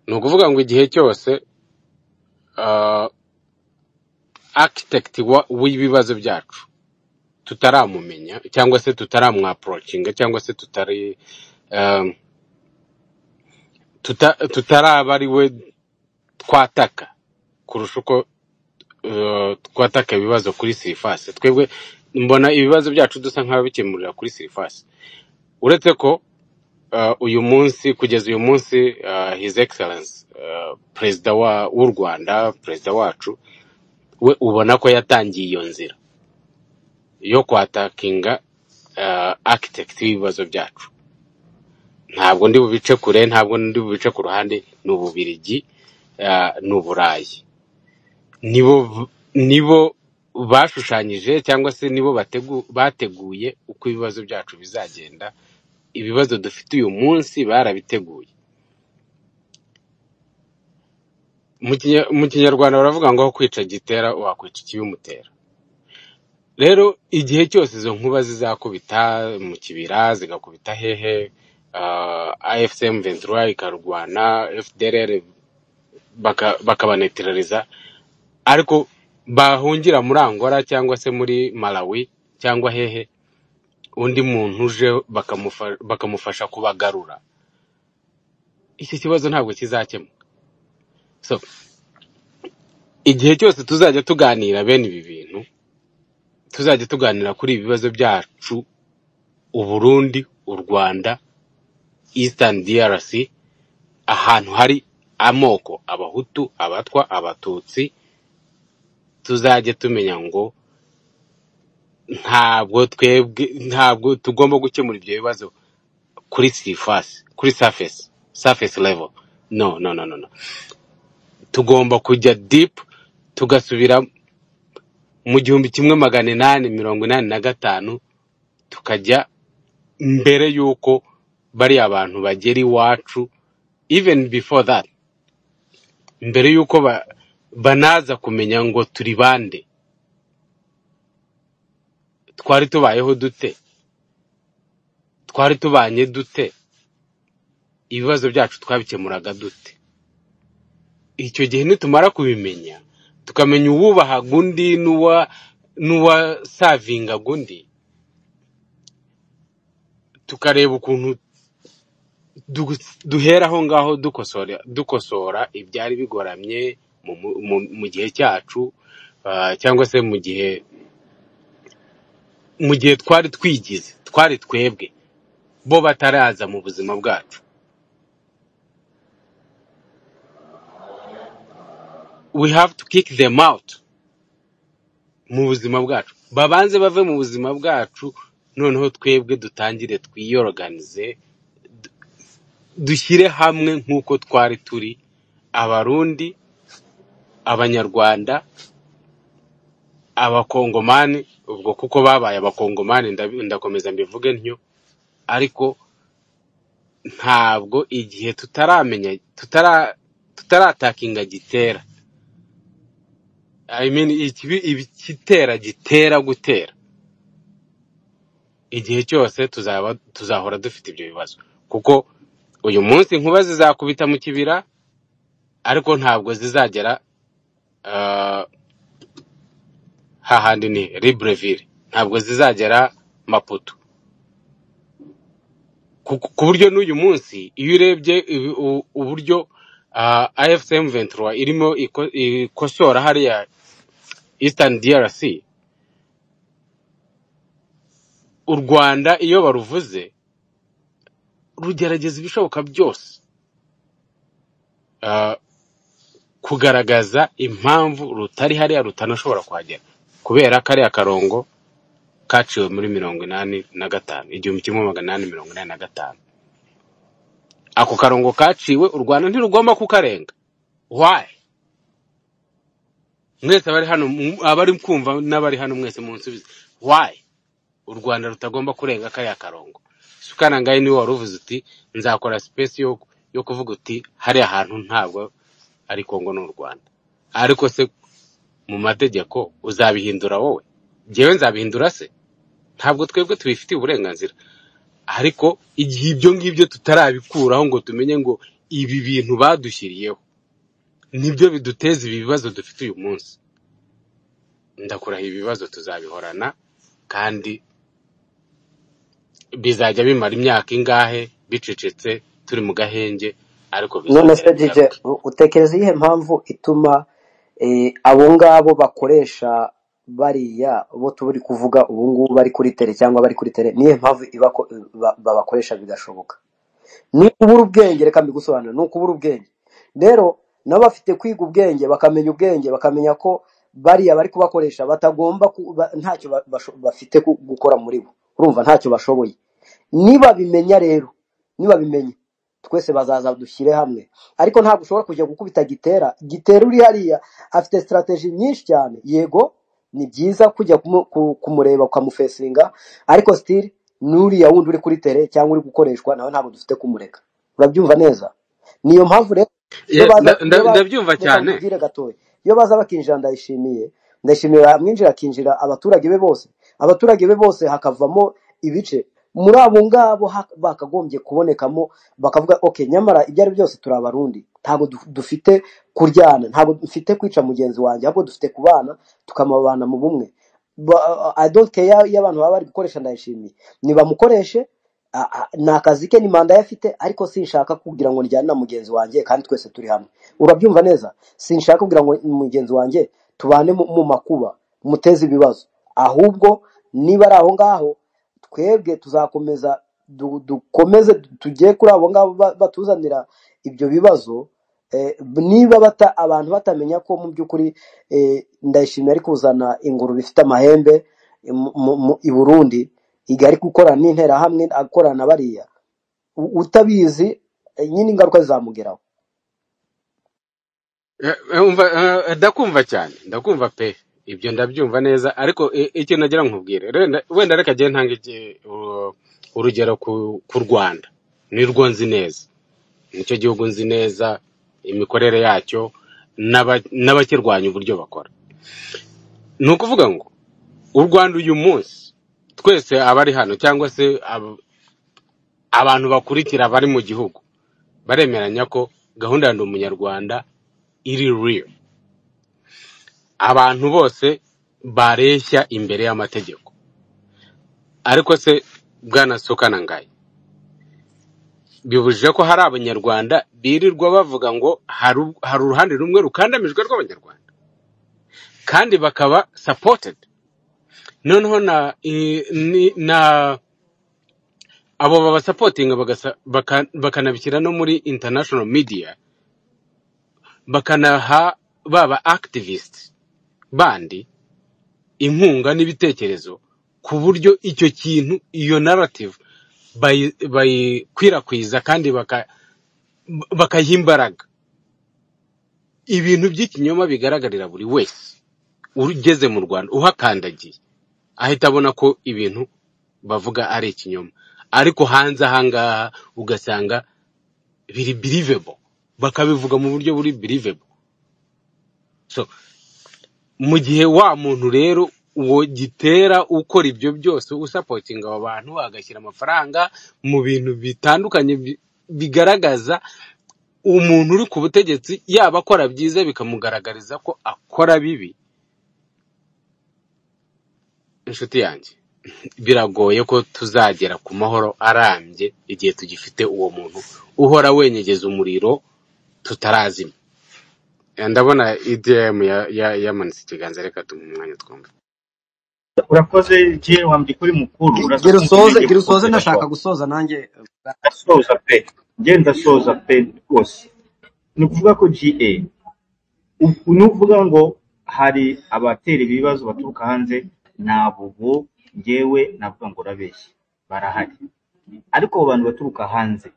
Ni ukuvuga ngo igihe cyose architect w'ibibazo byacu tutaramumenya, cyangwa se tutaramwaproachinga, cyangwa se tutari tutaraba ari we twataka kurusha uko twataka ibibazo kuri surface. Twebwe mbona ibibazo byacu dusa nk'ababikemurira kuri surface, uretse ko uyu munsi, kugeza uyu munsi, His Excellence perezida w'u Rwanda, perezida wacu, we ubona ko yatangiye iyo nzira yo kwatakinga architect w'ibibazo byacu. Ntabwo ndi bubice kure, ntabwo ndi bubice ku ruhande, ni Ububirigi, ni Uburayi, nibo bashushanyije cyangwa se nibo bateguye uko ibibazo byacu bizagenda. Ibibazo dufite uyu munsi barabiteguye. Mu Kinyarwanda baravuga ngo aho kwica gitera wakwica ikibimutera. Rero igihe cyose izo nkuba zizakubita mu kibira, zigakubita hehe, AFC M23 ikarwana, FDLR bakabanetraliza, ariko bahungira muri Angola cyangwa se muri Malawi cyangwa hehe, undi muntu uje bakamufasha kubagarura, iki kibazo ntabwo kizakemuka. So igihe cyose tuzajya tuganira bene ibi bintu, tuzajya tuganira kuri ibi bibazo byacu, Uburundi, u Rwanda, Eastern DRC, Ahantu hari amoko, abahutu, abatwa, abatutsi, tuzajye tumenya ngo ntabwo twebwe, ntabwo tugomba gukemura ibyo bibazo kuri surface, kuri surface level. No, no, no, no, no. Tugomba kujya deep, tugasubira mu 1885, tukajya mbere y'uko bariya bantu bagera iwacu, even before that, mbere y'uko banaza kumenya ngo turi bande, twari tubayeho dute, twari tubanye dute, ibibazo byacu twabikemuraga dute. Icyo gihe nitumara kubimenya, tukamenya uwubahaga undi n'uwasavingaga undi, tukareba ukuntu duhera aho ngaho dukosora ibyari bigoramye mu gihe cyacu, cyangwa se mu gihe twari twigize, twari twebwe bo bataraza mu buzima bwacu. We have to kick them out mu buzima bwacu, babanze bave mu buzima bwacu, noneho twebwe dutangire twiyorganize, dushyire hamwe nk'uko twari turi, abarundi, abanyarwanda, abakongomani, ubwo kuko babaye abakongomani ndakomeza mbivuge ntyo, ariko ntabwo igihe tutaramenya, tutaratakinga gitera, I mean ikitera gitera gutera, igihe cyose tuzahora dufite ibyo bibazo, kuko uyu munsi inkuba zizakubita mu kibira, ariko ntabwo zizagera hahandi ni Libreville, ntabwo zizagera Maputo, ku buryo n'uyu munsi iyo urebye uburyo AFC M23 irimo ikosora hariya Eastern DRC, u Rwanda iyo baruvuze rugerageza ibishoboka byose kugaragaza impamvu rutari hariya, rutanashobora kuhagera, kubera kariya karongo kaciwe muri 85, 1885. Ako karongo kaciwe, u Rwanda ntirugomba kukarenga. Why? Mwese abari hano, abari kumva n'abari hano mwese munsubize, why u Rwanda rutagomba kurenga kariya karongo? Sukana ngaye niwe wari uvuze uti nzakora space yo kuvuga uti hariya hantu ntabwo ari Kongo n'u Rwanda. Ariko se mu mategeko uzabihindura wowe? Njyewe nzabihindura se? Ntabwo twebwe tubifitiye uburenganzira. Ariko igihe ibyo ngibyo tutarabikuraho ngo tumenye ngo ibi bintu badushyiriyeho nibyo biduteza ibi bibazo dufite uyu munsi, ndakurahiye ibibazo tuzabihorana, kandi bizajya bimara imyaka ingahe bicecetse turi mu gahenge, ariko None se bizongera DJ, bigaruke. utekereza iyihe mpamvu ituma abo ngabo bakoresha bariya bo turi kuvuga ubu ngubu bari kuri tele cyangwa bari kuri tele, niyo mpamvu babakoresha bigashoboka? Ni ukubura ubwenge, reka mbigusobanurire, ni ukubura ubwenge. Rero nabo bafite kwiga ubwenge, bakamenya ubwenge, bakamenya ko bariya bari kubakoresha batagomba ntacyo bafite gukora muri bo, urumva ntacyo bashoboye. Nibabimenya rero, nibabimenya twese bazaza dushyire hamwe, ariko ntabwo ushobora kujya gukubita gitera uri hariya afite strategy nyinshi cyane. Yego ni byiza kujya kumureba ukamufesinga, ariko still n'uriya wundi uri kuri tele cyangwa uri gukoreshwa nawe ntabwo dufite kumureka. Urabyumva neza? Niyo mpamvu rero iyo baza iyo Ndabyumva reka cyane. nkubwire gatoya, iyo baza bakinjira ndayishimiye bamwinjira akinjira abaturage be bose, abaturage be bose hakavamo ibice muri abo ngabo bakagombye kubonekamo, bakavuga okay, nyamara ibyo ari byose turi abarundi, ntabwo dufite kuryana, ntabwo dufite kwica mugenzi wanjye, ahubwo dufite kubana tukamabana mu bumwe. I don't care iyo abantu baba bari gukoresha ndayishimiye, nibamukoreshe, ni akazi ke, ni manda ye afite, ariko sinshaka kugira ngo njyane na mugenzi wanjye kandi twese turi hamwe. Urabyumva neza? Sinshaka kugira ngo mugenzi wanjye tubane mu makuba, muteze ibibazo, ahubwo niba ari aho ngaho twebwe tuzakomeza dukomeze tujye kuri abo ngabo batuzanira ibyo bibazo. Niba abantu batamenya ko mu by'ukuri Ndayishimiye ari kuzana ingurube ifite amahembe i Burundi, ari gukorana n'interahamwe, akorana na bariya, utabizi nyine ingaruka zizamugeraho. Umva, ndakumva cyane, ndakumva pe, ibyo ndabyumva neza, ariko icyo nagira nkubwire, wenda reka njye ntange urugero ku Rwanda, nirwo nzi neza, nicyo gihugu nzi neza, imikorere yacyo n'abakirwanya uburyo bakora. Ni ukuvuga ngo u Rwanda uyu munsi twese abari hano cyangwa se abantu bakurikira bari mu gihugu baremeranya ko gahunda ya Ndi Umunyarwanda iri real. Abantu bose bareshya imbere y'amategeko. Ariko se bwana Sukana Ngayi, bibujije ko hari abanyarwanda birirwa bavuga ngo hari uruhande rumwe rukandamijwe rw'abanyarwanda kandi bakaba supported, noneho na abo babasapotinga bakanabishyira no muri international media, bakanaha baba activists bandi inkunga n'ibitekerezo ku buryo icyo kintu, iyo narrative bayikwirakwiza kandi bakayiha imbaraga. Ibintu by'ikinyoma bigaragarira buri wese ugeze mu Rwanda uhakandagiye ahita abona ko ibintu bavuga ari ikinyoma, ariko hanze ahangaha ugasanga biri believable, bakabivuga mu buryo buri believable. So mu gihe wa muntu rero uwo gitera ukora ibyo byose, usapotinga abo bantu, agashyira amafaranga mu bintu bitandukanye bigaragaza umuntu uri ku butegetsi, yaba akora byiza bikamugaragariza ko akora bibi, inshuti yanjye, biragoye ko tuzagera ku mahoro arambye igihe tugifite uwo muntu uhora wenyegeza umuriro tutarazima. Ndabona EDM yamanitse ikiganza, reka tumuhe umwanya twumve. Urakoze je wambye kuri mukuru, uraza Gira kumva usoze, ibyo gira usoze, gukopera ndashaka kwa gusoza nanjye. ndasoza pe, nge ndasoza pe rwose. Ni ukuvuga ko GA nuvuga ngo hari abatera ibibazo baturuka hanze, ntabwo ngewe navuga ngo urabeshya, barahari. Ariko abo bantu baturuka hanze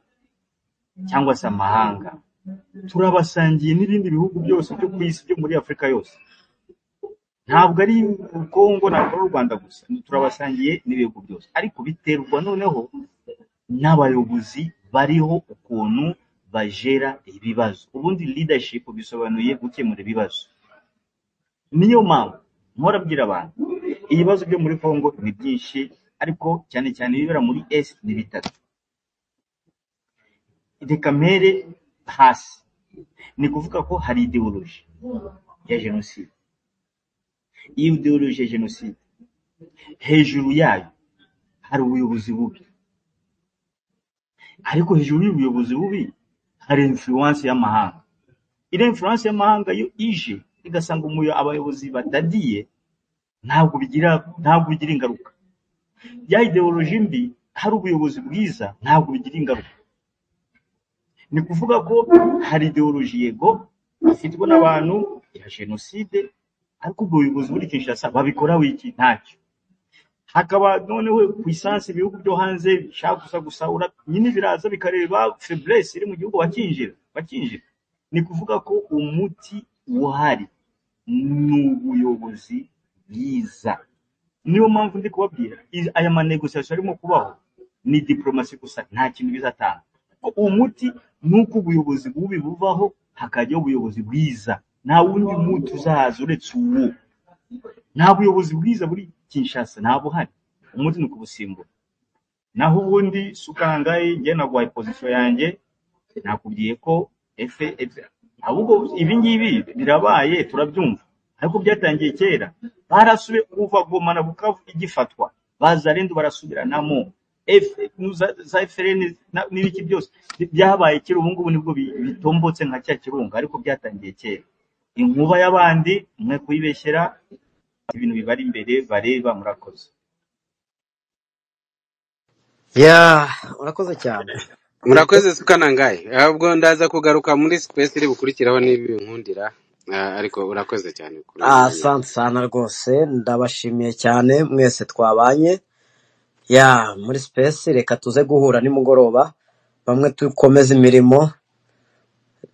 cyangwa se amahanga turabasangiye n'ibindi bihugu byose byo ku isi, byo muri Afurika yose. Ntabwo ari Kongo, ntabwo ari u Rwanda gusa, turabasangiye n'ibihugu byose. Ariko biterwa noneho n'abayobozi bariho ukuntu bajera ibibazo. Ubundi leadership bisobanuye gukemura ibibazo. Niyo mpamvu mpora mbwira abantu, ibibazo byo muri Kongo ni byinshi, ariko cyane cyane ibibera muri Est ni bitatu. Reka mpere hasi, ni kuvuga ko hari ideology ya jenoside. Iyo ideology ya jenoside, hejuru yayo hari ubuyobozi bubi, ariko hejuru y'ubuyobozi bubi hari influence y'amahanga. Iriya influence y'amahanga yo ije igasanga abayobozi badadiye, ntabwo bigira ingaruka. Ya ideology mbi, hari ubuyobozi bwiza, ntabwo bigira ingaruka. Ni kuvuga ko hari ideology yego ifitwe n'abantu ya jenoside, ariko ubwo buyobozi buri Kinshasa babikora wiki ntacyo. Hakaba noneho puissance ibihugu byo hanze bishaka gusa gusahura nyine, biraza bikareba faiblesse iri mu gihugu bakinjira. Ni kuvuga ko umuti uhari ni ubuyobozi bwiza. Niyo mpamvu ndi kubabwira aya manegosiasiyo arimo kubaho ni diplomasi gusa, nta kintu bizatanga. Ko umuti ni uko ubuyobozi bubi buvaho hakajyaho ubuyobozi bwiza. Nta wundi muti uzaza uretse uwo. Nta buyobozi bwiza buri Kinshasa, nta buhari. Umuti ni ukubusimbura. Naho ubundi Sukangayi, njye naguhaye position yanjye, nakubwiye ko F ahubwo ibi ngibi birabaye turabyumva, ariko byatangiye kera. Barasubiye kuva Goma na Bukavu igifatwa, bazarendu barasubiranamo, F za FRN n'ibiki byose byabaye kera. Ubu ngubu nibwo bitombotse nka cya kirunga, ariko byatangiye kera. Inkuba y'abandi mwe kuyibeshyera, ibintu bibari imbere bareba. Murakoze. Ya, urakoze cyane. Murakoze sukanangaye, ahubwo ndaza kugaruka muri space iri bukurikiraho niba binkundira, ariko urakoze cyane kuri uyu mwanya. Asante sana rwose, ndabashimiye cyane mwese twabanye. Ya, muri space reka tuze guhura nimugoroba, bamwe dukomeze imirimo.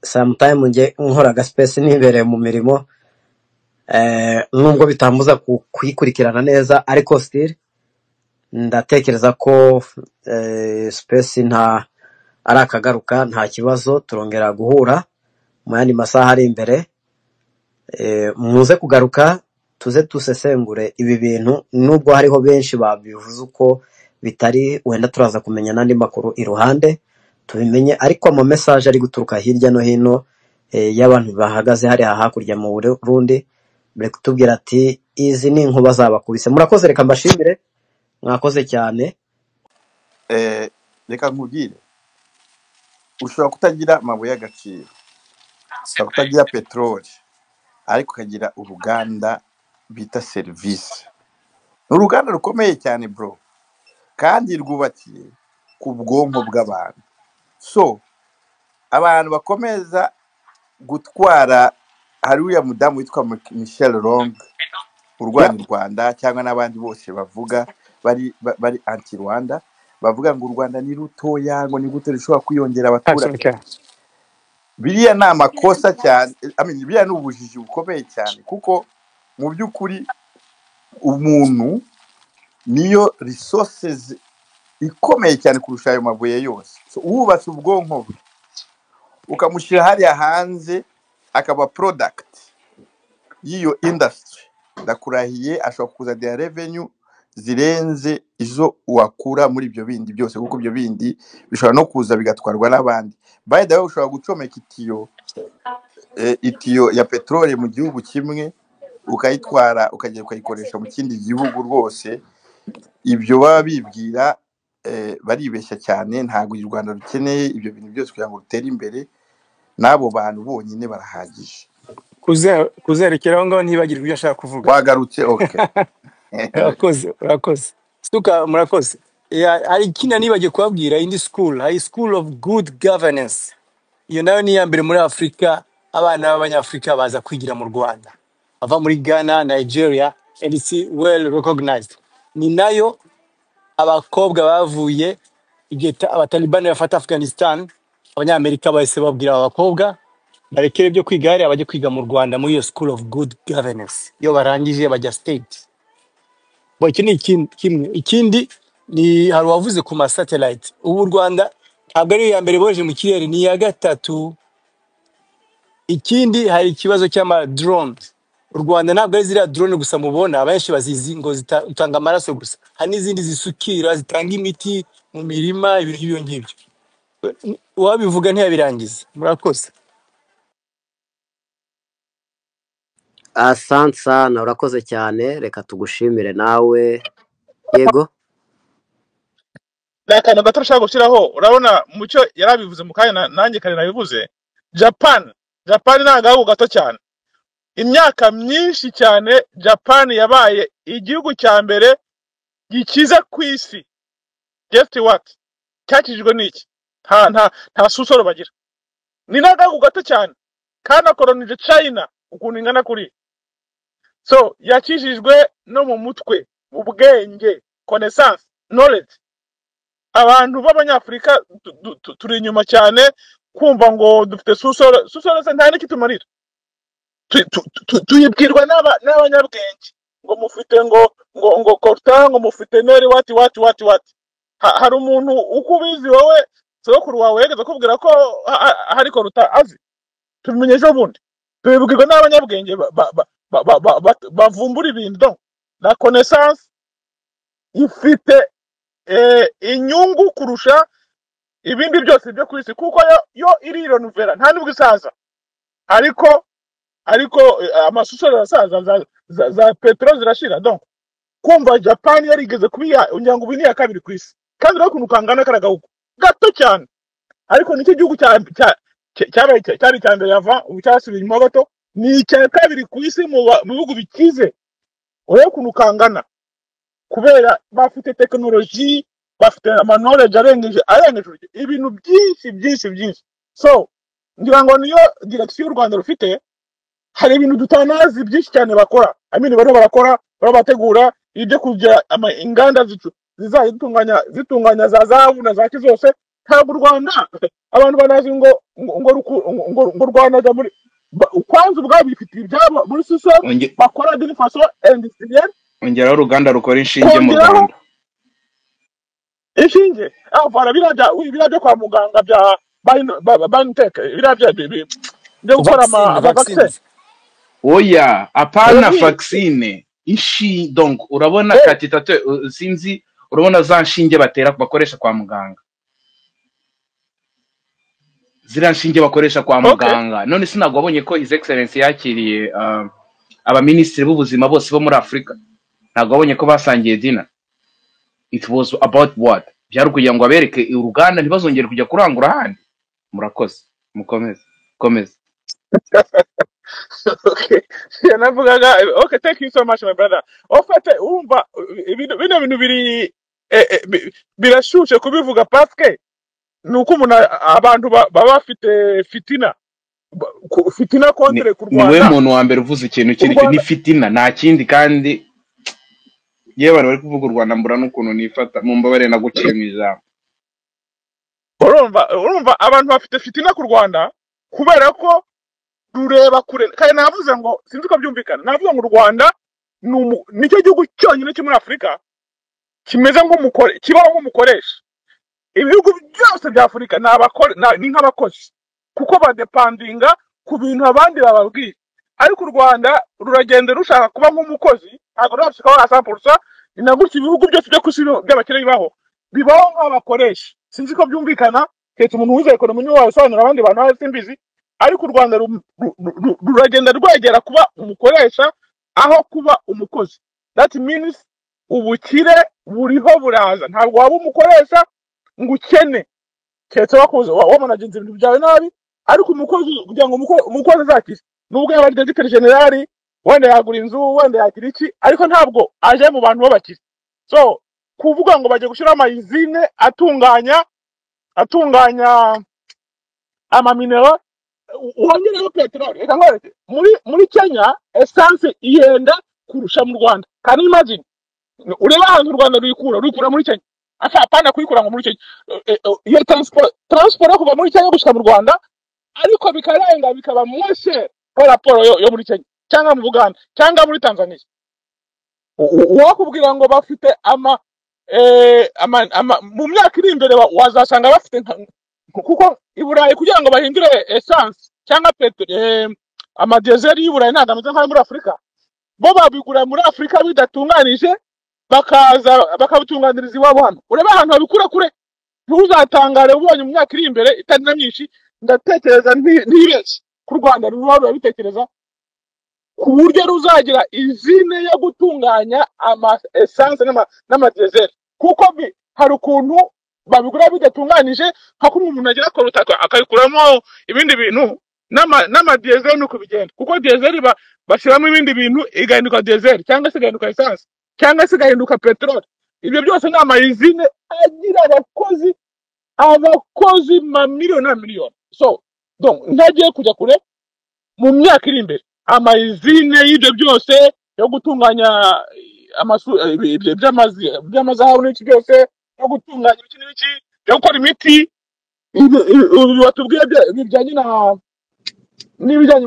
Sometime njye nkora aga space nibereye mu mirimo, nubwo bitambuza kuyikurikirana neza, ariko still ndatekereza ko space nta ari akagaruka, nta kibazo, turongera guhura mu yandi masaha ari imbere. Muze kugaruka tuze dusesengure ibi bintu, nubwo hariho benshi babivuze uko bitari, wenda turaza kumenya n'andi makuru iruhande tubimenye, ariko ama message ari guturuka hirya no hino y'abantu bahagaze hariya hakurya mu Burundi bari kutubwira ati izi ni inkuba zabakubise. Murakoze, reka mbashimire, mwakoze cyane. Reka nkubwire, ushobora kutagira amabuye y'agaciro, ushobora kutagira peteroli, ariko ukagira uruganda bita serivisi. Ni uruganda rukomeye cyane bro, kandi rwubakiye ku bwonko bw'abantu. So abantu bakomeza gutwara, hari uriya mudamu witwa Michelle Rong urwanya u Rwanda, cyangwa n'abandi bose bavuga bari anti Rwanda, bavuga ngo u Rwanda ni rutoya, ngo ni gute rushobora kwiyongera abaturage. Biriya ni amakosa cyane, I mean, biriya ni ubujiji bukomeye cyane, kuko mu by'ukuri umuntu niyo resources ikomeye cyane kurusha ayo mabuye yose. So wubatse ubwonko bwe ukamushyira hariya hanze akaba product y'iyo industry, ndakurahiye ashobora kukuzanira revenue zirenze izo wakura muri ibyo bindi byose, kuko ibyo bindi bishobora no kuza bigatwarwa n'abandi. By the way, ushobora gucomeka itiyo ya peteroli mu gihugu kimwe ukayitwara ukajya ukayikoresha mu kindi gihugu. Rwose ibyo baba bibwira baribeshya cyane. Ntabwo u Rwanda rukeneye ibyo bintu byose kugira ngo rutere imbere, n'abo bantu bonyine barahagije. Kuzerekera aho ngaho ntibagirwe ibyo ashaka kuvuga. Wagarutse, okay. Urakoze, urakoze suka, murakoze. Hari ikindi nibagiye kubabwira, indi school, hari school of good governance, iyo nayo ni iya mbere muri Afurika. Abana b'Abanyafurika baza kwigira mu Rwanda, bava muri Ghana, Nigeria, and it's well recognized. Ni nayo abakobwa bavuye igihe abatalibani bafata Afghanistan, Abanyamerika bahise babwira aba bakobwa barekere ibyo kwiga hariya bajye kwiga mu Rwanda muri iyo school of good governance. Iyo barangije bajya state. Bo iki ni ikindi kimwe. Ikindi ni hari uwavuze ku ma satellite. Ubu u Rwanda ntabwo ari iya mbere boje mu kirere, ni iya gatatu. Ikindi hari ikibazo cy'ama drones. U Rwanda ntabwo ari ziriya drone gusa mubona, abenshi bazizi ngo zitanga amaraso gusa. Hari n'izindi zisukira, zitanga imiti mu mirima, ibintu nk'ibyo ngibyo. Uwabivuga ntiyabirangiza. Murakoze. Asante sana, urakoze cyane, reka tugushimire nawe. Yego, Ni akantu gato nshaka gushyiraho. Urabona mucyo yarabivuze mu kanya, nanjye kare nabivuze. Japan ni agahugu gato cyane, imyaka myinshi cyane Japan yabaye igihugu cya mbere gikize ku isi. Guess what, cyakijijwe n'iki? Nta susoro bagira. Ni n'agahugu gato cyane kanakoronije China ukuntu ingana kuri. So yakijijwe no mu mutwe, mu bwenge, connaissance, knowledge. Abantu b'Abanyafurika turi inyuma cyane kumva ngo dufite susoro. Susoro se nta n'ikitumarira. Tuyibwirwa n'abanyabwenge ngo mufite ngo coltan, ngo mufite neri wati wati wati wati. Hari umuntu uko ubizi wowe sogokuru wawe yageze akubwira ko hari coltan azi? Tubimenye ejo bundi, tubibwirwa n'abanyabwenge bavumbura ibintu. Donc la connaissance ifite inyungu kurusha ibindi byose byo ku isi, kuko yo irirenuvera, nta nubwo isaza. Ariko amasusoro arasaza, za peteroli zirashira. Donc kumva Japan yarigeze kuba iya, ngira ngo ubu ni iya kabiri ku isi, kandi urabona ukuntu kangana kariya gahugu gato cyane, ariko nicyo gihugu cyabaye cyari icya mbere yava ubu cyasubiye inyuma gato, ni icya kabiri ku isi mu bihugu bikize. Urebe ukuntu kangana, kubera bafite tekinoloji. Bafite ama knowledge arengeje urugero, ibintu byinshi byinshi byinshi. So ngira ngo niyo direction y'u Rwanda rufite. Hari ibintu tutanazi byinshi cyane bakora. I mean, bariho barakora, bariho bategura ibyo kugira inganda zizajya zitunganya za zahabu na za ki zose. Ntabwo u Rwanda abantu banazi ngo Rwanda ajya muri kwanza ubwabo bifitiye ibyabo muri system bakora d'une façon industrielle. Ongeraho uruganda rukora inshinge mu Kongeraho Rwanda. Inshinge, ah voilà, biriya byo kwa muganga bya BioNTech, biriya byo gukora Vaccine, ama vaccine. Vaccines. Oya, apana. Oui. Vaccine ishi, donc urabona katitate, sinzi, urabona za nshinge batera, bakoresha kwa muganga, ziriya nshinge bakoresha kwa muganga. None sinabwo wabonye ko His Excellence yakiriye abaminisitiri b'ubuzima bose bo muri Afurika? Ntabwo wabonye ko basangiye dinner? It was about what? Byari ukugira ngo abereke uruganda, ntibazongere kujya kurangura ahandi. Murakoze, mukomeze, komeze. Okay. Navugaga, okay, thank you so much, my brother. Ofate urumva bino bintu biri birashushe kubivuga, parce ni uko umuntu abantu baba bafite fitina fitina Ni contre ku ni we Rwanda. Muntu wa mbere uvuze ikintu U kiri cyo ni Rwanda fitina, nta kindi. Kandi yewe, abantu bari kuvuga u Rwanda, mbura n'ukuntu nifata. Mumbabarire, naguciye mu ijambo. Urumva abantu bafite fitina ku Rwanda kubera ko rureba kure. Kandi navuze ngo, sinzi uko byumvikana, navuze ngo u Rwanda nicyo gihugu cyonyine cyo muri Afurika kimeze nk'umukore, kibaho nk'umukoresha. Ibihugu byose bya Afurika ni ni nk'abakozi, kuko badepandinga ku bintu abandi bababwiye. Ariko u Rwanda ruragenda rushaka kuba nk'umukozi, ntabwo rurashikaho asampurusa. Ni na gutyo ibihugu byose byo ku isi by'abakire bibaho nk'abakoresha. Sinzi ko byumvikana, keretse umuntu wize economy niwe wabisobanurira abandi bantu hasi, simbizi. Ariko u Rwanda ruragenda rwegera kuba umukoresha aho kuba umukozi. That means ubukire buriho buraza. Ntabwo waba umukoresha ngo ukene, keretse wakoze wamanaginze ibintu byawe nabi. Ariko umukozi, kugira ngo umukozi azakire, nubwo yaba ari directeur général, wenda yagura inzu, wenda yagira iki, ariko ntabwo aje mu bantu b'abakire. So kuvuga ngo bagiye gushyiraho ama usine atunganya ama minerais, wongereho peteroli. Reka nkwereke, muri Kenya essence ihenda kurusha mu Rwanda. Can you imagine? Ureba ahantu u Rwanda ruyikura muri Kenya. Asa apana kuyikura ngo muri Kenya. Iyo transport yo kuva muri Kenya gushika mu Rwanda, ariko bikarenga bikaba moins cher par rapport yo muri Kenya cyangwa mu Buganda cyangwa muri Tanzania. Uwakubwira ngo bafite ama mu myaka iri imbere wazasanga bafite kuko i Burayi kugira ngo bahindure essence cyangwa ama diesel y'i Burayi ntabwo ameze nk'ayo muri Afurika. Bo babigura muri Afurika bidatunganije, bakaza bakabitunganiriza iwabo hano. Urebe ahantu babikura kure. Ntuzatangare ubonye mu myaka iri imbere itari na myinshi, ndatekereza ntibeshye ku Rwanda ruba rurabitekereza ku buryo ruzagira usine yo gutunganya ama essence n'ama diesel, kuko hari ukuntu babigura bidatunganije, nka kumwe umuntu agera ku rutaka akabikuramo ibindi bintu. N'ama diesel nuko bigenda, kuko diesel bashyiramo ibindi bintu igahinduka diesel, cyangwa se igahinduka essence, cyangwa se igahinduka peteroli. Ibyo byose ni ama usine agira abakozi mamiliyoni na miliyoni. So donc ntagiye kujya kure, mu myaka iri imbere ama usine y'ibyo byose yo gutunganya ibyo by'amazahabu n'iki byose, yo gutunganya ibiki n'ibiki, yo gukora imiti, ibi batubwiye bijyanye na n'ibijyanye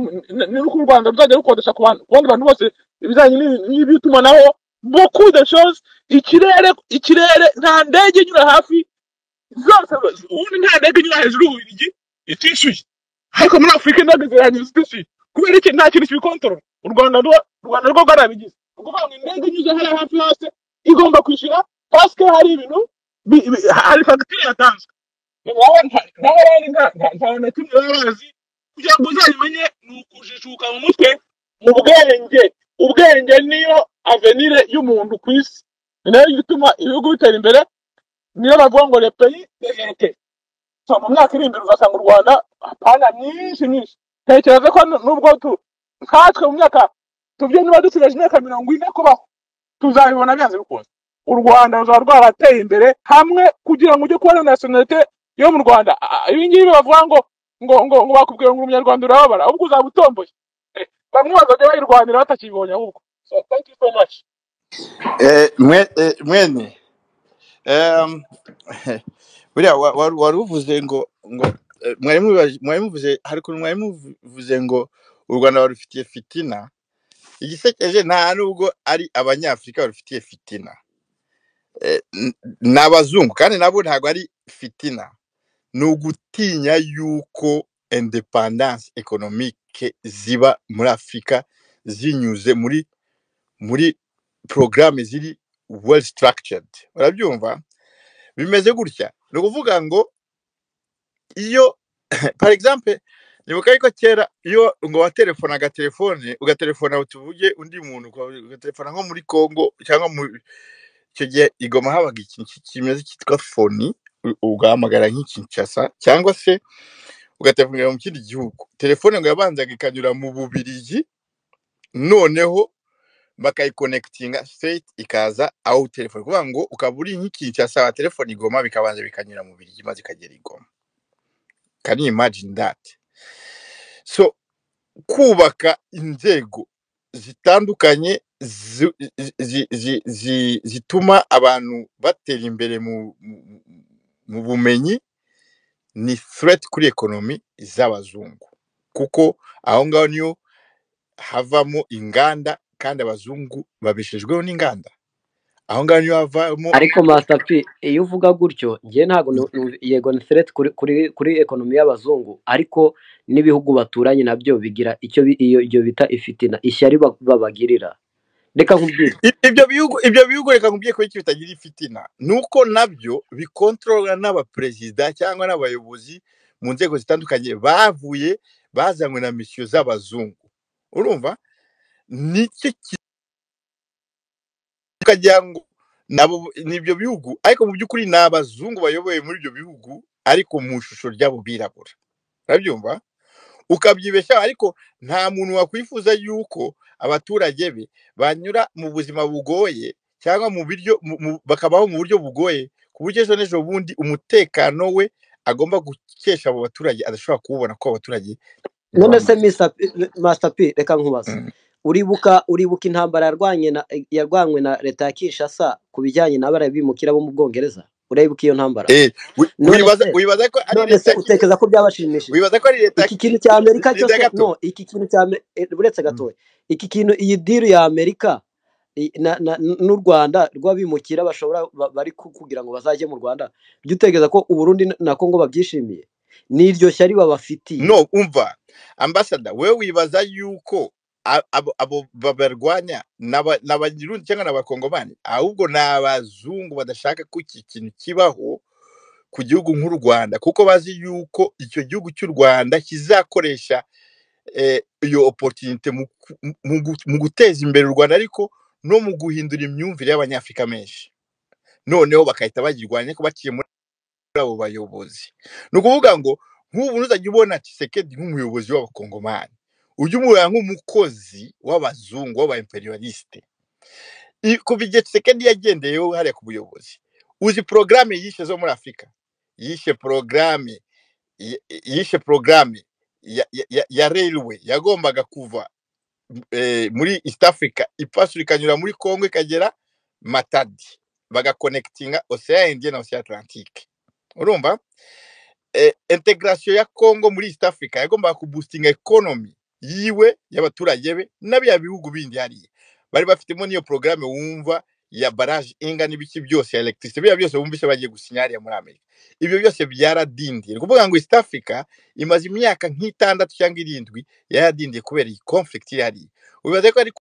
n'uko u Rwanda ruzajya rukodesha ku bandi bantu bose, ibijyanye n'iby'itumanaho, beaucoup de choses. Ikirere nta ndege inyura hafi zose. Ubundi nta ndege inyura hejuru y'Ububiligi itishyuye, ariko muri Afurika indege zirahanyura zitishyuye. Kubera iki? Nta kintu kibikontorora. U Rwanda rwo rwarabigize. Ni ukuvuga ngo indege inyuze hariya hafi hose igomba kwishyura, parce que hari ibintu hari fagitire yatanzwe. Naho abandi nta na kimwe baba bazi. Kugira ngo uzabimenye ni ukujijuka mu mutwe, mu bwenge. Ubwenge niyo avenir y'umuntu ku isi, ni nayo ituma ibihugu bitera imbere. Niyo bavuga ngo le pays développé. So mu myaka iri imbere uzasanga u Rwanda apana myinshi myinshi. Ntekereza ko nubwo tu nkatwe mu myaka tubye, niba dusigaje imyaka 40 kubaho, tuzabibona byanze bikunze. U Rwanda ruzaba rwarateye imbere hamwe kugira ngo ujye kubona nationalité yo mu Rwanda. Ibi ngibi bavuga ngo bakubwira ngo umunyarwanda urababara, ahubwo uzaba utomboye. Bamwe bazajya bayirwanira batakibonye ahubwo. So thank you so much. Mwene buriya wari uvuze ngo mwari muvuze, hari ukuntu mwari muvuze ngo u Rwanda barufitiye fitina. Igisekeje, nta nubwo ari abanyafurika barufitiye fitina, ni abazungu, kandi nabo ntabwo ari fitina, ni ugutinya yuko indépendance économique ziba muri Afurika zinyuze muri porogaramu ziri well structured. Urabyumva, bimeze gutya, ni ukuvuga ngo iyo, par exemple, nibuka yuko kera iyo ngo watelefonaga telefone, ugatelefona, tuvuge undi muntu, ugatelefona nko muri Congo cyangwa mu icyo gihe i Goma habaga ikintu kimeze cyitwa foni, ugahamagara nk'i Kinshasa cyangwa se ugatelefonera mu kindi gihugu, telefone ngo yabanzaga ikanyura mu Bubirigi, noneho bakayikonekitinga straight ikaza aho telefone, kuvuga ngo ukaba uri nk'i Kinshasa wa telefone i Goma, bikabanza bikanyura mu Bubirigi maze ikagera i Goma. Can you imagine that? So kubaka inzego zitandukanye zituma abantu batera imbere mu bumenyi ni threat kuri economy z'abazungu, kuko aho ngaho niyo havamo inganda, kandi abazungu babeshejweho n'inganda. Aho ngaho niyo havamo. Ariko Master P, iyo uvuga gutyo, njye ntabwo yego ni threat kuri economy y'abazungu, ariko n'ibihugu baturanye nabyo bigira icyo iyo bita ifitina, ishyari babagirira. Reka nkubwire. Ibyo bihugu, reka nkubwiye ko iki bitagira ifitina nuko nabyo bikontorora n'abaperezida cyangwa n'abayobozi mu nzego zitandukanye bavuye bazanywe na misiyo z'abazungu. Urumva, nicyo ukagira ngo nabo n'ibyo bihugu, ariko mu by'ukuri ni abazungu bayoboye muri ibyo bihugu, ariko mu ishusho ry'abo birabura. Urabyumva, ukabyibeshaho, ariko nta muntu wakwifuza yuko abaturage be banyura mu buzima bugoye cyangwa mu biryo bakabaho mu buryo bugoye, ku buryo ejo n'ejo bundi umutekano we agomba gukesha abo baturage adashobora kuwubona, ko abaturage None se bamaze. Master P, reka nkubaze. Uribuka intambara yarwanywe na leta ya Kinshasa ku bijyanye n'abariya bimukira bo mu Bwongereza? Uribuka iyo ntambara? None Wibaza se wibaza ko ari none se leta utekereza ko byabashimishije? Wibaza ko ari leta Iki kintu cya Amerika leta cyose gato? No, iki kintu cya uretse gatoya, iki kintu, iyi deal ya Amerika n'u Rwanda rw'abimukira bashobora bari kugira ngo bazajye mu Rwanda, jya utekereza ko Uburundi na Kongo babyishimiye? N'iryo shyari babafitiye. No, umva ambassador, wewe wibaza yuko abo babarwanya n'abarundi cyangwa n'abakongomani? Ahubwo ni abazungu badashaka ko iki kintu kibaho ku gihugu nk'u Rwanda, kuko bazi yuko icyo gihugu cy'u Rwanda kizakoresha iyo opportunité mu guteza imbere u Rwanda, ariko no mu guhindura imyumvire y'abanyafurika menshi, noneho bagahita bagirwanya ko baciye muri abo bayobozi. Ni ukuvuga ngo nk'ubu ntuzajya ubona Tshisekedi nk'umuyobozi w'abakongomani, ujye umubona nk'umukozi w'abazungu, w'aba impérialiste. Kuva igihe Tshisekedi yagendeyeho hariya ku buyobozi, uzi porogaramu yishe zo muri Afurika? Yishe porogaramu ya railway yagombaga kuva muri East Africa, ipasura ikanyura muri Congo ikagera Matadi, bagakonekitinga Océan Indien na Océan Atlantique. Urumva, intégration ya Congo muri East Africa yagombaga kuboostinga economy yiwe, y'abaturage be n'abya bihugu bindi hariya bari bafitemo n'iyo porogaramu wumva ya barrage Inga n'ibiki byose ya electricity, biriya byose wumvise bagiye gusinya hariya muri Amerika, ibyo byose byaradindiye. Ni ukuvuga ngo East Africa imaze imyaka nk'itandatu cyangwa irindwi yaradindiye kubera iyi conflict iri hariya. Wibaza ko ari